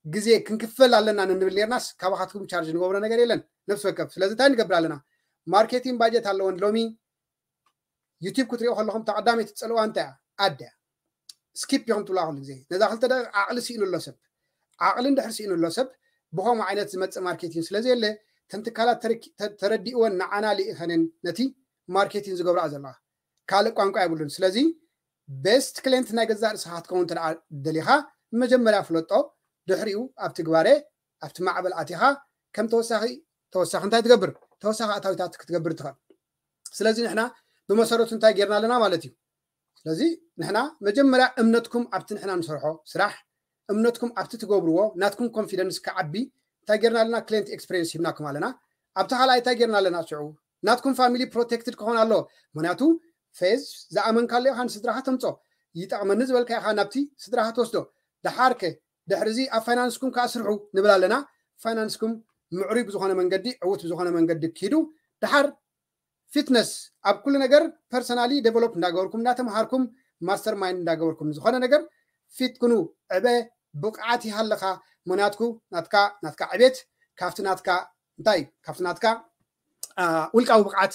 ግዜ ክንክፈል ኣለና ንንብል ኔርናስ ካባኻትኩም ቻርጅ ንገብሮ ነገር የለን ነብሲ ወከፍ። ስለዚ እንታይ ንገብር ኣለና? ማርኬቲንግ ባጀት ኣለወን ሎሚ ዩቲብ ክትሪኦ ከለኹም ተቐዳመይቲ ትፀልዋ እንታይ እያ? ኣደ እያ። ስኪፕ ኢኹም ትብላ ኩሉ ግዜ። ነዛ ክልተ ደቂቕ ዓቕሊ ስኢኑ ኣሎ ሰብ። ዓቕሊ እንድሕር ስኢኑ ኣሎ ሰብ ብኸምኡ ዓይነት ዝመፅእ ማርኬቲንግ ስለ ዘየለ እተን ትካላት ተረኪ- ተ- ተረዲእወን ንዓና ልኢኸንን ነቲ ማርኬቲንግ ዝገብራ ዘለዋ ካልእ ቋንቋ የብሉን። ስለዚ ቤስት ክሌንት ናይ ገዛእ ርእስኻ ክትከውን እንተ ደኣ ደሊኻ መጀመርያ ፍለጦ፣ ድሕሪኡ ኣብ ትግባረ ኣብቲ ማዕበል ኣቲኻ ከም ተወሳኺ ተወሳኺ እንታይ ትገብር? ተወሳኺ ኣታዊታት ክትገብር ትኽእል። ስለዚ ንሕና ብመሰረቱ እንታይ ጌርና ኣለና ማለት እዩ። ስለዚ ንሕና መጀመርያ እምነትኩም ኣብቲ ንሕና ንሰርሖ ስራሕ እምነትኩም ኣብቲ ትገብርዎ ናትኩም ኮንፊደንስ ክዓቢ እንታይ ጌርና ኣለና? ክሌንት ኤክስፔሪንስ ሂብናኩም ኣለና። ኣብቲ ካልኣይ እንታይ ጌርና ኣለና? ሽዑ ናትኩም ፋሚሊ ፕሮቴክትድ ክኾን ኣለዎ። ምክንያቱ ፌዝ ዝኣመንካሉ ኢኻ ንስድራኻ ተምጾ ይጠቕመኒ ዝበልካ ኢኻ ናብቲ ስድራኻ ትወስዶ። ደሓርከ ድሕሪ እዚ ኣብ ፋይናንስኩም ከዓ ስርሑ ንብል ኣለና። ፋይናንስኩም ምዕሩይ ብዝኾነ መንገዲ ዕዉት ብዝኾነ መንገዲ ኪዱ። ደሓር ፊትነስ ኣብ ኩሉ ነገር ፐርሰናሊ ዴቨሎፕ እንዳገበርኩም እንዳተምሃርኩም ማስተር ማይንድ እንዳገበርኩም ዝኾነ ነገር ፊት ኩኑ ዕበ ብቕዓት ይሃለኻ። ምክንያትኩ ናትካ ናትካ ዕቤት ካብቲ ናትካ እንታይ ካብቲ ናትካ ውልቃዊ ብቕዓት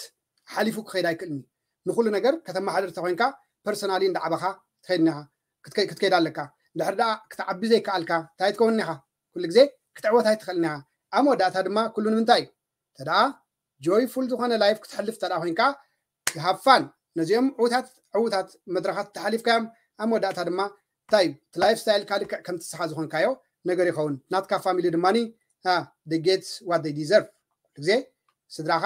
ሓሊፉ ክኸይድ ኣይክእልን እዩ። ንኩሉ ነገር ከተመሓድር ተኮይንካ ፐርሰናሊ እንዳዓበኻ ትኸይድ ኢኻ ክትከይድ ኣለካ። እንድሕር ደኣ ክትዓቢ ዘይከኣልካ እንታይ ትከውን ኢኻ? ኩሉ ግዜ ክትዕወት ኣይትኽእልን ኢኻ። ኣብ መወዳእታ ድማ ኩሉ ንምንታይ እዩ? ተደኣ ጆይፉል ዝኾነ ላይፍ ክትሕልፍ ተደኣ ኮይንካ ሃፋን ነዚኦም ዕውታት ዕውታት መድረኻት ተሓሊፍካዮም ኣብ መወዳእታ ድማ እንታይ እዩ እቲ ላይፍ ስታይል ካልክዕ ከምቲ ስኻ ዝኾንካዮ ነገር ይኸውን። ናትካ ፋሚሊ ድማ they get what they deserve። ግዜ ስድራኻ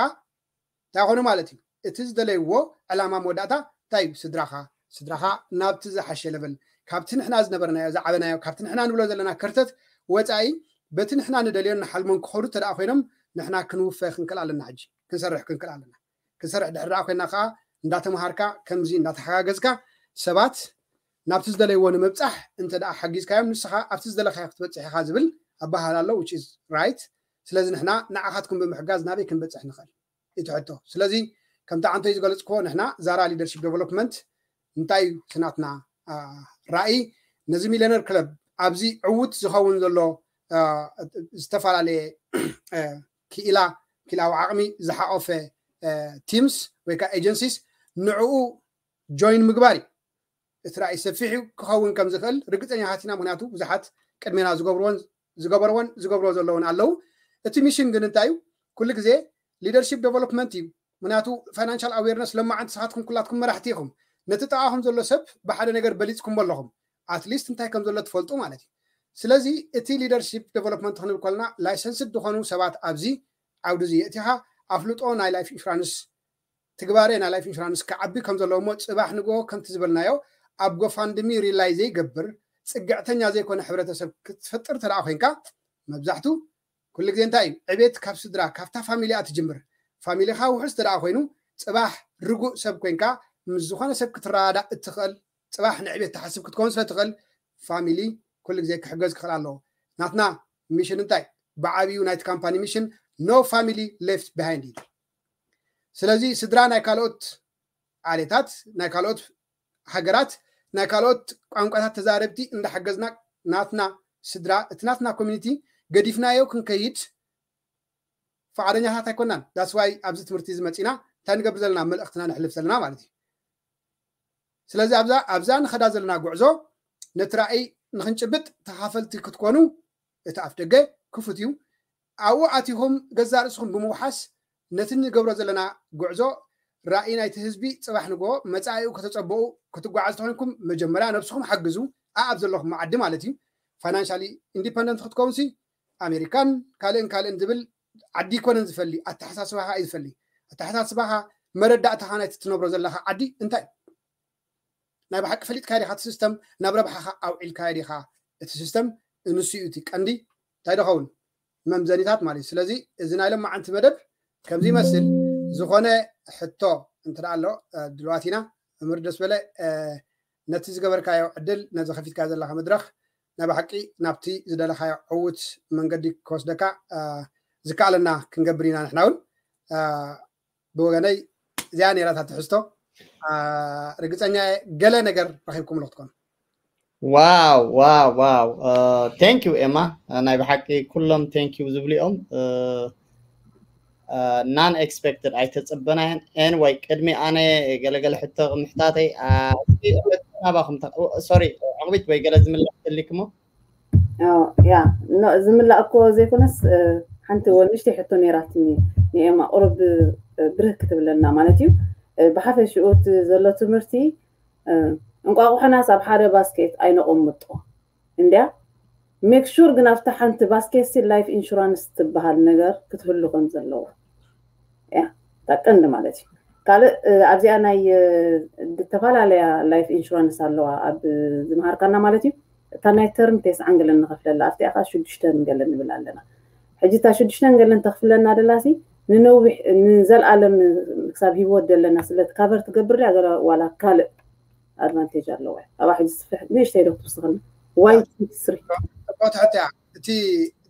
እንታይ ይኾኑ ማለት እዩ። እቲ ዝደለይዎ ዕላማ መወዳእታ እንታይ እዩ? ስድራኻ ስድራኻ ናብቲ ዝሓሸ ለቨል ካብቲ ንሕና ዝነበርናዮ ዝዓበናዮ ካብቲ ንሕና ንብሎ ዘለና ከርተት ወፃኢ በቲ ንሕና ንደልዮን ንሓልሞን ክኸዱ ተደኣ ኮይኖም ንሕና ክንውፈ ክንክእል ኣለና። ሕጂ ክንሰርሕ ክንክእል ኣለና። ክንሰርሕ ድሕር ደኣ ኮይና ከዓ እንዳተምሃርካ ከምዚ እንዳተሓጋገዝካ ሰባት ናብቲ ዝደለይዎ ንምብፃሕ እንተ ደኣ ሓጊዝካዮም ንስኻ ኣብቲ ዝደለኻዮ ክትበፅሕ ኢኻ ዝብል ኣባሃል ኣሎ which is right። ስለዚ ንሕና ንዓኻትኩም ብምሕጋዝ ናበይ ክንበፅሕ ንኽእል? እቲ ሕቶ። ስለዚ ከምቲ ዓንቶይ ዝገለፅክዎ ንሕና ዛራ ሊደርሽፕ ዴቨሎፕመንት እንታይ እዩ ስናትና ራእይ ነዚ ሚሊዮነር ክለብ ኣብዚ ዕዉት ዝኸውን ዘሎ ዝተፈላለየ ክኢላ ክኢላዊ ዓቕሚ ዝሓቆፈ ቲምስ ወይ ከዓ ኤጀንሲስ ንዕኡ ጆይን ምግባር እዩ። እቲ ራእይ ሰፊሕ እዩ ክኸውን ከም ዝኽእል ርግፀኛታት ኢና። ምክንያቱ ብዙሓት ቅድሜና ዝገብርዎን ዝገበርዎን ዝገብርዎ ዘለውን ኣለዉ። እቲ ሚሽን ግን እንታይ እዩ? ኩሉ ግዜ ሊደርሺፕ ዴቨሎፕመንት እዩ። ምክንያቱ ፋይናንሻል ኣዌርነስ ለማዓንቲ ንስኻትኩም ኩላትኩም መራሕቲ ኢኹም። ነቲ ጥቓኹም ዘሎ ሰብ ብሓደ ነገር በሊፅኩሞ ኣለኹም። ኣትሊስት እንታይ ከም ዘሎ ትፈልጡ ማለት እዩ። ስለዚ እቲ ሊደርሺፕ ዴቨሎፕመንት ክንብል ከለና ላይሰንስድ ዝኾኑ ሰባት ኣብዚ ዓውዲ እዚ የእቲኻ ኣፍልጦ ናይ ላይፍ ኢንሹራንስ ትግባረ ናይ ላይፍ ኢንሹራንስ ክዓቢ ከም ዘለዎ እሞ ፅባሕ ንግሆ ከምቲ ዝበልናዮ ኣብ ጎፋንድሚ ሪላይ ዘይገብር ፅግዕተኛ ዘይኮነ ሕብረተሰብ ክትፈጥር ተደኣ ኮይንካ፣ መብዛሕቱ ኩሉ ግዜ እንታይ እዩ? ዕቤት ካብ ስድራ፣ ካብታ ፋሚሊ እያ ትጅምር። ፋሚሊኻ ውሑስ ተደኣ ኮይኑ፣ ፅባሕ ርጉእ ሰብ ኮይንካ ምስ ዝኾነ ሰብ ክትረዳዳእ እትኽእል፣ ፅባሕ ንዕቤት ትሓስብ ክትከውን ስለ ትኽእል፣ ፋሚሊ ኩሉ ግዜ ክሕገዝ ክኽእል ኣለዎ። ናትና ሚሽን እንታይ? ብዓብዩ ናይቲ ካምፓኒ ሚሽን፣ no family left behind እዩ። ስለዚ ስድራ ናይ ካልኦት ዓሌታት፣ ናይ ካልኦት ሃገራት፣ ናይ ካልኦት ቋንቋታት ተዛረብቲ እንዳሓገዝና፣ ናትና ስድራ፣ እቲ ናትና ኮሚኒቲ ገዲፍናዮ ክንከይድ ፍቓደኛታት ኣይኮናን። That's why ኣብዚ ትምህርቲ እዚ መፂና እንታይ ንገብር ዘለና፣ መልእኽትና ነሕልፍ ዘለና ማለት እዩ። ስለዚ ኣብዛ ኣብዛ ንኸዳ ዘለና ጉዕዞ ነቲ ራእይ ንኽንጭብጥ ተኻፈልቲ ክትኮኑ፣ እቲ ኣፍ ደገ ክፉት እዩ። ኣብኡ ኣቲኹም ገዛእ ርእስኹም ብምውሓስ ነቲ ንገብሮ ዘለና ጉዕዞ ራእይ ናይቲ ህዝቢ፣ ፅባሕ ንግሆ መፃኢኡ ከተፀበኡ ክትጓዓዝ ተኾይንኩም፣ መጀመርያ ነብስኹም ሓግዙ። ኣኣብ ዘለኹም ዓዲ ማለት እዩ። ፋይናንሻሊ ኢንዲፐንደንት ክትከውንሲ ኣሜሪካን ካልእን ካልእን ዝብል ዓዲ ይኮነን ዝፈሊ፣ ኣተሓሳስባኻ እዩ ዝፈሊ። ኣተሓሳስባኻ፣ መረዳእታኻ ናይቲ ትነብሮ ዘለኻ ዓዲ እንታይ? ናይ ብሓቂ ፈሊጥካ ዲኻ እቲ ሲስተም? ናብ ረብሓኻ ኣውዒልካ ዲኻ እቲ ሲስተም? ንሱ እዩ እቲ ቀንዲ እንታይ ዝኸውን መምዘኒታት ማለት እዩ። ስለዚ እዚ ናይ ሎማዓንቲ መደብ ከምዚ ይመስል። ዝኾነ ሕቶ እንተ ደኣ ኣሎ፣ እ፣ ድልዋት ኢና። እምር ደስ በለ፣ እ፣ ነቲ ዝገበርካዮ ዕድል፣ ነዚ ከፊትካ ዘለኻ መድረኽ ናይ ብሓቂ ናብቲ ዝደለኻዮ ዕዉት መንገዲ ክወስደካ፣ እ፣ ዝከኣለና ክንገብር ኢና ንሕና እውን። እ፣ ብወገነይ እዚኣ ነይራ እታ ትሕዝቶ። እ፣ ርግጸኛ እየ ገለ ነገር ረኺብኩምሉ ክትኮኑ። ዋው ዋው ዋው። Thank you ኤማ። ናይ ብሓቂ ኩሎም thank you ዝብሉ እዮም። Non expected ኣይተጸበናዮን። Anyway ቅድሚ ኣነ ገለገለ ሕቶ ምሕታተይ፣ እ፣ እስኪ ሕቶ ናባኹም ተ-፣ ኦ፣ ሶሪ፣ ዕቑቢት ወይ ገለ ዝምላእ ተልይክሞ? ኦ፣ ያ፣ ኖ፣ ዝምላእ እኮ ዘይኮነስ፣ እ፣ ሓንቲ ወ-፣ ንእሽተይ ሕቶ ነይራትኒ ንኤማ ቁሩብ፣ እ፣ ብርህ ክትብለና ማለት እዩ። እ፣ ብሓፈሽኡ እቲ ዘሎ ትምህርቲ፣ እ፣ እንቋቑሖናስ ኣብ ሓደ ባስኬት ኣይነቐምጦ እንድያ። ሜክ ሹር ግን ኣብታ ሓንቲ ባስኬት ሲ ላይፍ ኢንሹራንስ ትበሃል ነገር ክትህሉ ከም ዘለዎ። ያ፣ እታ ቀንዲ ማለት እዩ። ካልእ፣ እ፣ ኣብዚኣ ናይ፣ እ፣ ዝተፈላለያ ላይፍ ኢንሹራንስ ኣለዋ ኣብ ዝመሃርካና ማለት እዩ። እታ ናይ ተርም ቴስዓን ገለን ንኸፍለላ፣ ኣብቲኣ ከዓ ሽዱሽተን ገለን ንብል ኣለና። ሕጂ እታ ሽዱሽተን ገለን ተኽፍለና ደላሲ ንነዊሕ፣ ንዘለኣለም ክሳብ ሂወት ዘለና ስለ ካቨር ትገብር ድያ ገለ ዋላ ካልእ ኣድቫንቴጅ ኣለዋ? ኣብኣ ሕጂ ስፍሕ ንእሽተይ ዶ ክትውስኸልና? ዋይ ስሪ። ጽቡቕ ትሕት እያ። እቲ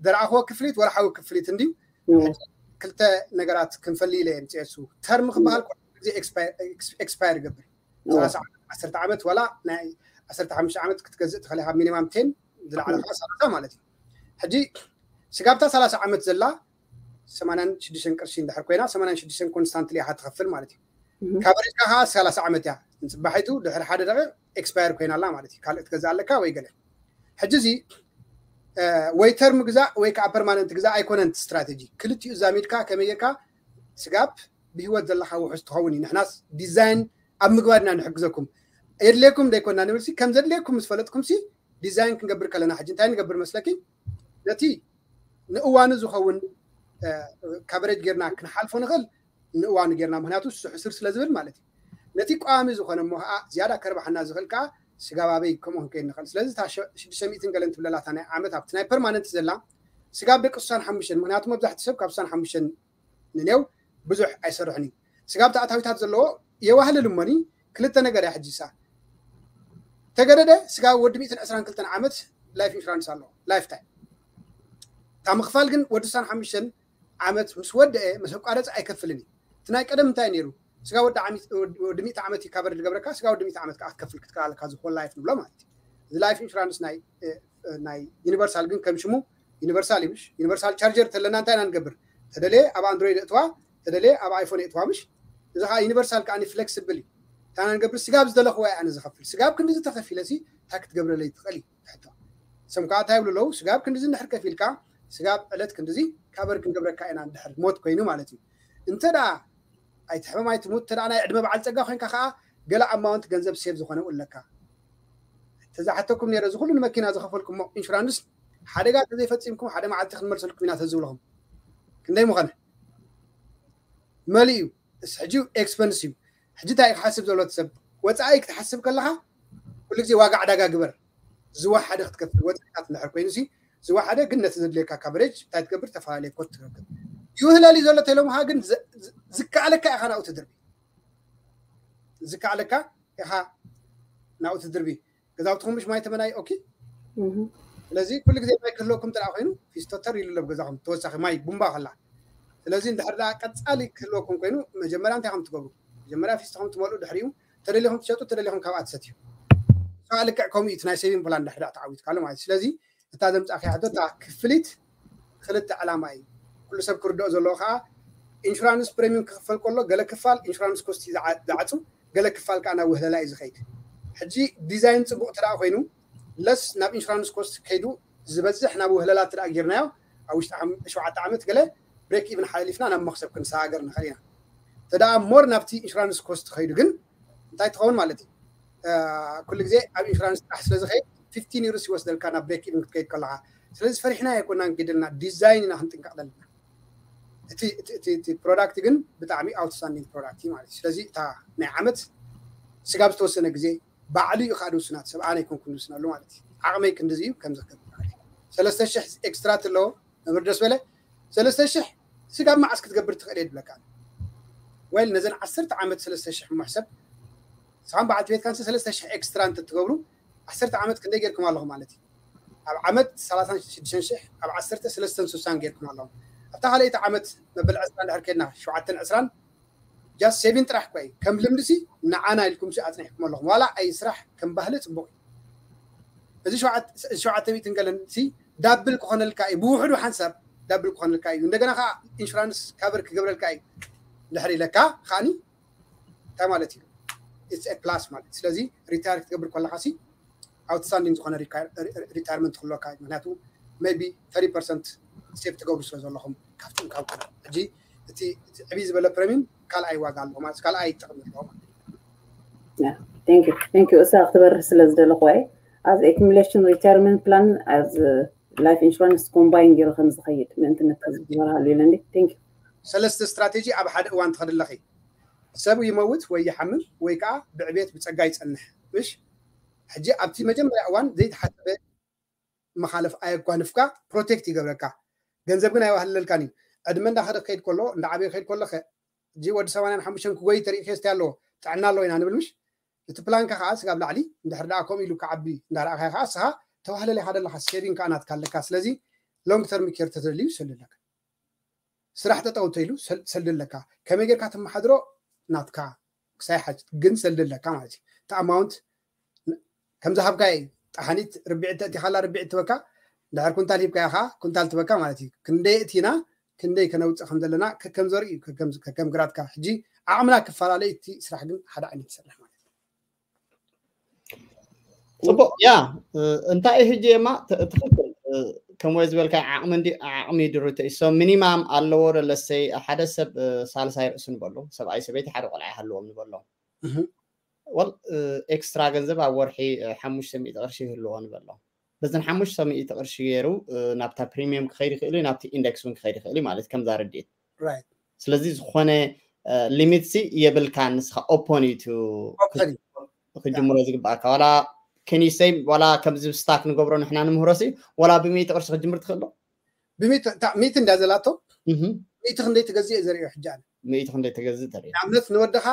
ዝረኣኽዎ ክፍሊት ወርሓዊ ክፍሊት እንድዩ። ሕጂ ክልተ ነገራት ክንፈልይ ኢለ እየ ምፅኤ። እሱ ተርም ክበሃል ኩሉ ግዜ ኤክስፓየር፣ ኤክስ-፣ ኤክስፓየር ይገብር። ሰላሳ ዓመት፣ ዓሰርተ ዓመት፣ ዋላ ናይ ዓሰርተ ሓሙሽተ ዓመት ክትገዝእ ትኽእል ኢኻ። ሚኒማም ቴን፣ ዝለዓለ ከዓ ሰላሳ ማለት እዩ። ሕጂ ስጋብታ ሰላሳ ዓመት ዘላ ሰማንያን ሽዱሽተን ቅርሺ እንድሕር ኮይና፣ ሰማንያን ሽዱሽተን ኮንስታንትሊ ኢኻ ትኸፍል ማለት እዩ። እህ። ካቨሬጅካ ከዓ ሰላሳ ዓመት እያ። ንፅባሒቱ ድሕሪ ሓደ ደቂቕ ኤክስፓየር ኮይና ኣላ ማለት እዩ። ካልእ ትገዝእ ኣለካ ወይ ገለ። ሕጂ እዚ፣ እ፣ ወይ ተርም ግዛእ ወይ ከዓ ፐርማነንት ግዛእ ኣይኮነን እቲ ስትራቴጂ። ክልቲኡ ዛሚድካ ከመይ ጌርካ ስጋብ ብህይወት ዘለኻ ውሑስ ትኸውን እዩ። ንሕናስ ዲዛይን ኣብ ምግባር ኢና ንሕግዘኩም። የድልየኩም ደይኮና ንብል ሲ፣ ከም ዘድልየኩም ምስ ፈለጥኩም ሲ፣ ዲዛይን ክንገብር ከለና፣ ሕጂ እንታይ ንገብር መስለኪ? ነቲ ንእዋኑ ዝኸውን፣ እ፣ ካቨሬጅ ጌርና ክንሓልፎ ንኽእል፣ ንእዋኑ ጌርና፣ ምኽንያቱ ንሱ ሕስር ስለ ዝብል ማለት እዩ። ነቲ ቀዋሚ ዝኾነ እሞ ከዓ ዝያዳ ከርባሓና ዝኽእል ከዓ ስጋብ ኣበይ ከምኡ ክንከይድ ንኽእል። ስለዚ እታ ሸ-፣ ሽዱሽተ ሚእትን ገለን ትብለላ እታ ናይ ዓመት ኣብቲ ናይ ፐርማነንት ዘላ ስጋብ ደቂ ስሳን ሓሙሽተን፣ ምኽንያቱ መብዛሕትኡ ሰብ ካብ ስሳን ሓሙሽተን ንኔው ብዙሕ ኣይሰርሕን እዩ። ስጋብ ተኣታዊታት ዘለዎ የዋህልል እሞኒ ክልተ ነገር እያ ሕጂ እሳ። ተገደደ ስጋብ ወዲ ሚእትን ዕስራን ክልተን ዓመት ላይፍ ኢንሹራንስ ኣለዎ፣ ላይፍ ታይም። እታ ምኽፋል ግን ወዲ ስሳን ሓሙሽተን ዓመት ምስ ወደአ፣ ምስ ኣቋረፀ ኣይከፍልን እዩ። እቲ ናይ ቀደም እንታይ ነይሩ? ስጋብ ወዲ ዓሚት-፣ ወዲ፣ ወዲ ሚእቲ ዓመት እዩ ካቨር ዝገብረካ፣ ስጋብ ወዲ ሚእቲ ዓመት ከዓ ክትከፍል ክትክእል ኣለካ፣ እዚ ሆል ላይፍ ንብሎ ማለት እዩ። እዚ ላይፍ ኢንሹራንስ ናይ፣ እ፣ ናይ ዩኒቨርሳል ግን ከም ሽሙ ዩኒቨርሳል እዩ፣ ምሽ? ዩኒቨርሳል ቻርጀር ተለና እንታይ ኢና ንገብር? ተደለየ ኣብ ኣንድሮይድ እትዋ፣ ተደለየ ኣብ ኣይፎን እትዋ፣ ምሽ? እዚ ከዓ ዩኒቨርሳል ከዓ ፍሌክስብል እዩ። እንታይ ኢና ንገብር? ስጋብ ዝደለኽዎ እየ ኣነ ዝኸፍል። ስጋብ ክንዲ ዝተኸፊለ ሲ እንታይ ክትገብረለይ ትኽእል እዩ? ትሕቶ። ሰም ከዓ እንታይ ይብሉ ኣለዉ? ስጋብ ክንድዚ እንድሕር ከፊልካ፣ ስጋብ ዕለት ክንድዚ ካቨር ክንገብረካ ኢና፣ እንድሕር ሞት ኮይኑ ማለት እዩ። እንተ ደኣ ኣይትሕመም ኣይትሙት፣ እንተ ደኣ ናይ ዕድመ በዓል ጸጋ ኮይንካ ከዓ፣ ገለ ኣማውንት ገንዘብ ሴቭ ዝኾነ ኣለካ። ተዝሓተኩም ነይረ፣ እዚ ኩሉ ንመኪና ዝኸፈልኩሞ ኢንሹራንስ ሓደጋ ተዘይፈጺምኩም፣ ሓደ መዓልቲ ክንመልሰልኩም ኢና ተዝብለኹም። ክንደይ ምኾነ? መሊኡ እዩ። እስ ሕጂ ኤክስፐንስ እዩ። ሕጂ እንታይ እዩ ክሓስብ ዘሎ እቲ ሰብ? ወጻኢ ክትሓስብ ከለኻ፣ ኩሉ ግዜ ዋጋ ዕዳጋ ግበር። ዝወሓደ ክትከፍል ወፃኢታት እንድሕር ኮይኑ ሲ ዝወሓደ ግን ነቲ ዘድልየካ ካቨሬጅ እንታይ ትገብር? ተፈላለየ ኮት ትረክብ። ይውህለል እዩ ዘሎ ተሎምካ ግን ዝ- ዝ- ዝከኣለካ ኢኻ ናብኡ ትድርቢ ዝከኣለካ ኢኻ ናብኡ ትድርቢ። ገዛውትኹም ምሽ ማይ ተመናይ ኦኬ። ስለዚ ኩሉ ግዜ ማይ ክህልወኩም ጥራ ኮይኑ ፊስቶተር ይልሎ ገዛኹም ተወሳኺ ማይ ቡምባ ከላ። ስለዚ እንድሕር ደኣ ቀጻሊ ክህልወኩም ኮይኑ መጀመርያ እንታይ ከም ትገብሩ? መጀመርያ ፊስቶኹም ትመልኡ፣ ድሕሪኡ ተደሊኹም ትሸጡ፣ ተደሊኹም ካብኣ ትሰትዩ። ልክዕ ከምኡ እዩ እቲ ናይ ሴቪንግ ፕላን ድሕሪ ተዓዊትካሉ ማለት እዩ። ስለዚ እታ ዘምጻእካ ሕቶ እታ ክፍሊት ክልተ ዕላማ እዩ። ኩሉ ሰብ ክርድኦ ዘለዎ ከዓ ኢንሹራንስ ፕሪሚየም ክኽፈል ከሎ ገለ ክፋል ኢንሹራንስ ኮስት ዝዓፁ፣ ገለ ክፋል ከዓ ናብ ውህለላ እዩ ዝኸይድ። ሕጂ ዲዛይን ፅቡቅ ትደኣ ኮይኑ ለስ ናብ ኢንሹራንስ ኮስት ከይዱ ዝበዝሕ ናብ ውህለላ ትደኣ ጌርናዮ ኣብ ውሽጢ ሸውዓተ ዓመት ገለ ብሬክ ኢቭን ሓሊፍና ናብ መክሰብ ክንሰጋገር ንኽእል ኢና። ተደኣ ሞር ናብቲ ኢንሹራንስ ኮስት ከይዱ ግን እንታይ ትኸውን ማለት እዩ? ኩሉ ግዜ ኣብ ኢንሹራንስ ጥራሕ ስለ ዝኸይድ ፊፍቲን ይርስ ይወስደልካ ናብ ብሬክ ኢቭን ክትከይድ ከለካ። ስለዚ ፈሪሕና ኣይኮናን ግድልና ዲዛይን ኢና ክንጥንቀቕ ዘለና። እቲ ፕሮዳክት ግን ብጣዕሚ ኣውትስታንዲንግ ፕሮዳክት እዩ ማለት እዩ። ስለዚ እታ ናይ ዓመት ስጋብ ዝተወሰነ ግዜ ባዕሉ እዩ ከዓ ድውስናት ሰብ ኣነ ኣይኮንኩን ድውስነሉ ማለት እዩ። ዓቕመይ ክንድዚ እዩ ከምዚ ክገብር ማለት እዩ። ሰለስተ ሽሕ ኤክስትራ ትለዎ መምህር ደስ በለ ሰለስተ ሽሕ ስጋብ መዓስ ክትገብር ትኽእል እየ ድብለካ። ወይል ነዘን ዓሰርተ ዓመት ሰለስተ ሽሕ እሞ ሕሰብ። ንስኻን በዓልቲ ቤትካን ሰለስተ ሽሕ ኤክስትራ እንተትገብሩ ዓሰርተ ዓመት ክንደይ ጌርኩም ኣለኹም ማለት እዩ? ኣብ ዓመት ሰላሳን ሽዱሽተን ሽሕ ኣብ ዓሰርተ ሰለስተን ስሳን ጌርኩም ኣለኹም። ኣብታ ካልኣይቲ ዓመት መበል ዕስራ እንድሕር ከድና ሸውዓተን ዕስራን ጃስት ሴቪን ጥራሕ እኮ እዩ። ከም ልምዲ ሲ ንዓና ኢልኩም ሲ ኣጽኒሕኩም ኣለኹም። ዋላ ኣይ ስራሕ ከም ባህሊ ጽቡቕ እዩ። እዚ ሸውዓተ ሚእትን ገለን ሲ ዳብል ክኾነልካ እዩ። ብውሕዱ ሓንሳብ ዳብል ክኾነልካ እዩ። እንደገና ከዓ ኢንሹራንስ ካቨር ክገብረልካ እዩ። ድሕሪ ኢለካ ከዓኒ እንታይ ማለት እዩ? ኢትስ ፕላስ ማለት። ስለዚ ሪታየር ክትገብር ከለካ ሲ ኣውትስታንዲንግ ዝኾነ ሪታየርመንት ክህልወካ እዩ። ምክንያቱ ሜይ ቢ ተርቲ ፐርሰንት ሴቭ ትገብሩ ስለ ዘለኹም ካብቶም ካብ ሕጂ እቲ ዕብይ ዝበለ ፕሪሚየም ካልኣይ ዋጋ ኣለዎ ማለት ካልኣይ ጥቕሚ ኣለዎ ማለት ቴንክ ዩ እሳ ክትበርህ ስለ ዝደለኹ እየ። ኣብ ኣኩሙሌሽን ሪታየርመንት ፕላን ኣብ ላይፍ ኢንሹራንስ ኮምባይን ገይሩ ከም ዝኸይድ ምእንትነት ዝበርሃሉ ኢለ እንዲ ቴንክ ዩ ሰለስተ ስትራቴጂ ኣብ ሓደ እዋን ትኸድ ኣለኺ። ሰብ ይመውት ወይ ይሓምም ወይ ከዓ ብዕቤት ብፀጋ ይፀንሕ። ምሽ ሕጂ ኣብቲ መጀመርያ እዋን ዘይተሓሰበ መሓለፍ ኣየጓንፍካ፣ ፕሮቴክት ይገብረካ። ገንዘብ ግን ኣይዋህለልካን እዩ። ዕድመ እንዳኸደ ክኸይድ ከሎ እንዳዓበየ ክኸይድ ከሎ ሕጂ ወዲ ሰማንያን ሓሙሽተን ክጎይ ተሪእከ ስቲ ኣለዎ ጥዕና ኣለዎ ኢና ንብል ምሽ እቲ ፕላንካ ከዓ ስጋብ ላዕሊ እንድሕር ደኣ ከምኡ ኢሉ ክዓቢ እንዳረኣኻዮ ከዓ እስኻ ተዋህለል ኢኻ ደለካ ሴቪንግ ከዓ ናትካ ኣለካ። ስለዚ ሎንግ ተርም ኬር ተተደልዩ ሰልድ ኣለካ። ስራሕ ጠጠው እንተኢሉ ሰልድ ኣለካ። ከመይ ጌርካ ተመሓድሮ ናትካ ክሳይ ሓጅ ግን ሰልድ ኣለካ ማለት እዩ። እቲ ኣማውንት ከም ዝሃብካ እዩ። ጣሓኒት ርቢዒ ተእቲኻላ ርቢዒ ትበካ ድሕር ኩንታል ሂብካ ኢኻ ኩንታል ትበካ ማለት እዩ። ክንደይ እቲና ክንደይ ከነውፅእ ከም ዘለና ከከም ዘርኢ እዩ። ከከም- ከከም ግራትካ ሕጂ ዓቕምና ክፈላለ እቲ ስራሕ ግን ሓደ ዓይነት ይሰርሕ ማለት እዩ። ፅቡቅ ያ እንታይ እዩ ሕጂ የማ ት- ትኽክል እ፣ ከምኡ ዝበልካ ዓቕሚ እንዲ ዓቕሚ ድርቶ እዩ። So ሚኒማም ኣለዎ ዶ ለሰይ ሓደ ሰብ እ፣ ሳልሳይ ርእሱ ንበሎ ሰብኣይ ሰበይቲ ሓደ ቆልዓ ይሃልዎም ንበሎ እህ። ወል እ፣ ኤክስትራ ገንዘብ ኣብ ወርሒ እ፣ ሓሙሽተ ሚእቲ ቅርሺ ይህልዎ ንበሎ በዘን ሓሙሽተ ሚእቲ ቅርሺ ገይሩ እ፣ ናብታ ፕሪሚየም ክኸይድ ይኽእል እዩ ናብቲ ኢንደክስ እውን ክኸይድ ይኽእል እዩ ማለት ከምዛ ርድኢት ራይት ስለዚ ዝኾነ ሊሚት ሲ የብልካ ንስኻ ኦፖን እዩ እቲ ኦፕን ክጅምሮ ዝግባኣካ ዋላ ከኒሰይ ዋላ ከምዚ ስታክ ንገብሮ ንሕና ንምህሮ ሲ ዋላ ብሚእቲ ቅርሺ ክጅምር ትኽእል ዶ ብሚእቲ እንዳ ዘላቶ እህ፣ ሚእቲ ክንደይ ትገዝእ እየ ዘርእዮ ሕጂ ኣነ ሚእቲ ክንደይ ተገዝእ ተርኢ ንኣብነት ንወድኻ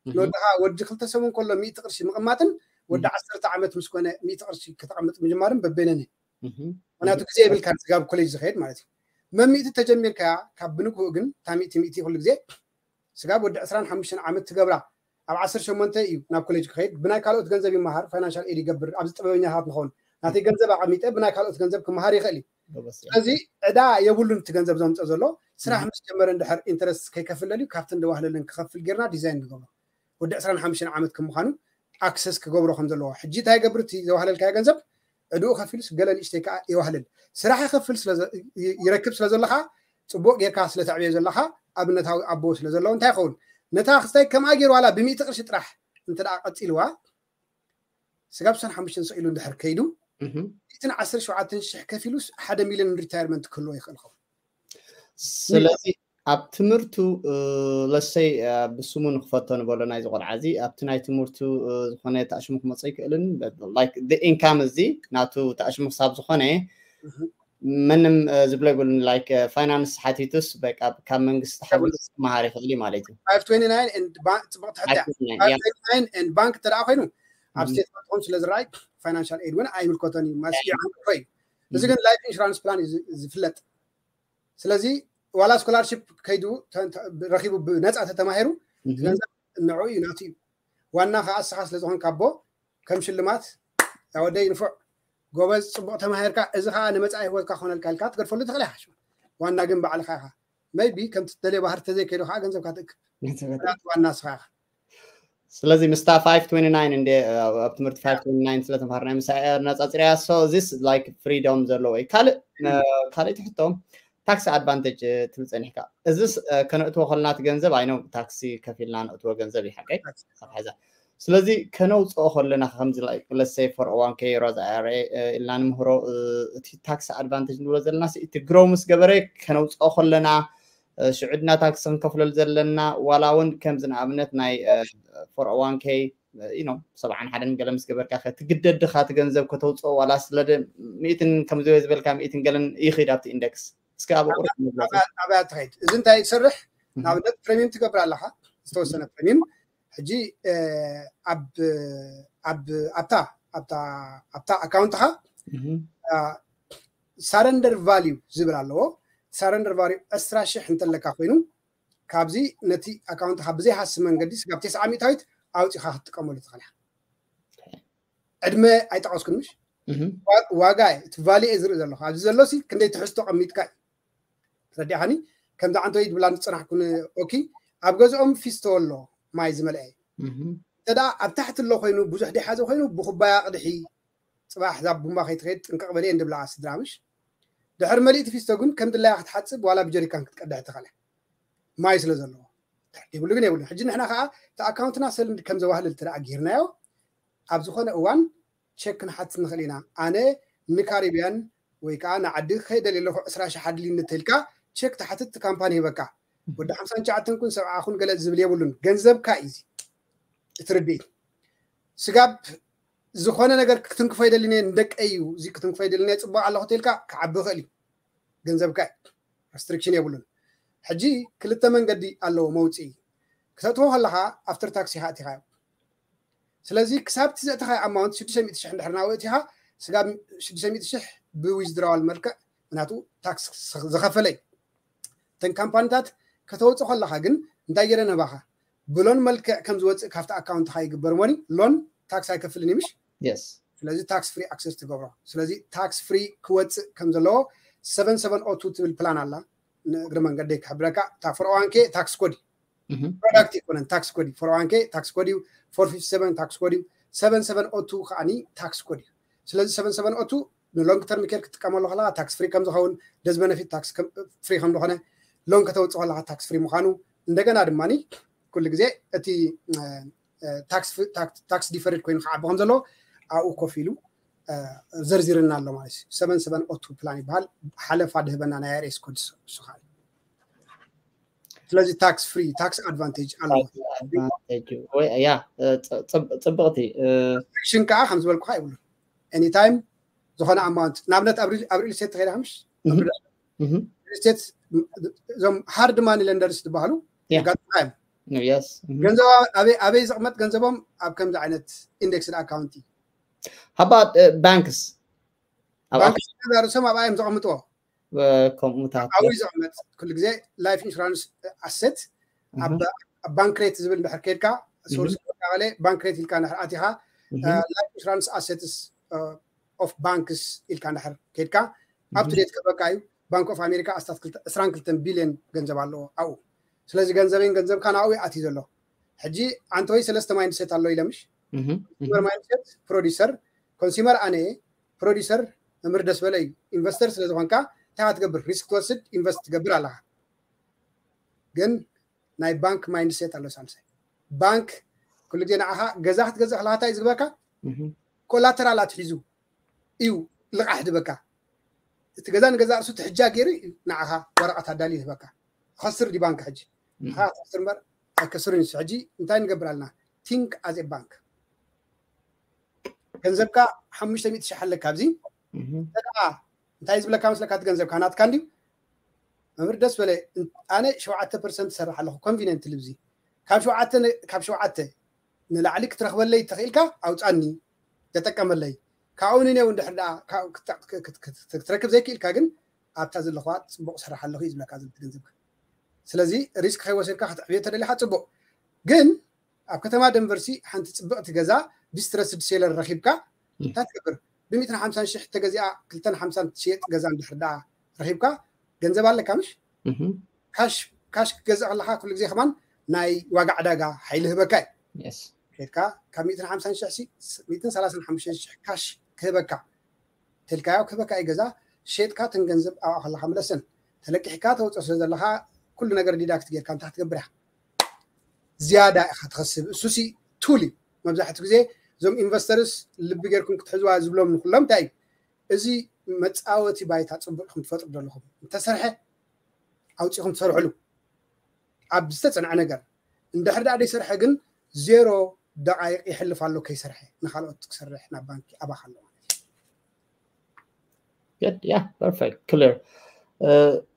ንወድኻ ወዲ ክልተ ሰሙን ከሎ ሚእቲ ቅርሺ ምቕማጥን ወዲ ዓሰርተ ዓመት ምስ ኮነ ሚእቲ ቅርሺ ከተቐምጥ ምጅማርን በበይነን እዩ። ምክንያቱ ግዜ የብልካ ስጋብ ኮሌጅ ዝኸይድ ማለት እዩ። መሚእቲ ተጀሚርካ ካብ ብንግኡ ግን እታ ሚእቲ ሚእቲ ኩሉ ግዜ ስጋብ ወዲ ዕስራን ሓሙሽተን ዓመት ትገብራ ኣብ ዓሰርተ ሸሞንተ እዩ ናብ ኮሌጅ ክኸይድ ብናይ ካልኦት ገንዘብ ይመሃር ፋይናንሻል ኤድ ይገብር ኣብዚ ጥበበኛታት ንኸውን ናተይ ገንዘብ ኣቐሚጠ ብናይ ካልኦት ገንዘብ ክመሃር ይኽእል እዩ። ጎበዝ። ስለዚ ዕዳ የብሉን እቲ ገንዘብ ዘምፅኦ ዘሎ ስራሕ ምስ ጀመረ እንድሕር ኢንተረስት ከይከፍል ደልዩ ካብቲ እንደዋህለልን ክኸፍል ጌርና ዲዛይን ንገብሮ ወዲ ዕስራን ሓሙሽተን ዓመት ከም ምዃኑ ኣክሰስ ክገብሮ ከም ዘለዎ ሕጂ እንታይ ገብር እቲ ዘዋህለልካዮ ገንዘብ ዕድኡ ከፊሉስ ገለ ንእሽተይ ከዓ የዋህልል ስራሕ ይኸፍል ስለ ዘ- ይ- ይረክብ ስለ ዘለካ ፅቡቅ ጌርካ ስለ ተዕብዮ ዘለካ ኣብነታዊ ኣቦ ስለ ዘለዎ እንታይ ይኸውን ነታ ክስታይ ከምኣ ገይሩ ዋላ ብሚእቲ ቅርሺ ጥራሕ እንተ ደኣ ቀፂልዋ ስጋብ ሰን ሓሙሽተን ስቕ ኢሉ እንድሕር ከይዱ እህ። ሚእትን ዓሰርተ ሸውዓተን ሽሕ ከፊሉስ ሓደ ሚልዮን ሪታየርመንት ክህልዎ ይኽእል ኸውን ስለዚ ኣብ ትምህርቱ ለሰይ ብስሙ ንክፈቶ ንበሎ ናይዚ ቆልዓ እዚ ኣብቲ ናይ ትምህርቱ ዝኾነ ተኣሽሙ ክመፀ ይክእልን ኢንካም እዚ ናቱ ተኣሽሙ ክሳብ ዝኾነ ምንም ዝብሎ ይብሉን ላይክ ፋይናንስ ሓቲቱስ በቃ ካብ መንግስቲ ሓገዝ ክመሃር ይኽእል እዩ ማለት እዩ። ባንክ እንተ ኮይኑ ኣብ ስቴትመንትኩም ስለ ዝረኣይ ፋይናንሻል ኤድ እውን ኣይምልከቶን እዩ። ማስኪ ዓንቅፎ እዩ። እዚ ግን ላይፍ ኢንሹራንስ ፕላን እዩ ዝፍለጥ። ስለዚ ዋላ ስኮላርሽፕ ከይዱ ረኪቡ ብነፃ ተተማሂሩ ገንዘብ ንዑ እዩ ናቱ እዩ። ዋና ከዓ እስኻ ስለዝኾንካ ኣቦ ከም ሽልማት ያወደይ ንፉዕ ጎበዝ ፅቡቅ ተማሂርካ እዚ ከዓ ንመፃኢ ህይወትካ ክኾነልካ ኢልካ ትገድፈሉ ትኽእል ኢኻ። ዋና ግን ባዕልካ ኢኻ። መይቢ ከምቲ ትደልዮ ባህር ተዘይከይዱ ከዓ ገንዘብካ ትእክብ። ዋና እስኻ ኢኻ። ስለዚ ምስታ ፋይቭ ትዌንቲ ናይን እንደ ኣብ ትምህርቲ ፋይቭ ትዌንቲ ናይን ስለተምሃርና ምሳ ነፃፂርያ so this like freedom ዘለዎ እዩ። ካልእ ካልእ ትሕቶ ታክስ ኣድቫንቴጅ ትብል ፀኒሕካ። እዚስ ከነእትዎ ከለና እቲ ገንዘብ ኣይኖ ታክሲ ከፊልና ነእትዎ ገንዘብ እዩ ሓቀይ ዛ ስለዚ ከነውፅኦ ከለና ከምዚ ለሰይ ፎር ዋን ኬ ሮዝ ኣይ ኣር ኤ ኢልና ንምህሮ እቲ ታክስ ኣድቫንቴጅ ንብሎ ዘለና እቲ ግሮ ምስ ገበረ ከነውፅኦ ከለና ሽዑ ድና ታክሲ ክንከፍለሉ ዘለና ዋላ እውን ከምዚ ንኣብነት ናይ ፎር ዋን ኬ ኢኖ ሰብዓን ሓደን ገለ ምስ ገበርካ ትግደድ ድኻ እቲ ገንዘብ ከተውፅኦ ዋላ ስለ ሚእትን ከምዚ ዝበልካ ሚእትን ገለን ይኽድ ኣብቲ ኢንደክስ እስከ ኣብ ቁርብ ኣበያ ትኸይድ እዚ እንታይ ትሰርሕ ንኣብነት ፕሪሚየም ትገብር ኣለኻ ዝተወሰነ ፕሪሚየም ሕጂ ኣብታ ኣብታ ኣብታ ኣካውንትኻ ሳረንደር ቫልዩ ዝብል ኣለዎ። ሳረንደር ቫልዩ ዕስራ ሽሕ እንተለካ ኮይኑ ካብዚ ነቲ ኣካውንትኻ ብዘይሃሲ መንገዲ ስጋብ ተስዓ ሚእታዊት ኣውፂኻ ክትጥቀመሉ ትኽእል ኢኻ። ዕድመ ኣይጠቐስኩን ምሽ ዋጋ እቲ ቫልዩ እየ ዝርኢ ዘለኹ ኣብዚ ዘሎ ሲ ክንደይ ትሕዝቶ ቀሚጥካ እዩ ተረዲኻኒ። ከምዚ ዓንተወይ ድብላ ዝፅናሕኩን ኦኪ ኣብ ገዝኦም ፊስቶ ኣሎ ማይ ዝመልአ እንተ ደኣ ኣብ ታሕቲ ኣሎ ኮይኑ ብዙሕ ደይሓዘ ኮይኑ ብኩባያ ቅድሒ ፅባሕ ዛ ቡምባ ከይትኸይድ ጥንቅቕ በለ እየን ድብላ ስድራ ምሽ። ድሕሪ መሊእቲ ፊስቶ ግን ከም ድላያ ክትሓፅብ ዋላ ብጀሪካን ክትቀድሕ ትኽእለ ማይ ስለ ዘለዎ ይብሉ ግን የብሉ። ሕጂ ንሕና ከዓ እቲ ኣካውንትና ሰልንድ ከም ዘዋህልል ትደኣ ጌርናዮ ኣብ ዝኾነ እዋን ቸክ ክንሓትት ንኽእል ኢና። ኣነ ንካሪብያን ወይ ከዓ ንዓዲ ከይደል ኣለኹ ዕስራ ሽሕ ኣድልኒ እንተልካ ቸክ ትሓትት ካምፓኒ ሂበካ ወዲ ሓምሳን ትሽዓተን ኩን ሰብዓ ኩን ገለ ዝብል የብሉን። ገንዘብካ እዩ እዚ እቲ ርድኢት። ስጋብ ዝኾነ ነገር ክትንክፎ ይደልን እየ ንደቀይ እዩ እዚ ክትንክፎ ይደልን እየ ፅቡቅ ኣለኹ ተልካ ክዓቢ ይኽእል እዩ። ገንዘብካ እዩ። ሬስትሪክሽን የብሉን። ሕጂ ክልተ መንገዲ ኣለዎ መውፅኢ። ክተእትዎ ከለኻ ኣፍተር ታክስ ኢኻ ኣቲኻዮ። ስለዚ ክሳብ እቲ ዘእተኻዮ ኣማውንት ሽዱሽተ ሚእቲ ሽሕ እንድሕር ናብኡ እቲኻ ስጋብ ሽዱሽተ ሚእቲ ሽሕ ብዊዝድራዋል መልክዕ ምክንያቱ ታክስ ዝኸፈለ እዩ። እተን ካምፓኒታት ከተውፅእ ከለኻ ግን እንታይ ገይረ ነባኻ ብሎን መልክዕ ከም ዝወፅእ ካብቲ ኣካውንትኻ ይግበር ሞኒ ሎን ታክስ ኣይከፍልን ይምሽ ስለዚ ታክስ ፍሪ ኣክሰስ ትገብሮ። ስለዚ ታክስ ፍሪ ክወፅእ ከም ዘለዎ ሰቨን ሰቨን ኦ ቱ ትብል ፕላን ኣላ። ንእግሪ መንገደይ ክሕብረካ እታ ፎር ኦ ዋን ኬ ታክስ ኮድ ፕሮዳክት ይኮነን ታክስ ኮድ ፎር ኦ ዋን ኬ ታክስ ኮድ እዩ። ፎር ፊፍቲ ሰቨን ታክስ ኮድ እዩ። ሰቨን ሰቨን ኦ ቱ ከዓኒ ታክስ ኮድ እዩ። ስለዚ ሰቨን ሰቨን ኦ ቱ ንሎንግ ተርም ኬር ክትጥቀመሉ ከለካ ታክስ ፍሪ ከም ዝኸውን ደዝ በነፊት ታክስ ፍሪ ከም ዝኾነ ሎን ከተውፅእ ከለካ ታክስ ፍሪ ምዃኑ እንደገና ድማ ኩሉ ግዜ እቲ ታክስ ዲፈርድ ኮይኑ ክዓቢ ከም ዘለዎ ኣብኡ ኮፍ ኢሉ ዘርዚርና ኣሎ ማለት እዩ። ሰቨን ሰቨን ኦ ቱ ፕላን ይበሃል። ሓለፋ ድህበና ናይ ኣር ኤስ ኮድ እሱ ከዓ ስለዚ ታክስ ፍሪ ታክስ ኣድቫንቴጅ ኣሎ። ያ ፅብቕቲ ሽን ከዓ ከም ዝበልኩካ ይብሉ ኤኒታይም ዝኾነ ኣማውንት ንኣብነት ኣብ ሪል ስቴት ተኸይዳ ምሽ ስቴት እዞም ሃርድ ማኒ ለንደርስ ዝበሃሉ ኣጋጥሞም ገንዘብ ኣበይ ዘቕመጥ ገንዘቦም ኣብ ከምዚ ዓይነት ኢንደክስድ ኣካውንት እዩ። ሃባ ባንክስ ርእሶም ኣብኣ እዮም ዘቐምጥዎ። ከምኡታት ኣብኡ ዘቕመጥ ኩሉ ግዜ ላይፍ ኢንሹራንስ ኣሰት ኣብ ባንክሬት ዝብል ድሕር ከድካ ሶርስ በለ ባንክሬት ኢልካ ድሕር ኣቲኻ ላይፍ ኢንሹራንስ ኣሰትስ ኦፍ ባንክስ ኢልካ ድሕር ከድካ ኣብ ቱዴት ክህበካ እዩ። ባንክ ኦፍ ኣሜሪካ ኣስታት ዕስራን ክልተን ቢልዮን ገንዘብ ኣለዎ ኣብኡ። ስለዚ ገንዘበይን ገንዘብካ ናብኡ ኣትዩ ዘሎ። ሕጂ ኣንተ ወይ ሰለስተ ማይንድሴት ኣሎ ኢለ ምሽ ኮንሱመር ማይንድሴት ፕሮዲሰር ኮንሱመር ኣነ ፕሮዲሰር መምህር ደስ በለ እዩ። ኢንቨስተር ስለ ዝኾንካ እንታይ ትገብር ሪስክ ትወስድ ኢንቨስት ትገብር ኣለኻ። ግን ናይ ባንክ ማይንድሴት ኣሎ ሳልሳይ ባንክ ኩሉ ግዜ ንዓኻ ገዛ ክትገዝእ ከለካ እንታይ እዩ ዝግበካ ኮላተራል ኣትሒዙ እዩ ልቓሕ ድበካ እቲ ገዛ ንገዛ ርእሱ ትሕጃ ገይሩ እዩ ንዓኻ ወረቐት ኣዳልዩ ይህበካ። ክኸስር ድዩ ባንክ ሕጂ? ንኻ ክትኸስር እምበር ኣይከስርን እዩ። ሕጂ እንታይ ንገብር ኣለና? Think as a bank። ገንዘብካ ሓሙሽተ ሚእቲ ሺሕ ኣለካ ኣብዚ። እንታይ ዝብለካ መስለካ? እቲ ገንዘብካ ናትካ እንድዩ። መምህር ደስ በለ፣ ኣነ ሸውዓተ ፐርሰንት እሰርሕ ኣለኹ ኮንቪኒየንት ልብዚ። ካብ ሸውዓተ ን- ካብ ሸውዓተ ንላዕሊ ክትረኽበለይ ተኽኢልካ ኣውፃኒ፣ ተጠቀመለይ። ካብኡ ንኔው እንድሕር ደኣ ክትረክብ ዘይክኢልካ ግን ኣብታ ዘለኹዋ ፅቡቕ እሰርሕ ኣለኹ እዩ ዝብለካ ዘሎ ገንዘብካ። ስለዚ ሪስክ ከይወሰድካ ክትዕብዮ ተደሊኻ ፅቡቕ። ግን ኣብ ከተማ ደንቨርሲ ሓንቲ ፅብቕቲ ገዛ ዲስትረስድ ሴለር ረኺብካ እንታይ ትገብር? ብሚእትን ሓምሳን ሽሕ ተገዚኣ ክልተን ሓምሳን ትሽየጥ ገዛ እንድሕር ደኣ ረኺብካ ገንዘብ ኣለካ ምሽ? ካሽ ካሽ ክገዝእ ከለካ ኩሉ ግዜ ከማን ናይ ዋጋ ዕዳጋ ሓይሊ ህበካ እዩ። ሸጥካ ካብ ሚእትን ሓምሳን ሽሕ ሲ ሚእትን ሰላሳን ሓሙሽተን ሽሕ ካሽ ክህበካ ተልካዮ ክህበካ እዩ ገዛ። ሸጥካ ተን ገንዘብ ኣብኣ ከለካ ምለሰን ተለቂሕካ ተውፅኦ ስለ ዘለካ ኩሉ ነገር ዲዳክት ጌርካ እንታይ ክትገብር ኢኻ? ዝያዳ ኢኻ ትኸስብ። እሱ ሲ ቱል እዩ። መብዛሕትኡ ግዜ እዞም ኢንቨስተርስ ልቢ ጌርኩም ክትሕዝዋ ዝብሎም ንኩሎም እንታይ እዩ? እዚ መፃወቲ ባይታ ፅቡቅ ኢኹም ትፈጥሩ ዘለኹም። እንተሰርሐ ኣውፂኹም ትሰርሕሉ ኣብ ዝተፀንዐ ነገር። እንድሕር ደኣ ደይሰርሐ ግን ዜሮ ደቃይቅ ይሕልፍ ኣሎ ከይሰርሐ ንካልኦት ክሰርሕ ናብ ባንኪ ኣባኻ ኣሎ ማለት እዩ። Good, yeah, perfect, clear.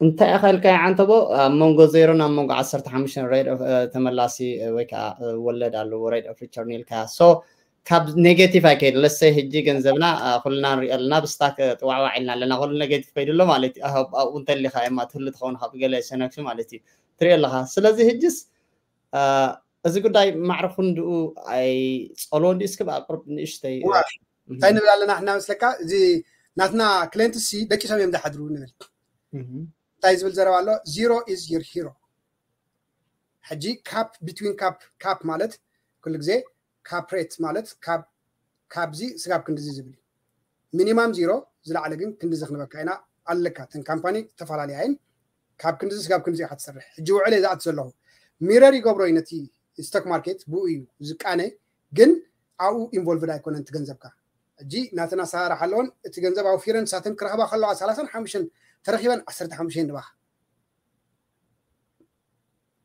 እንታይ ኣኻልካ ዓንተቦ ኣብ መንጎ ዜሮን ኣብ መንጎ ዓሰርተ ሓሙሽተን rate of ተመላሲ ወይ ከዓ ወለድ ኣለዎ rate of return ኢልካ። So ካብ ኔጌቲቭ ኣይከይድ ለሰይ ህጂ ገንዘብና ኩልና ንሪኦ ኣለና ብስታክ ጥዋዕዋዕ ኢልና ኣለና ኩሉ ኔጌቲቭ ከይዱ ኣሎ ማለት እዩ። ኣብኡ እንተሊካ እማ ትህሉ ትኸውን ካብ ገለ ሰነክሲ ማለት እዩ ትሪኦ ኣለካ። ስለዚ ህጅስ እዚ ጉዳይ ማዕረ ክንድኡ ኣይፀልዎን ድዩ? እስኪ ብኣቅርብ ንእሽተይ እንታይ ንብል ኣለና ሕና መስለካ? እዚ ናትና ክሌንትስ ሲ ደቂሶም እዮም ዝሓድሩ ንብል። እንታይ ዝብል ዘረባ ኣሎ? Zero is your hero። ሕጂ ካፕ ቢትዊን ካፕ ካፕ ማለት ኩሉ ግዜ ካፕ ሬት ማለት ካብ ካብዚ ስጋብ ክንድዚ ዝብል እዩ። ሚኒማም ዚሮ ዝለዓለ ግን ክንድዚ ክንበካ ኢና ኣለካ። እተን ካምፓኒ ዝተፈላለያ እየን። ካብ ክንድዚ ስጋብ ክንድዚ ኢኻ ትሰርሕ። ሕጂ ውዕለ ዝኣት ዘለኹ ሚረር ይገብሮ እዩ ነቲ ስቶክ ማርኬት ብኡ እዩ ዝቃነ ግን ኣብኡ ኢንቮልቭድ ኣይኮነን እቲ ገንዘብካ። ሕጂ ናተን ኣሰራርሓ ኣለዎን እቲ ገንዘብ ኣውፊረን ሳተን ክረኽባ ከለዋ ሰላሳን ሓሙሽተን ተረኺበን ዓሰርተ ሓሙሽተ ንባኻ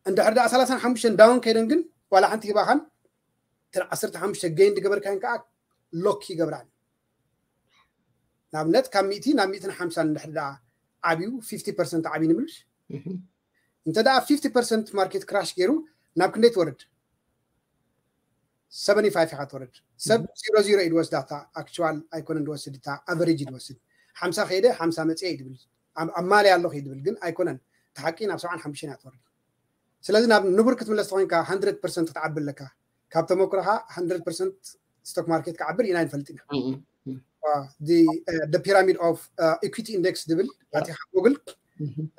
እንድሕር ደኣ ሰላሳን ሓሙሽተን ዳውን ከይደን ግን ዋላ ሓንቲ ሂባኻን ተን ዓሰርተ ሓሙሽተ ገይን ዝገበርካን ከዓ ሎክ ይገብራን። ንኣብነት ካብ ሚእቲ ናብ ሚእትን ሓምሳን እንድሕር ደኣ ዓብዩ ፊፍቲ ፐርሰንት ዓብዩ ንምልሽ እንተ ደኣ ፊፍቲ ፐርሰንት ማርኬት ክራሽ ገይሩ ናብ ክንደይ ትወርድ? ሰቨንቲ ፋይቭ ኢኻ ትወርድ። ሰብ ዚሮ ዚሮ እዩ ድወስዳ እታ ኣክቹዋል ኣይኮነን ድወስድ እታ ኣቨሬጅ ድወስድ። ሓምሳ ከይደ ሓምሳ መፅየ እዩ ድብል ኣብ ማልያ ኣለኹ እዩ ድብል ግን ኣይኮነን። እቲ ሓቂ ናብ ሰብዓን ሓሙሽተን እያ ትወርድ። ስለዚ ናብ ንቡር ክትምለስ ተኮይንካ ሃንድረድ ፐርሰንት ክትዓቢ ኣለካ። ካብ ተመክሮኻ ሃንድረድ ፐርሰንት ስቶክ ማርኬት ክዓብር ኢና ንፈልጥ ኢና። ፒራሚድ ኦፍ ኢኩዊቲ ኢንዴክስ ድብል ኣቲኻ ጉግል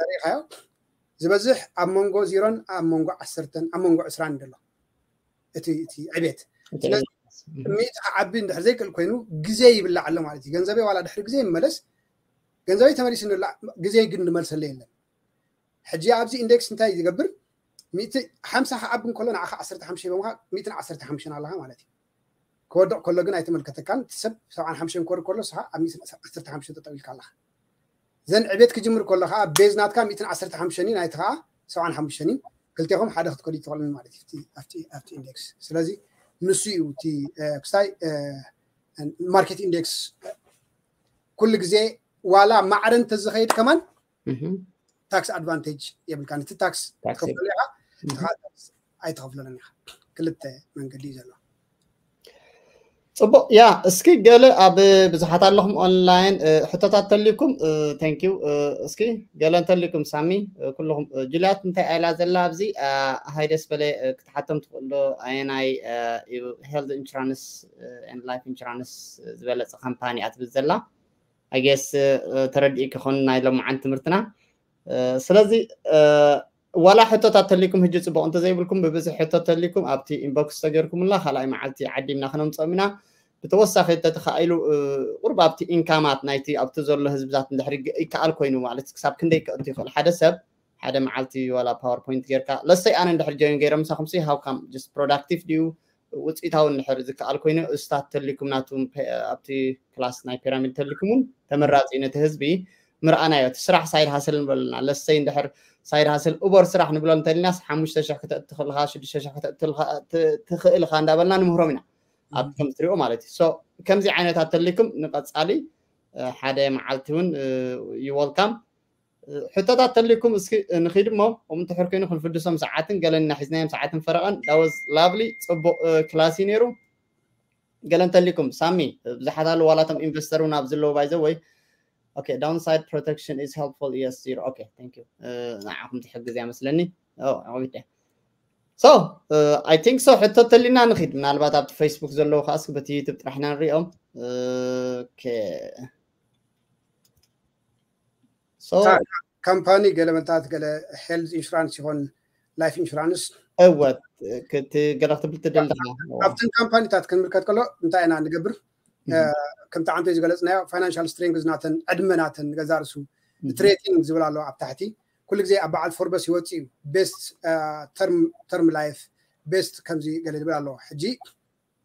ሪኢኻዮ። ዝበዝሕ ኣብ መንጎ ዚሮን ኣብ መንጎ ዓሰርተን ኣብ መንጎ ዕስራን ደሎ እቲ እቲ ዕቤት። ስለዚ ሚእቲ ክዓቢ እንድሕር ዘይክእል ኮይኑ ግዜ ይብላዕ ኣሎ ማለት እዩ። ገንዘበይ ዋላ ድሕሪ ግዜ ይመለስ ገንዘበይ ተመሊሱ ንላ ግዜ ግን ንመልሰለ የለን። ሕጂ ኣብዚ ኢንዴክስ እንታይ ዝገብር? ሚእቲ ሓምሳ ክዓቢ እንከሎ ንዓኻ ዓሰርተ ሓሙሽተ ሂቦምኻ ሚእትን ዓሰርተ ሓሙሽተን ኣለኻ ማለት እዩ። ክወድቕ ከሎ ግን ኣይተመልከተካን። እቲ ሰብ ሰብዓን ሓሙሽተን ክወርድ ከሎ ንስኻ ኣብ ሚእትን ዓሰርተ ሓሙሽተ ጠጠው ኢልካ ኣለኻ። ዘን ዕቤት ክጅምር ከሎ ከዓ ቤዝ ናትካ ሚእትን ዓሰርተ ሓሙሽተን እዩ፣ ናይቲ ከዓ ሰብዓን ሓሙሽተን እዩ። ክልቴኹም ሓደ ክትከዱ ትኽእሉን ማለት እዩ ኣብቲ ኢንዴክስ። ስለዚ ንሱ እዩ እቲ ክስታይ ማርኬት ኢንዴክስ ኩሉ ግዜ ዋላ ማዕረ እንተዝኸይድ ከማን ታክስ ኣድቫንቴጅ የብልካን። እቲ ታክስ ትኸፍለሉ ኢኻ፣ ኣይትኸፍለሉን ኢኻ። ክልተ መንገዲ እዩ ዘሎ። ፅቡቅ ያ እስኪ ገለ ኣብ ብዙሓት ኣለኹም ኦንላይን ሕቶታት ተልኩም። Thank you እስኪ ገለ እንተልኩም ሳሚ ኩልኹም ጁልያት እንታይ ኣይላ ዘላ ኣብዚ ሃይ ደስ በለ ክትሓቶም ትኽእሉ ዶ ኣየናይ ሄልት ኢንሹራንስ ላይፍ ኢንሹራንስ ዝበለፀ ካምፓኒ እያ ትብል ዘላ። ኣጌስ ተረዲኡ ክኾን ናይ ሎምዓን ትምህርትና ስለዚ ዋላ ሕቶታት ተሊኩም ህጂ ፅቡቅ እንተዘይብልኩም ብብዝሕ ሕቶ ተሊኩም ኣብቲ ኢንቦክስ ተገርኩምላ ካልኣይ መዓልቲ ዓዲምና ክነምፀም ኢና። ብተወሳኺ እንተተኻኢሉ ቁርብ ኣብቲ ኢንካማት ናይቲ ኣብቲ ዘሎ ህዝብታት እንድሕር ይከኣል ኮይኑ ማለት ክሳብ ክንደይ ከእቱ ይኽእል ሓደ ሰብ ሓደ መዓልቲ ዋላ ፓወርፖይንት ጌርካ ለሰይ ኣነ እንድሕር ጆይን ገይረ ምሳኹም ሲ ሃውካም ስ ፕሮዳክቲቭ ድዩ ውፅኢታዊ እንድሕር ዝከኣል ኮይኑ እስታት ተሊኩም ናቱ ኣብቲ ክላስ ናይ ፒራሚድ ተሊኩም እውን ተመራፂ ነቲ ህዝቢ ምርኣናዮ እቲ ስራሕ ሳይድ ሃስል ንበለና ለሰይ እንድሕር ሳይድ ሃስል ኡበር ስራሕ ንብሎ እንተልናስ ሓሙሽተ ሽሕ ክተእትኽልካ ሽዱሽተ ሽሕ ክተእትኽልካ እንዳበልና ንምህሮም ኢና። ኣብ ከም ትሪኦ ማለት እዩ። ከምዚ ዓይነት ኣተሊኩም ንቐጻሊ ሓደ መዓልቲ እውን you welcome። ሕቶታት ተሊኩም እስኪ ንኺድ እሞ፣ ከምኡ እንተሕር ኮይኑ ክንፍድሶም ሰዓትን ገለና ሒዝናዮም ሰዓትን ፈረቐን። That was lovely። ጽቡቕ ክላስ እዩ ነይሩ። ገለ እንተሊኩም ሳሚ፣ ብዙሓት ኣለዉ ዋላቶም ኢንቨስተር እውን ኣብ ዘለዉ ባይዘ ወይ okay, downside protection is helpful. Yes, zero. Okay, thank you. ንዓኹም ትሕግዝ እያ መስለኒ። Oh, okay. So, I think so. ሕቶ ተሊና ንኺድ። ምናልባት ኣብቲ ፌስቡክ ዘለዉ ከኣ እስኪ በቲ ዩቱብ ጥራሕ ኢና ንሪኦም። Okay. So, ካምፓኒ ገለ መታት ገለ ሄልዝ ኢንሹራንስ ይኾን ላይፍ ኢንሹራንስ እወ፣ ክት ገለ ክትብል ትደሊ ዲኻ? ኣብተን ካምፓኒታት ክንምልከት ከሎ እንታይ ኢና ንገብር? ከምቲ ዓንቶ ዝገለጽናዮ ፋይናንሻል ስትሬንግዝ ናተን ዕድመ ናተን ገዛ ርሱ ትሬቲንግ ዝብል ኣሎ ኣብ ታሕቲ። ኩሉ ግዜ ኣብ በዓል ፎርበስ ይወጽእ እዩ። ቤስት ተርም ላይፍ ቤስት ከምዚ ገለ ዝብል ኣሎ። ሕጂ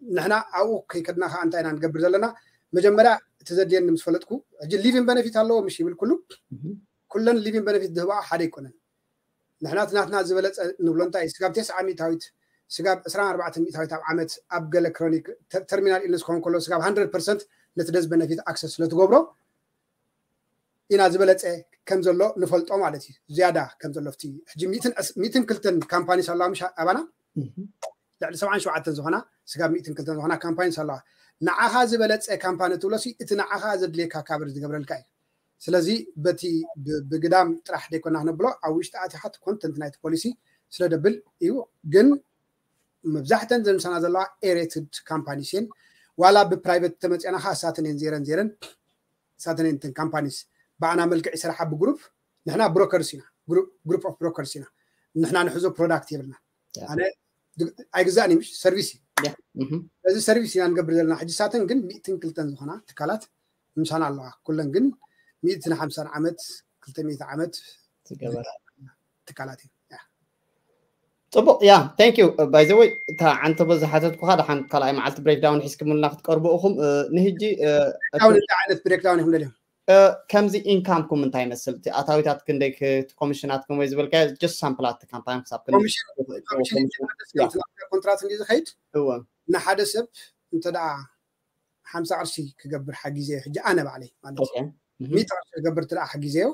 ንሕና ኣብኡ ከይከድና ከዓ እንታይ ኢና ንገብር ዘለና? መጀመርያ እቲ ዘድልየኒ ምስ ፈለጥኩ፣ ሕጂ ሊቪን በነፊት ኣለዎ ምሽ ይብል ኩሉ። ኩለን ሊቪን በነፊት ዝህብኣ ሓደ ኣይኮነን። ንሕና እቲ ናትና ዝበለጸ ንብሎ እንታይ እዩ? ስጋብ ተስዓ ሚእታዊት፣ ስጋብ ዕስራን ኣርባዕተን ሚእታዊት ኣብ ዓመት ኣብ ገለ ክሮኒክ ተርሚናል ኢልነስ ክኸውን ከሎ ስጋብ ሃንድረድ ፐርሰንት ነቲ ደዝ በነፊት ኣክሰስ ስለ ትገብሮ ኢና ዝበለጸ ከም ዘሎ ንፈልጦ ማለት እዩ። ዝያዳ ከም ዘሎ ኣብቲ ሕጂ ሚእትን ዕስ- ሚእትን ክልተን ካምፓኒስ ኣለዋ ምሽ ኣባና ልዕሊ ሰብዓን ሸውዓተን ዝኾና ስጋብ ሚእትን ክልተን ዝኾና ካምፓኒስ ኣለዋ። ንዓኻ ዝበለጸ ካምፓኒ ትብሎ ሲ እቲ ንዓኻ ዘድልየካ ካቨር ዝገብረልካ እዩ። ስለዚ በቲ ብ- ብግዳም ጥራሕ ደይኮና ክነብሎ ኣብ ውሽጢ ኣቲኻ እቲ ኮንተንት ናይቲ ፖሊሲ ስለ ደብል እዩ። ግን መብዛሕተን ዘምሳና ዘለዋ ኤሬትድ ካምፓኒስ እየን። ዋላ ብፕራይቨት ተመፅአና ኸዓ እሳተን እየን ዜረን ዜረን እሳተን እየን እተን ካምፓኒስ ብኣና መልክዕ ይሰርሓ ብግሩፕ። ንሕና ብሮከርስ ኢና፣ ግሩፕ ኦፍ ብሮከርስ ኢና። ንሕና ንሕዞ ፕሮዳክት የብልና። ኣነ ኣይግዛእን እዩ ምሽ ሰርቪስ እዩ። እዚ ሰርቪስ ኢና ንገብር ዘለና። ሕጂ እሳተን ግን ሚእትን ክልተን ዝኾና ትካላት ምሳና ኣለዋ። ኩለን ግን ሚእትን ሓምሳን ዓመት ክልተ ሚእቲ ዓመት ዝገበራ ትካላት እዩ። ጽቡቅ። ያ፣ thank you። By the way፣ እታ ዓንተቦ ዝሓተትኩኻ ደሓን ካልኣይ መዓልቲ ብሬክዳውን ሒዝኩምልና ክትቀርቡ ኢኹም። ንህጂ ዳውን እንታይ ዓይነት ብሬክዳውን ኢኹም ደልዮም? ከምዚ ኢንካምኩም እንታይ ይመስል? እቲ ኣታዊታት ክንደይ፣ ኮሚሽናትኩም ወይ ዝበልካ just ሳምፕላት ካምፓኒ ክሳብ ኮንትራት እንዲ ዝኸይድ ንሓደ ሰብ እንተ ደኣ ሓምሳ ቅርሺ ክገብር ሓጊዘዮ ሕጂ ኣነ ባዕለይ ማለት እዩ። ሚእቲ ቅርሺ ክገብር ትደኣ ሓጊዘዮ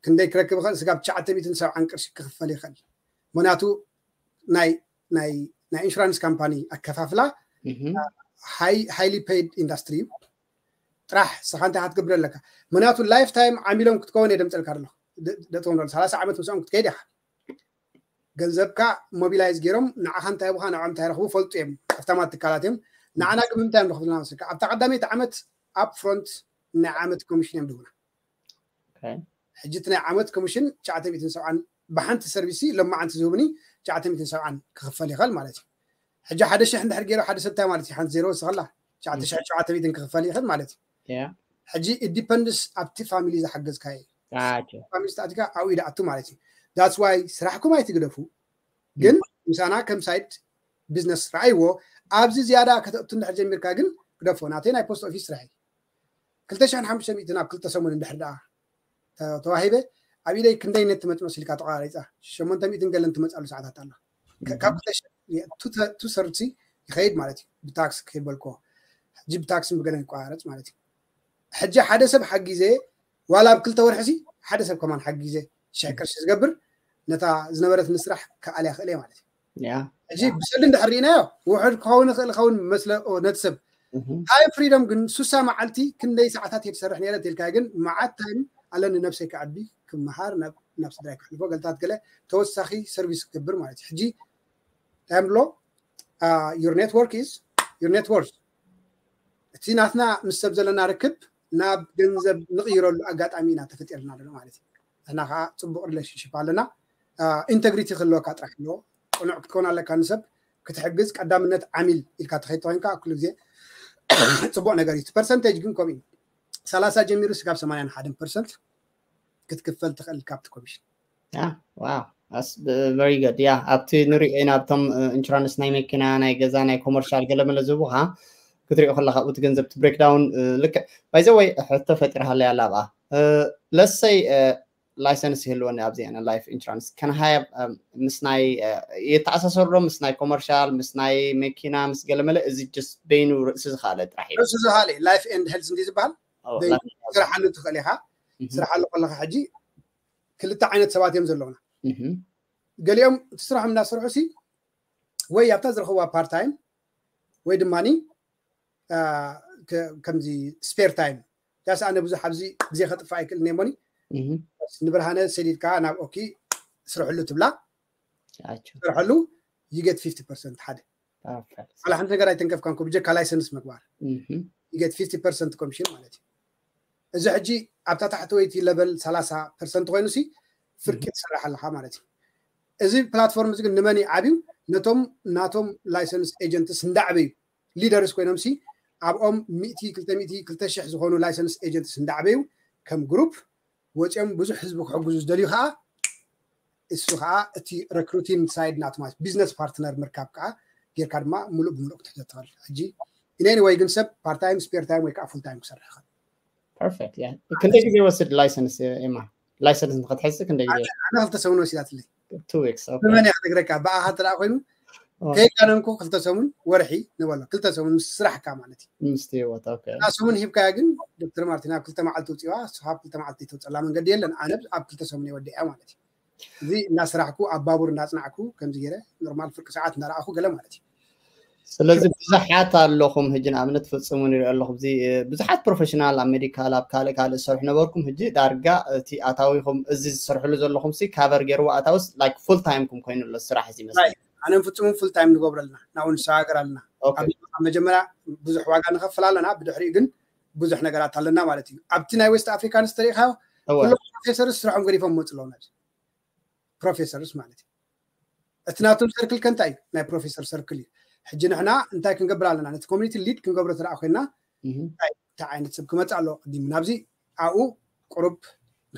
ክንደይ ክረክብ ይኽእል? ስጋብ ትሽዓተ ሚእትን ሰብዓን ቅርሺ ክኽፈል ይኽእል። ምክንያቱ ናይ ናይ ናይ ኢንሹራንስ ካምፓኒ ኣከፋፍላ ሃይሊ ፔይድ ኢንዳስትሪ እዩ። ጥራሕ ስኻ እንታይ ክትገብር ኣለካ? ምክንያቱ ላይፍ ታይም ዓሚሎም ክትከውን እየ ደምፀልካ ደለኹ። ደጥዎም ደሎ ሰላሳ ዓመት ምስኦም ክትከይድ ኢኻ። ገንዘብካ ሞቢላይዝ ገይሮም ንዓኻ እንታይ ይቡኻ ንዕኦም እንታይ ረኽቡ ፈልጡ እዮም። ሃፍታማት ትካላት እዮም። ንዓና ግን ምንታይ እዮም ረኽብና መስልካ? ኣብታ ቀዳመይቲ ዓመት ኣፕፍሮንት ናይ ዓመት ኮሚሽን እዮም ድሁና። ሕጂ እቲ ናይ ዓመት ኮሚሽን ትሽዓተ ሚእትን ሰብዓን ብሓንቲ ሰርቪስ ሎማዓንቲ ዝህቡኒ ትሽዓተ ሚእትን ሰብዓን ክኽፈል ይኽእል ማለት እዩ። ሕጂ ሓደ ሽሕ እንድሕር ገይሩ ሓደ ሰብ እንታይ ማለት እዩ? ሓንቲ ዜሮ ወስኸላ ትሽዓተ ሽሕ ሸውዓተ ሚእትን ክኽፈል ይኽእል ማለት እዩ። ሕጂ ኢት ዲፐንድስ ኣብቲ ፋሚሊ ዝሓገዝካዮ ፋሚሊ ስታቲካ ኣብኡ ኢዳ ኣቱ ማለት እዩ። ዳትስ ዋይ ስራሕኩም ኣይትግደፉ፣ ግን ምሳና ከም ሳይድ ቢዝነስ ረኣይዎ። ኣብዚ ዝያዳ ከተእቱ እንድሕር ጀሚርካ ግን ግደፎ። ናተይ ናይ ፖስት ኦፊስ ስራሕ እዩ። ክልተ ሽሕን ሓሙሽተ ሚእትን ኣብ ክልተ ሰሙን እንድሕር ደኣ ተዋሂበ ኣብ ኢደይ ክንደይ ነት ትመጽ መሲልካ ተቋራሪጻ ሸሞንተ ሚእትን ገለን ትመጻሉ ሰዓታት ኣሎ። ካብ ክልተ ሽሕ ቱ ሰርድ ይኸይድ ማለት እዩ። ብታክስ ከይበልኮ ሕጂ ብታክስን ብገለን ይቋረጽ ማለት እዩ። ሕጂ ሓደ ሰብ ሓጊዘ ዋላ ኣብ ክልተ ወርሒ ሲ ሓደ ሰብ ከማን ሓጊዘ ሽሕ ቅርሺ ዝገብር ነታ ዝነበረት ንስራሕ ከኣልያ ክእል ማለት እዩ። ሕጂ ብሰሊ እንድሕር ርኢናዮ ውሑድ ክኸውን ይኽእል ኸውን መስለ ነቲ ሰብ። ታይም ፍሪደም ግን ሱሳ መዓልቲ ክንደይ ሰዓታት እየ ትሰርሕ ነይረ ትልካ ግን መዓት ታይም ኣለኒ ነብሰይ ከዕቢ ክመሃር ናብ ስድራይ ክሕልፎ ገልታት ገለ ተወሳኺ ሰርቪስ ክገብር ማለት እዩ። ሕጂ እንታይ ብሎ your network is your net worth። እቲ ናትና ምስ ሰብ ዘለና ርክብ ናብ ገንዘብ ንቕይረሉ ኣጋጣሚ ኢና ተፈጢርና ኣለና ማለት እዩ። ንሕና ከዓ ፅቡቅ ሪሌሽንሽፕ ኣለና። ኢንተግሪቲ ክህልወካ ጥራሕ ኣለዎ። ቅኑዕ ክትከውን ኣለካ። ንሰብ ክትሕግዝ ቀዳምነት ዓሚል ኢልካ ተኸይድ ተኮይንካ ኩሉ ግዜ ፅቡቅ ነገር እዩ። ፐርሰንቴጅ ግን ከምኡ እዩ። ሰላሳ ጀሚሩ ስጋብ ሰማንያን ሓደን ፐርሰንት ክትክፈል ትኽእል ካብቲ ኮሚሽን። ቨሪ ጉድ። ያ ኣብቲ ንሪኦ ኢና ኣብቶም ኢንሹራንስ ናይ መኪና ናይ ገዛ ናይ ኮመርሻል ገለመለ ዝህቡኻ ክትሪኦ ከለካ ኣብኡ እቲ ገንዘብ እቲ ብሬክዳውን ልክዕ ባይዘ ወይ ሕቶ ፈጢርሃለይ ኣላ ኣብኣ ለሰይ license ይህልወኒ ኣብዚ ና life insurance can have ምስ ናይ የተኣሳሰሩ ዶ ምስ ናይ commercial ምስ ናይ መኪና ምስ ገለመለ እዚ just በይኑ ርእሲ ዝኸኣለ ጥራሕ እዩ ርእሲ ዝኸኣለ life and health እንዲ ዝበሃል ስራሓሉ ትኽእል ኢኻ ስራሓሉ ከለካ ሕጂ ክልተ ዓይነት ሰባት እዮም ዘለውና ገሊኦም እቲ ስራሖም እናሰርሑ ሲ ወይ ኣብታ ዝረኽብዋ part time ወይ ድማ ከምዚ spare time ያስ ኣነ ብዙሕ ኣብዚ ግዜ ከጥፋ ኣይክእልን እየ ሞኒ ንብርሃነ ሰዲድካ ናብ ኦኪ ስርሕሉ ትብላ ስርሕሉ you get fifty percent ሓደ ሓንቲ ነገር ኣይተንከፍካን ብጀካ license ምግባር you get fifty percent commission ማለት እዩ እዚ ሕጂ ኣብታ ታሕተወይቲ level ሰላሳ percent ኮይኑ ሲ ፍርቂ ትሰርሕ ኣለካ ማለት እዩ እዚ platform እዚ ግን ንመን እዩ ዓብዩ ነቶም ናቶም license agents እንዳዕበዩ leaders ኮይኖም ሲ ኣብኦም ሚእቲ ክልተ ሚእቲ ክልተ ሽሕ ዝኾኑ license agents እንዳዕበዩ ከም group ወፂኦም ብዙሕ ህዝቢ ክሕግዙ ዝደልዩ ከዓ እሱ ከዓ እቲ recruiting side ናቱ ማለት business partner ምርካብ ከዓ ጌርካ ድማ ሙሉእ ብምሉእ ክትሕዘ ትኽእል ሕጂ in any way ግን ሰብ part time spare time ወይ ከዓ full time ክሰርሕ ይኽእል perfect yeah ክንደይ ግዜ ይወስድ license ኤማ license ንክትሕዝ ክንደይ ግዜ ኣነ ክልተ ሰሙን ወሲዳትለይ two weeks okay ብመን እያ ክነግረካ ብኣኻ እንተ ደኣ ኮይኑ ከየጋነንኩ ክልተ ሰሙን ወርሒ ንበሎ ክልተ ሰሙን ምስ ስራሕካ ማለት እዩ ምስቲ ህይወት okay እና ሰሙን ሂብካያ ግን ዶክተር ማርቲን ኣብ ክልተ መዓልቲ ውፅዋ ንስኻ ኣብ ክልተ መዓልቲ ተውፀላ መንገዲ የለን ኣነ ኣብ ክልተ ሰሙን የወዲዐ ማለት እዩ እዚ እናስራሕኩ ኣብ ባቡር እናፅናዕኩ ከምዚ ገይረ ኖርማል ፍርቂ ሰዓት እናረኣኹ ገለ ማለት እዩ ስለዚ ብዙሓት ኣለኹም ሕጂ ንኣብነት ፍፁም ንሪኦ ኣለኹ ብዙሓት ፕሮፌሽናል ኣብ ሜዲካል ኣብ ካልእ ካልእ ዝሰርሑ ነበርኩም ሕጂ ዳርጋ እቲ ኣታዊኹም እዚ ዝሰርሕሉ ዘለኹም ሲ ካቨር ገይርዎ ኣታውስ like full time ኩም ኮይኑ ኣሎ ስራሕ እዚ ይመስል ኣነ ፍፁም full time ንገብሮ ኣለና ናብኡ ንሰጋገር ኣለና ኣብ መጀመርያ ብዙሕ ዋጋ ንኸፍል ኣለና ብድሕሪኡ ግን ብዙሕ ነገራት ኣለና ማለት እዩ ኣብቲ ናይ west african ዝተሪኢኻዮ ኩሎም ፕሮፌሰር ስራሖም ገዲፎም መፁ ኣለዉ ናብዚ ፕሮፌሰርስ ማለት እዩ እቲ ናቶም ሰርክል ከ እንታይ እዩ ናይ ፕሮፌሰር ሰርክል እዩ ሕጂ ንሕና እንታይ ክንገብር ኣለና ነቲ community lead ክንገብሮ ተደኣ ኮይና እንታይ ዓይነት ሰብ ክመፅእ ኣለዎ ቅዲሙ ናብዚ ኣብኡ ቁሩብ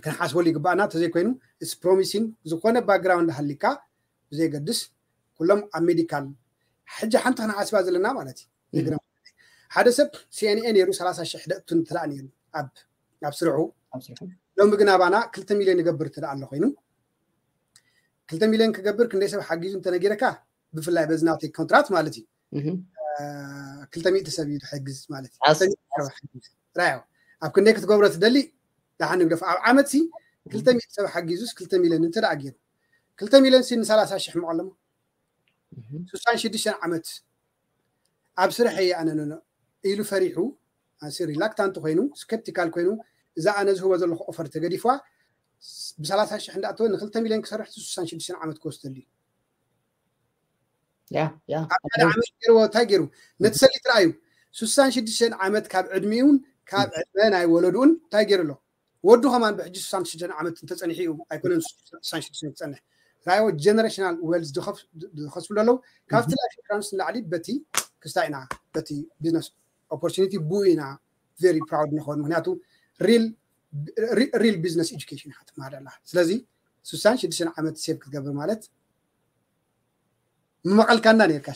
ክንሓስበሉ ይግባኣና እንተዘይኮይኑ it's promising ዝኾነ background ሃሊካ ብዘየገድስ ኩሎም ኣብ ሜዲካል ሕጂ ሓንቲ ክንሓስባ ዘለና ማለት እዩ ሓደ ሰብ ሲኤንኤ ነይሩ ሰላሳ ሽሕ ደእቱ እንተደኣ ነይሩ ኣብ ኣብ ስርሑ ሎሚ ግን ኣባና ክልተ ሚልዮን ይገብር እንተደኣ ኣሎ ኮይኑ ክልተ ሚልዮን ክገብር ክንደይ ሰብ ሓጊዙ እንተነጊረካ ብፍላይ በዚ ናተይ ኮንትራት ማለት እዩ ክልተ ሚእቲ ሰብ እዩ ዝሕግዝ ማለት እዩ ራዮ ኣብ ክንደይ ክትገብሮ ትደሊ ደሓን ንግደፍ ኣብ ዓመት ሲ ክልተ ሚእቲ ሰብ ሓጊዙስ ክልተ ሚልዮን እንተ ደኣ ገይሩ ክልተ ሚልዮን ሲ ንሰላሳ ሽሕ መቐለሞ ስሳን ሽዱሽተን ዓመት ኣብ ስራሕ እየ ኣነ ነኖ ኢሉ ፈሪሑ ኣሲ ሪላክታንት ኮይኑ ስከፕቲካል ኮይኑ እዛ ኣነ ዝህቦ ዘለኹ ኦፈር ተገዲፍዋ ብሰላሳ ሽሕ እንዳእተወ ንክልተ ሚልዮን ክሰርሕ ስሳን ሽዱሽተን ዓመት ክወስደሉ እዩ ያ ያ ኣብ ሓደ ዓመት ገይርዎ እንታይ ገይሩ ነቲ ሰሊት ረኣዩ ስሳን ሽዱሽተን ዓመት ካብ ዕድሚኡን ካብ ዕድመ ናይ ወለድኡን እንታይ ገይሩ ኣሎ ወዱ ከማን ብሕጂ ስሳን ሽዱሽተን ዓመት እንተፀኒሑ እዩ ኣይኮነን ስሳን ሽዱሽተን ክፀንሕ ራዮ ጀነሬሽናል ዌልዝ ዝኸስቡ ኣለዉ ካብቲ ላይፍ ኢንሹራንስ ንላዕሊ በቲ ክስታይ ኢና በቲ ቢዝነስ ኦፖርቹኒቲ ብኡ ኢና very proud ንኸውን ምክንያቱ real real business education ኢኻ ትመሃር ኣለኻ ስለዚ ስሳን ሽዱሽተን ዓመት ሴቭ ክትገብር ማለት ምመቐልካና ነርካ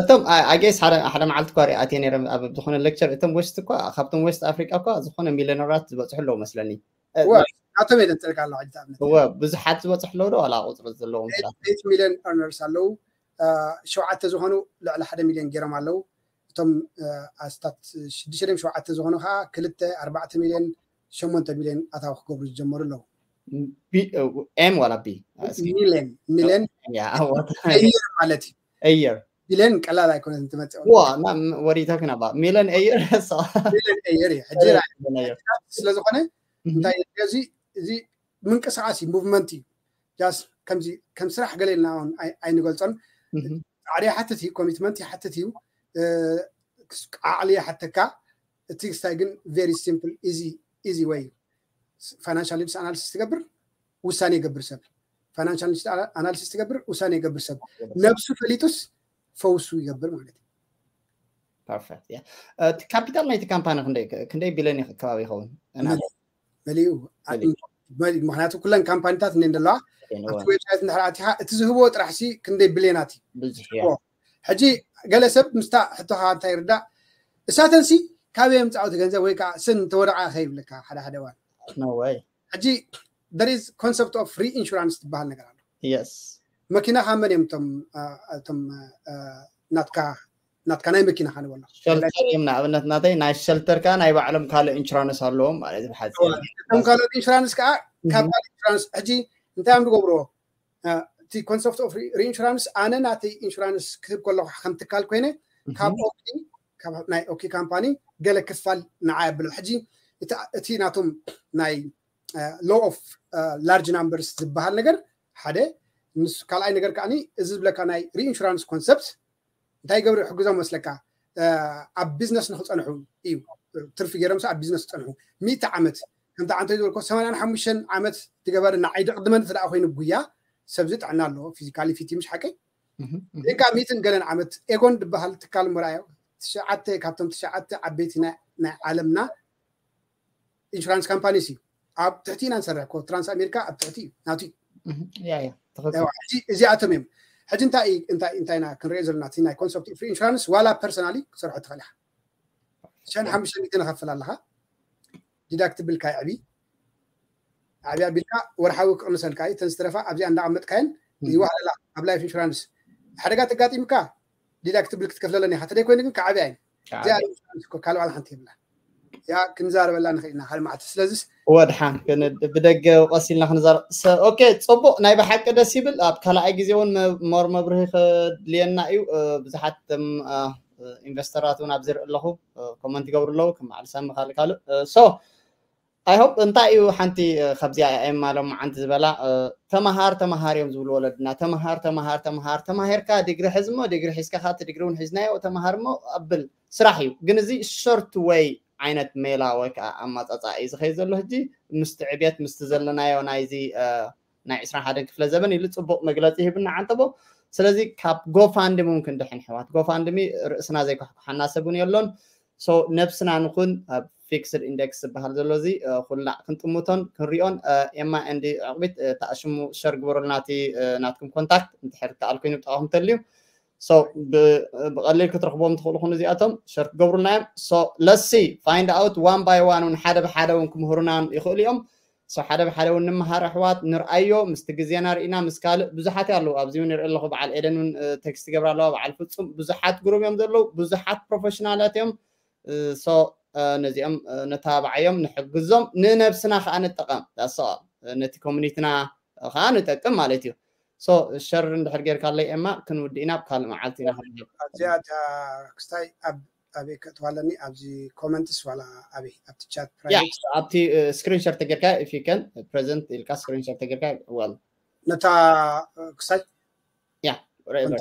እቶም ኣጌስ ሓደ መዓልቲ ኳ ሪኣት ነረ ኣብ ዝኾነ ሌክቸር እቶም ዌስት እኳ ካብቶም ዌስት ኣፍሪቃ እኳ ዝኾነ ሚሊዮነራት ዝበፅሑ ኣለዉ መስለኒ ናቶም የለን ጥርቅ ኣለዋ ሕጂ ኣብነት እወ ብዙሓት ዝበፅሑ ኣለዉ ዶ ዋላ ቁፅሪ ዘለዎም ሚሊዮን ኤርነርስ ኣለዉ ሸውዓተ ዝኾኑ ልዕሊ ሓደ ሚሊዮን ገይሮም ኣለዉ እቶም ኣስታት ሽዱሽተ ሸውዓተ ዝኾኑ ከዓ ክልተ ኣርባዕተ ሚሊዮን ሸሞንተ ሚሊዮን ኣታዊ ክገብሩ ዝጀመሩ ኣለዉ ኤም ዋላ ቢ ሚሊዮን ሚሊዮን ማለት እዩ ኤየር ቢልዮን ቀላል ኣይኮነት እንትመፅእ ወሪታክን ኣባ ሚሊዮን ኤየር ሚሊዮን ኤየር እዩ ሕጂ ስለ ዝኾነ እንታይ እዚ እዚ ምንቅስቃስ እዩ ሙቭመንት እዩ ጃስ ከምዚ ከም ስራሕ ገለ ኢልና ኣይንገልፆን ፃዕሪ ይሓትት እዩ ኮሚትመንት ይሓትት እዩ ዓቕሊ ይሓተካ እቲ ክስታይ ግን very simple easy easy way financial analysis ትገብር ውሳኔ ይገብር ሰብ financial analysis ትገብር ውሳኔ ይገብር ሰብ ነብሱ ፈሊጡስ ፈውሱ ይገብር ማለት እዩ perfect ካፒታል ናይቲ ካምፓኒ ክንደይ ቢልዮን ከባቢ ይኸውን መሊኡ ምክንያቱ ኩለን ካምፓኒታት እነ እንደለዋ ኣብቲ ዌብሳይት እንድሕር ኣቲኻ እቲ ዝህብዎ ጥራሕ ሲ ክንደይ ቢልዮናት እዩ ሕጂ ገለ ሰብ ምስታ ሕቶኻ እንታይ ይርዳእ እሳተንሲ ካበይ የምፃኡ እቲ ገንዘብ ወይ ከዓ ስን ተወደቃ ከይብልካ ሓደ ሓደ እዋን No way. ሕጂ there is concept of reinsurance ትበሃል ነገር ኣሎ። Yes. መኪናኻ መን እዮም እቶም እቶም ናትካ ናትካ ናይ መኪናኻ ንበሎ ሸልተር እዮም ንኣብነት ናተይ ናይ ሸልተር ከዓ ናይ ባዕሎም ካልእ ኢንሹራንስ ኣለዎም ማለት ብሓፂ እቶም ካልኦት ኢንሹራንስ ከዓ ካብ ካልእ ኢንሹራንስ ሕጂ እንታይ እዮም ዝገብርዎ እቲ concept of reinsurance ኣነ ናተይ ኢንሹራንስ ክህብ ከለኹ ከም ትካል ኮይነ ካብ ኦኪ ናይ ኦኪ ካምፓኒ ገለ ክፋል ንዓ የብሎ ሕጂ እቲ ናቶም ናይ law of large numbers ዝበሃል ነገር ሓደ ምስ ካልኣይ ነገር ከዓ እዚ ዝብለካ ናይ reinsurance concept እንታይ ገብሩ ሕግዞም መስለካ ኣብ ቢዝነስ ንክፀንሑ እዩ ትርፊ ገይሮም ኣብ ቢዝነስ ክፀንሑ ሚእቲ ዓመት ከምቲ ዓንተ ዝበልኮ ሰማንያን ሓሙሽተን ዓመት ትገበር ንዓይ ድቕድመን ስለ ኮይኑ ጉያ ሰብዚ ጥዕና ኣለዎ physically fit ምሽ ሓቀይ ካ ሚትን ገለን ዓመት ኤጎን ዝበሃል ትካል ምርኣዮ ትሽዓተ ካብቶም ትሽዓተ ዓበይቲ ናይ ዓለምና ኢንሹራንስ ካምፓኒስ እዩ ኣብ ትሕቲ ኢና ንሰርሕ ኮ ትራንስ ኣሜሪካ ኣብ ትሕቲ እዩ ናቱ እዚኣቶም እዮም ሕጂ እንታይ እንታይ ኢና ክንሪኦ ዘለና ናይ concept of insurance ዋላ personally ክሰርሖ ትኽእል ኢኻ ሸን ሓሙሽተ ሚእቲ ንኸፍል ኣለኻ deductible ካ ይዕቢ ዓብያ ቢልካ ወርሓዊ ክቕንሰልካ እዩ ተን ዝተረፋ ኣብዚኣ እንዳቐመጥካየን ይዋህለላ ኣብ life insurance ሓደጋ ተጋጢምካ deductible ክትከፍለለን ኢኻ ተደይ ኮይኑ ግን ክዓብያ እዩ ካልእ ባል ሓንቲ የብላ ያ ክንዛረበላ ንኽእል ኢና ሓደ መዓልቲ ስለዚስ ወድሓን ብደገ ቀሲልና ክንዛረብ ኦኬ ፅቡቅ ናይ ብሓቂ ደስ ይብል ኣብ ካልኣይ ግዜ እውን ሞር መብርሂ ክድልየና እዩ ብዙሓት ኢንቨስተራት እውን ኣብዚ ርኢ ኣለኹ ኮመንት ይገብሩ ኣለዉ ከም በዓል ሳሚ ካልእ ካልእ so I hope እንታይ እዩ ሓንቲ ካብዚኣ ኤማ ሎማዓንቲ ዝበላ ተመሃር ተመሃር እዮም ዝብሉ ወለድና ተመሃር ተመሃር ተመሃር ተማሂርካ ዲግሪ ሕዝሞ ዲግሪ ሒዝካ ካብቲ ዲግሪ እውን ሒዝናዮ ተመሃርሞ ኣብል ስራሕ እዩ ግን እዚ short way ዓይነት ሜላ ወይ ከዓ ኣማፃፃ እዩ ዝኸይድ ዘሎ ሕጂ ምስቲ ዕብየት ምስቲ ዘለናዮ ናይዚ ናይ ዕስራን ሓደን ክፍለ ዘበን ኢሉ ፅቡቅ መግለፂ ሂብና ዓንተቦ ስለዚ ካብ GoFundMe እውን ክንድሕን ሕዋት GoFundMe ርእስና ዘይኳሕኳሓና ሰብ እውን የሎን so ነብስና ንኩን ኣብ fixed index ዝበሃል ዘሎ እዚ ኩላዕ ክንጥምቶን ክንሪኦን ኤማ and ዕቕቢት ተኣሽሙ share ግበሩልና እቲ ናትኩም contact እንድሕር ከኣል ኮይኑ ብጣዕኹም ተልዩ so ብቐሊል ክትረኽቦም ትኽእሉ ኩን እዚኣቶም share ክገብሩልና እዮም so let's see find out one by one እውን ሓደ ብሓደ እውን ክምህሩና ይኽእሉ እዮም so ሓደ ብሓደ እውን ንምሃር ኣሕዋት ንርኣዮ ምስቲ ግዜና ርኢና ምስ ካልእ ብዙሓት ኣለዉ ኣብዚ እውን ይርኢ ኣለኹ በዓል ኤደን እውን text ይገብራ ኣለዋ በዓል ፍጹም ብዙሓት group እዮም ዘለዉ ብዙሓት professional ት እዮም so ነዚኦም ነተባብዓዮም ንሕግዞም ንነብስና ከዓ ንጠቐም that's all ነቲ community ና ከዓ ንጠቅም ማለት እዩ so share እንድሕር ጌርካለይ ኤማ ክንውድእ ኢና ኣብ ካልእ መዓልቲ ኢና ኣብዚኣ ክስታይ ኣብ ኣበይ ከእትዋ ኣለኒ ኣብዚ comments ዋላ ኣበይ ኣብቲ chat ኣብቲ screen share ተጌርካ if you can present ኢልካ screen share ተጌርካ well ነታ ክስታይ yeah whatever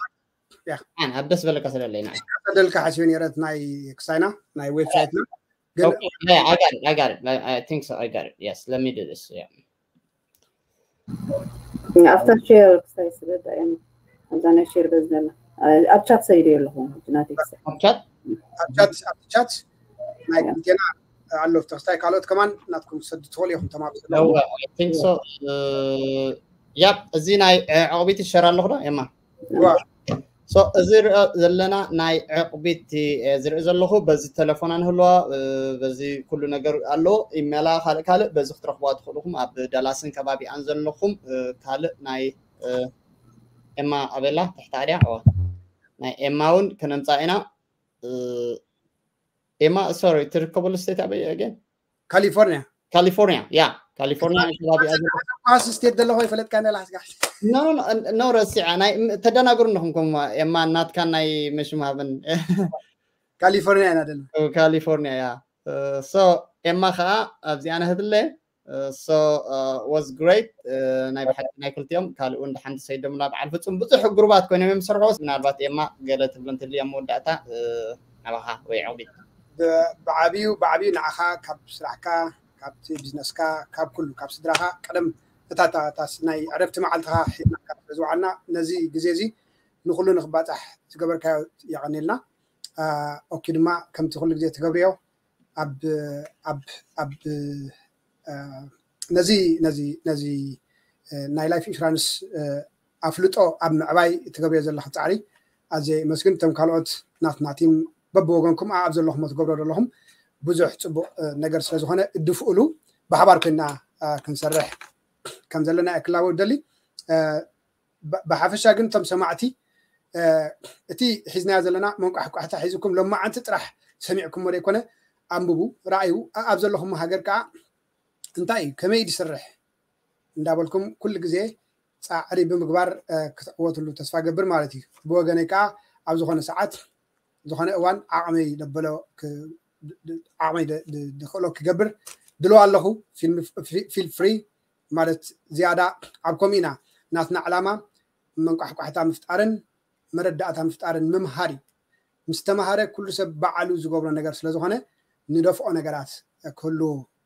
yeah ኣብ ደስ በለካ ስለለይ ንዓይ ሰደልካ ሓሲበ ነረት ናይ ክስታይና ናይ website ና Okay, yeah, I got it. I got it. I, I think so. I got it. Yes, let me do this. Yeah. ኣብታ share ክስታይ ስለዳ እዮም ኣብዛ ናይ share በዝ ዘላ ኣብ chat ሰይደ ኣለኹ ናተይ ክስታይ ኣብ chat ኣብ chat ኣብ chat ናይ ክልቴና ኣሎ ተክስታይ ካልኦት ከማን ናትኩም ሰዱ ትኽእሉ ኢኹም ተማሩ I think so. Yeah, እዚ ናይ ዕቕቢት share ኣለኹ ዶ ኤማ so እዚ ርኦ ዘለና ናይ ዕቕቢት ዝርኢ ዘለኹ በዚ ተለፎና ንህልዋ በዚ ኩሉ ነገር ኣሎ ኢሜላ ካልእ ካልእ በዚ ክትረኽቧ ትኽእልኹም ኣብ ዳላስን ከባቢኣን ዘለኹም ካልእ ናይ ኤማ ኣበላ ትሕቲ ኣድያ ናይ ኤማ እውን ከነምፃእ ኢና ኤማ sorry ትርከበሉ state ኣበይ again ካሊፎርኒያ ካሊፎርኒያ ያ ካሊፎርኒያ ከባቢ ኳስ state ዘለኹ ይፈለጥካ ነላ ስጋሕ ኖ ረሲዓ ናይ ተደናግሩ ኣለኹም ከም ኤማ ናትካ ናይ መሽም ሃብን ካሊፎርኒያ ኢና ደለ ካሊፎርኒያ ያ so ኤማ ከዓ ኣብዚኣ ነህብለ so was great ናይ ብሓቂ ናይ ክልቲኦም ካልእ እውን ድሓንቲ ሰይዶምላ በዓል ፍጹም ብዙሕ ግሩባት ኮይኖም እዮም ዝሰርሑ ምናልባት ኤማ ገለ ትብሎ እንትልዮ መወዳእታ ናባኻ ወይ ዕቕቢት ብዓብዩ ብዓብዩ ንዓኻ ካብ ስራሕካ ካብቲ ቢዝነስካ ካብ ኩሉ ካብ ስድራኻ ቀደም እታ ናይ ዕረፍቲ መዓልትኻ ሒዝናካ ስለዝውዓልና ነዚ ግዜ እዚ ንኩሉ ንክባፃሕ ዝገበርካዮ የቐኒልና ኦኪ ድማ ከምቲ ኩሉ ግዜ ትገብርዮ ኣብ ኣብ ኣብ ነዚ ነዚ ነዚ ናይ life insurance ኣፍልጦ ኣብ ምዕባይ ትገብርዮ ዘለኹ ፃዕሪ ኣዝየ መስግን እቶም ካልኦት ናትና ቲም በብወገንኩም ኣብ ዘለኹም ትገብሮ ዘለኹም ብዙሕ ፅቡቅ ነገር ስለዝኾነ እድፍእሉ ብሓባር ኮይና ክንሰርሕ ከም ዘለና እየ ክላወ ደሊ። ብሓፈሻ ግን እቶም ሰማዕቲ እቲ ሒዝናዮ ዘለና መንቋሕቋሕታ ሒዝኩም ሎማዓንቲ ጥራሕ ሰሚዕኩሞ ዘይኮነ፣ ኣንብቡ፣ ረኣዩ። ኣብ ዘለኹም ሃገር ከዓ እንታይ እዩ፣ ከመይ ድስርሕ እንዳበልኩም ኩሉ ግዜ ፃዕሪ ብምግባር ክትዕወትሉ ተስፋ ገብር ማለት እዩ። ብወገነይ ከዓ ኣብ ዝኾነ ሰዓት፣ ዝኾነ እዋን ዓቕመይ ደበሎ ዓቕመይ ድኽእሎ ክገብር ድልዋ ኣለኹ። ፊል ፍሪ ማለት ዝያዳ ኣብ ከምኡ ኢና። ናትና ዕላማ መንቋሕቋሕታ ምፍጣርን መረዳእታ ምፍጣርን ምምሃር እዩ። ምስ ተምሃረ ኩሉ ሰብ ባዕሉ ዝገብሮ ነገር ስለ ዝኾነ ንደፍኦ ነገራት ክህሉ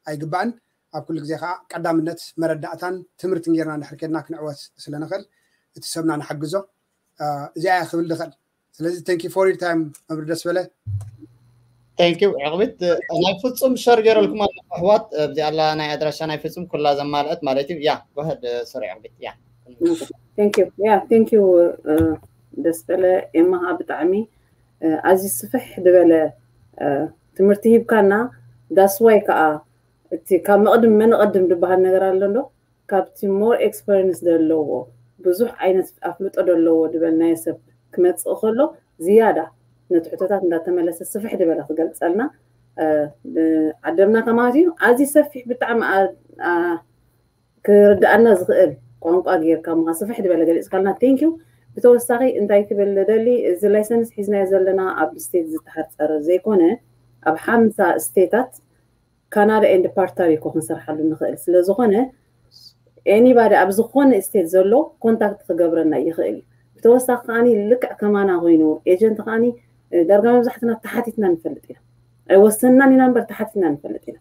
ኣይግባእን። ኣብ ኩሉ ግዜ ከዓ ቀዳምነት መረዳእታን ትምህርትን ጌርና እንድሕር ከድና ክንዕወት ስለ ንኽእል እቲ ሰብና ንሓግዞ። እዚኣ እያ ክብል ዝኽእል። ስለዚ thank you for your time መምህር ደስበለ። Thank you። ዕቕቢት ናይ ፍጹም ሸር ገይረልኩም ኣለኹ ኣሕዋት። ኣብዚኣ ኣላ ናይ ኣድራሻ ናይ ፍጹም ኩላ ዘማልአት ማለት እዩ። ያ go ahead። Sorry ዕቕቢት። ያ Thank you። ያ thank you። ደስበለ ኤማ ብጣዕሚ ኣዝዩ ስፍሕ ዝበለ ትምህርቲ ሂብካና። That's why ከዓ እቲ ካብ መቕድም መን ቐድም ዝበሃል ነገር ኣሎ እንዶ፣ ካብቲ more experience ዘለዎ ብዙሕ ዓይነት ኣፍልጦ ዘለዎ ዝበልናዮ ሰብ ክመፅእ ከሎ ዝያዳ ነቲ ሕቶታት እንዳተመለሰ ስፍሕ ዝበለ ክገልፀልና ዓደምና ከማት እዩ። ኣዝዩ ሰፊሕ ብጣዕሚ ክርድኣና ዝኽእል ቋንቋ ጌርካ ምኻ ስፍሕ ዝበለ ገሊፅካልና። Thank you። ብተወሳኺ እንታይ ክብል ደሊ፣ እዚ license ሒዝናዮ ዘለና ኣብ state ዝተሓፀረ ዘይኮነ ኣብ ሓምሳ state ታት ካናዳ and ፓርታሪኮ ክንሰርሓሉ ንኽእል ስለ ዝኾነ anybody ኣብ ዝኾነ state ዘሎ contact ክገብረና ይኽእል እዩ። ብተወሳኺ ከዓኒ ልክዕ ከማና ኮይኑ agent ከዓኒ ዳርጋ መብዛሕትና ተሓቲትና ንፈልጥ ኢና። ኣይወሰንናን ኢና እምበር ተሓቲትና ንፈልጥ ኢና።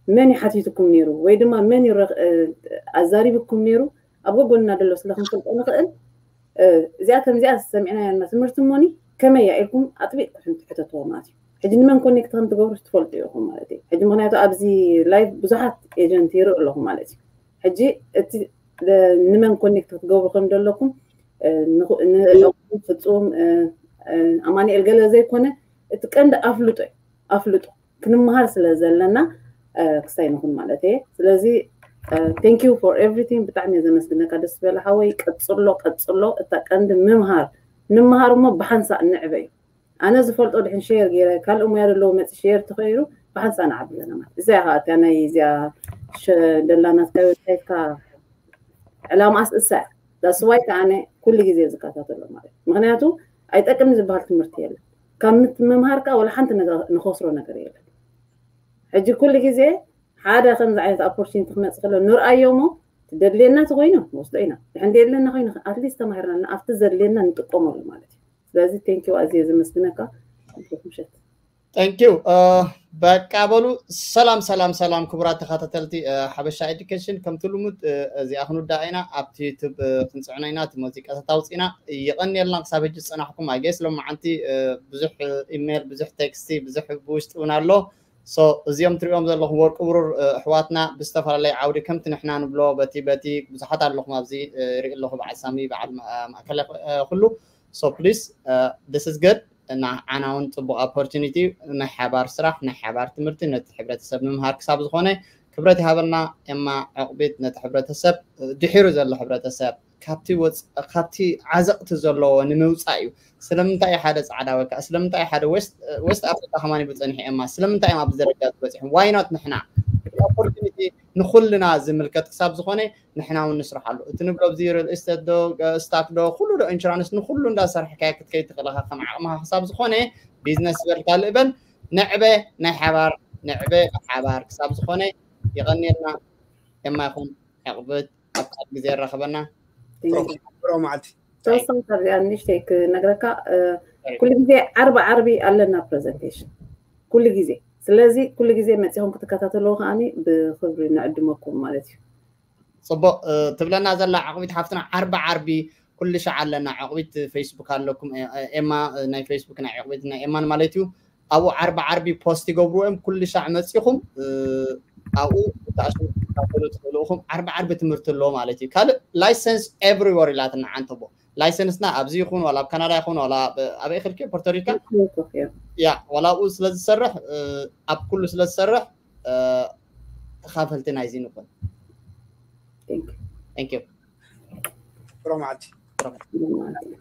መን እዩ ሓቲትኩም ነይሩ ወይ ድማ መን እዩ ኣዛሪብኩም ነይሩ ኣብ ጎጎንና ደሎ ስለ ክንፈልጦ ንኽእል። እዚኣ ከምዚኣ ሰሚዕናያ እና ትምህርቲ እሞኒ ከመይ እያ ኢልኩም ኣጥቢቕኩም ትሕተትዎ ማለት እዩ። ሕጂ ንመን ኮኔክት ከም ትገብሩ ትፈልጡ ኢኹም ማለት እዩ። ሕጂ ምክንያቱ ኣብዚ live ብዙሓት agent ይርኢ ኣለኹ ማለት እዩ። ሕጂ እቲ ንመን ኮኔክት ክትገብሩ ከም ዘለኩም ፍጹም ኣማኒኤል ገለ ዘይኮነ እቲ ቀንዲ ኣፍልጦ እዩ። ኣፍልጦ ክንመሃር ስለ ዘለና ክስታይ ንኹን ማለት እየ። ስለዚ thank you for everything። ብጣዕሚ እየ ዘመስግነካ ደስበለ ሓወይ። ቀጽሎ ቀጽሎ። እታ ቀንዲ ምምሃር ንምሃር እሞ ብሓንሳእ ንዕበ እዩ። ኣነ ዝፈልጦ ድሕን share ገይረ ካልእ ሙያ ዘለዎ መፂ share ተኸይሩ ብሓንሳእ ንዓቢ ኣለና ማለት እዚኣ ከዓ እታ ናይ እዚኣ ደላናትካ website ካ ዕላማኣስ እሳ እያ። That's why ከዓ ኣነ ኩሉ ግዜ ዝከታተሎ ማለት ምክንያቱ ኣይጠቅምን ዝበሃል ትምህርቲ የለን። ካብ ምምሃር ከዓ ወላ ሓንቲ ንኸስሮ ነገር የለን። ሕጂ ኩሉ ግዜ ሓደ ከምዚ ዓይነት opportunity ክመፅእ ከሎ ንርኣዮ እሞ ትደድልየና ተኮይኑ ንወስዶ ኢና። ድሕን ደየድለና ኮይኑ at least ተማሂርና ኣብቲ ዘድልየና ንጥቀመሉ ማለት እዩ። ስለዚ thank you ኣዝየ ዘመስግነካ። ምሸት Thank you። በቃ በሉ። ሰላም ሰላም ሰላም ክቡራት ተኸታተልቲ ሓበሻ ኤዱኬሽን፣ ከምቲ ልሙድ እዚኣ ክንውዳእ ኢና። ኣብቲ ዩቱብ ክንፅዕኖ ኢና። እቲ ሙዚቃታት ኣውፂና። የቐንየልና ክሳብ ሕጂ ዝፀናሕኩም። ኣይ ጌስ ሎማዓንቲ ብዙሕ ኢሜል፣ ብዙሕ ቴክስቲ፣ ብዙሕ ብውሽጢ እውን ኣሎ። So እዚኦም ትሪኦም ዘለኹም ወርቂ ብሩር ኣሕዋትና ብዝተፈላለየ ዓውዲ ከምቲ ንሕና ንብሎ በቲ በቲ ብዙሓት ኣለኹም ኣብዚ ርኢ ኣለኹ በዓል ሳሚ በዓል ማእከለ ኩሉ። So please this is good። እና ዓና እውን ፅቡቅ opportunity ናይ ሓባር ስራሕ ናይ ሓባር ትምህርቲ ነቲ ሕብረተሰብ ምምሃር ክሳብ ዝኾነ ክብረት ይሃበልና። ኤማ ዕቕቢት ነቲ ሕብረተሰብ ድሒሩ ዘሎ ሕብረተሰብ ካብቲ ወፅ ካብቲ ዓዘቕቲ ዘለዎ ንምውፃእ እዩ። ስለምንታይ ሓደ ፃዕዳ ወካ ስለምንታይ ሓደ west africa ከማን ይብፀንሕ ኤማ ስለምንታይ እዮም ኣብዚ ደረጃ ዝበፅሑ why not ንሕና opportunity ንኩልና ዝምልከት ክሳብ ዝኾነ ንሕና እውን ንስርሓሉ። እቲ ንብሎ ኣብዚ real estate ዶ stock ዶ ኩሉ ዶ insurance ንኩሉ እንዳሰርሕካዮ ክትከይድ ትኽእልኻ ከም ዓቕምኻ ክሳብ ዝኾነ ቢዝነስ ዝበልካ ልእበን ንዕበ ናይ ሓባር ንዕበ ብሓባር ክሳብ ዝኾነ የቐንየልና። የማይኹም ዕቕብት ኣብ ካልእ ግዜ የራኽበና። ብሮ መዓልቲ ተወሳኺ ካብዚኣ ንእሽተይ ክነግረካ ኩሉ ግዜ ዓርቢ ዓርቢ ኣለና presentation ኩሉ ግዜ። ስለዚ ኩሉ ግዜ መፂኹም ክትከታተልዎ ከዓኒ ብክብሪ ንዕድመኩም ማለት እዩ። ፅቡቅ ትብለና ዘላ ዕቕቢት ሓፍትና ዓርቢ ዓርቢ ኩሉ ሻዕ ኣለና። ዕቕቢት ፌስቡክ ኣለኩም ኤማ ናይ ፌስቡክ ናይ ዕቕቢት ናይ ኤማን ማለት እዩ። ኣብኡ ዓርቢ ዓርቢ ፖስት ይገብርዎ እዮም። ኩሉ ሻዕ መፂኹም ኣብኡ ተኣሽሙ ክትከታተሉ ትኽእሉ ኢኹም። ዓርቢ ዓርቢ ትምህርቲ ኣለዎ ማለት እዩ። ካልእ license everywhere ኢላትና ዓንተቦ license ና ኣብዚ ይኹን ዋላ ኣብ ካናዳ ይኹን ዋላ ኣበይ ክልኪ ፖርቶሪካ ያ ዋላ ኣብኡ ስለ ዝሰርሕ ኣብ ኩሉ ስለ ዝሰርሕ ተኻፈልቲ ናይዚ ንኹን። Thank you. Thank you. ሮማዓቲ Good morning.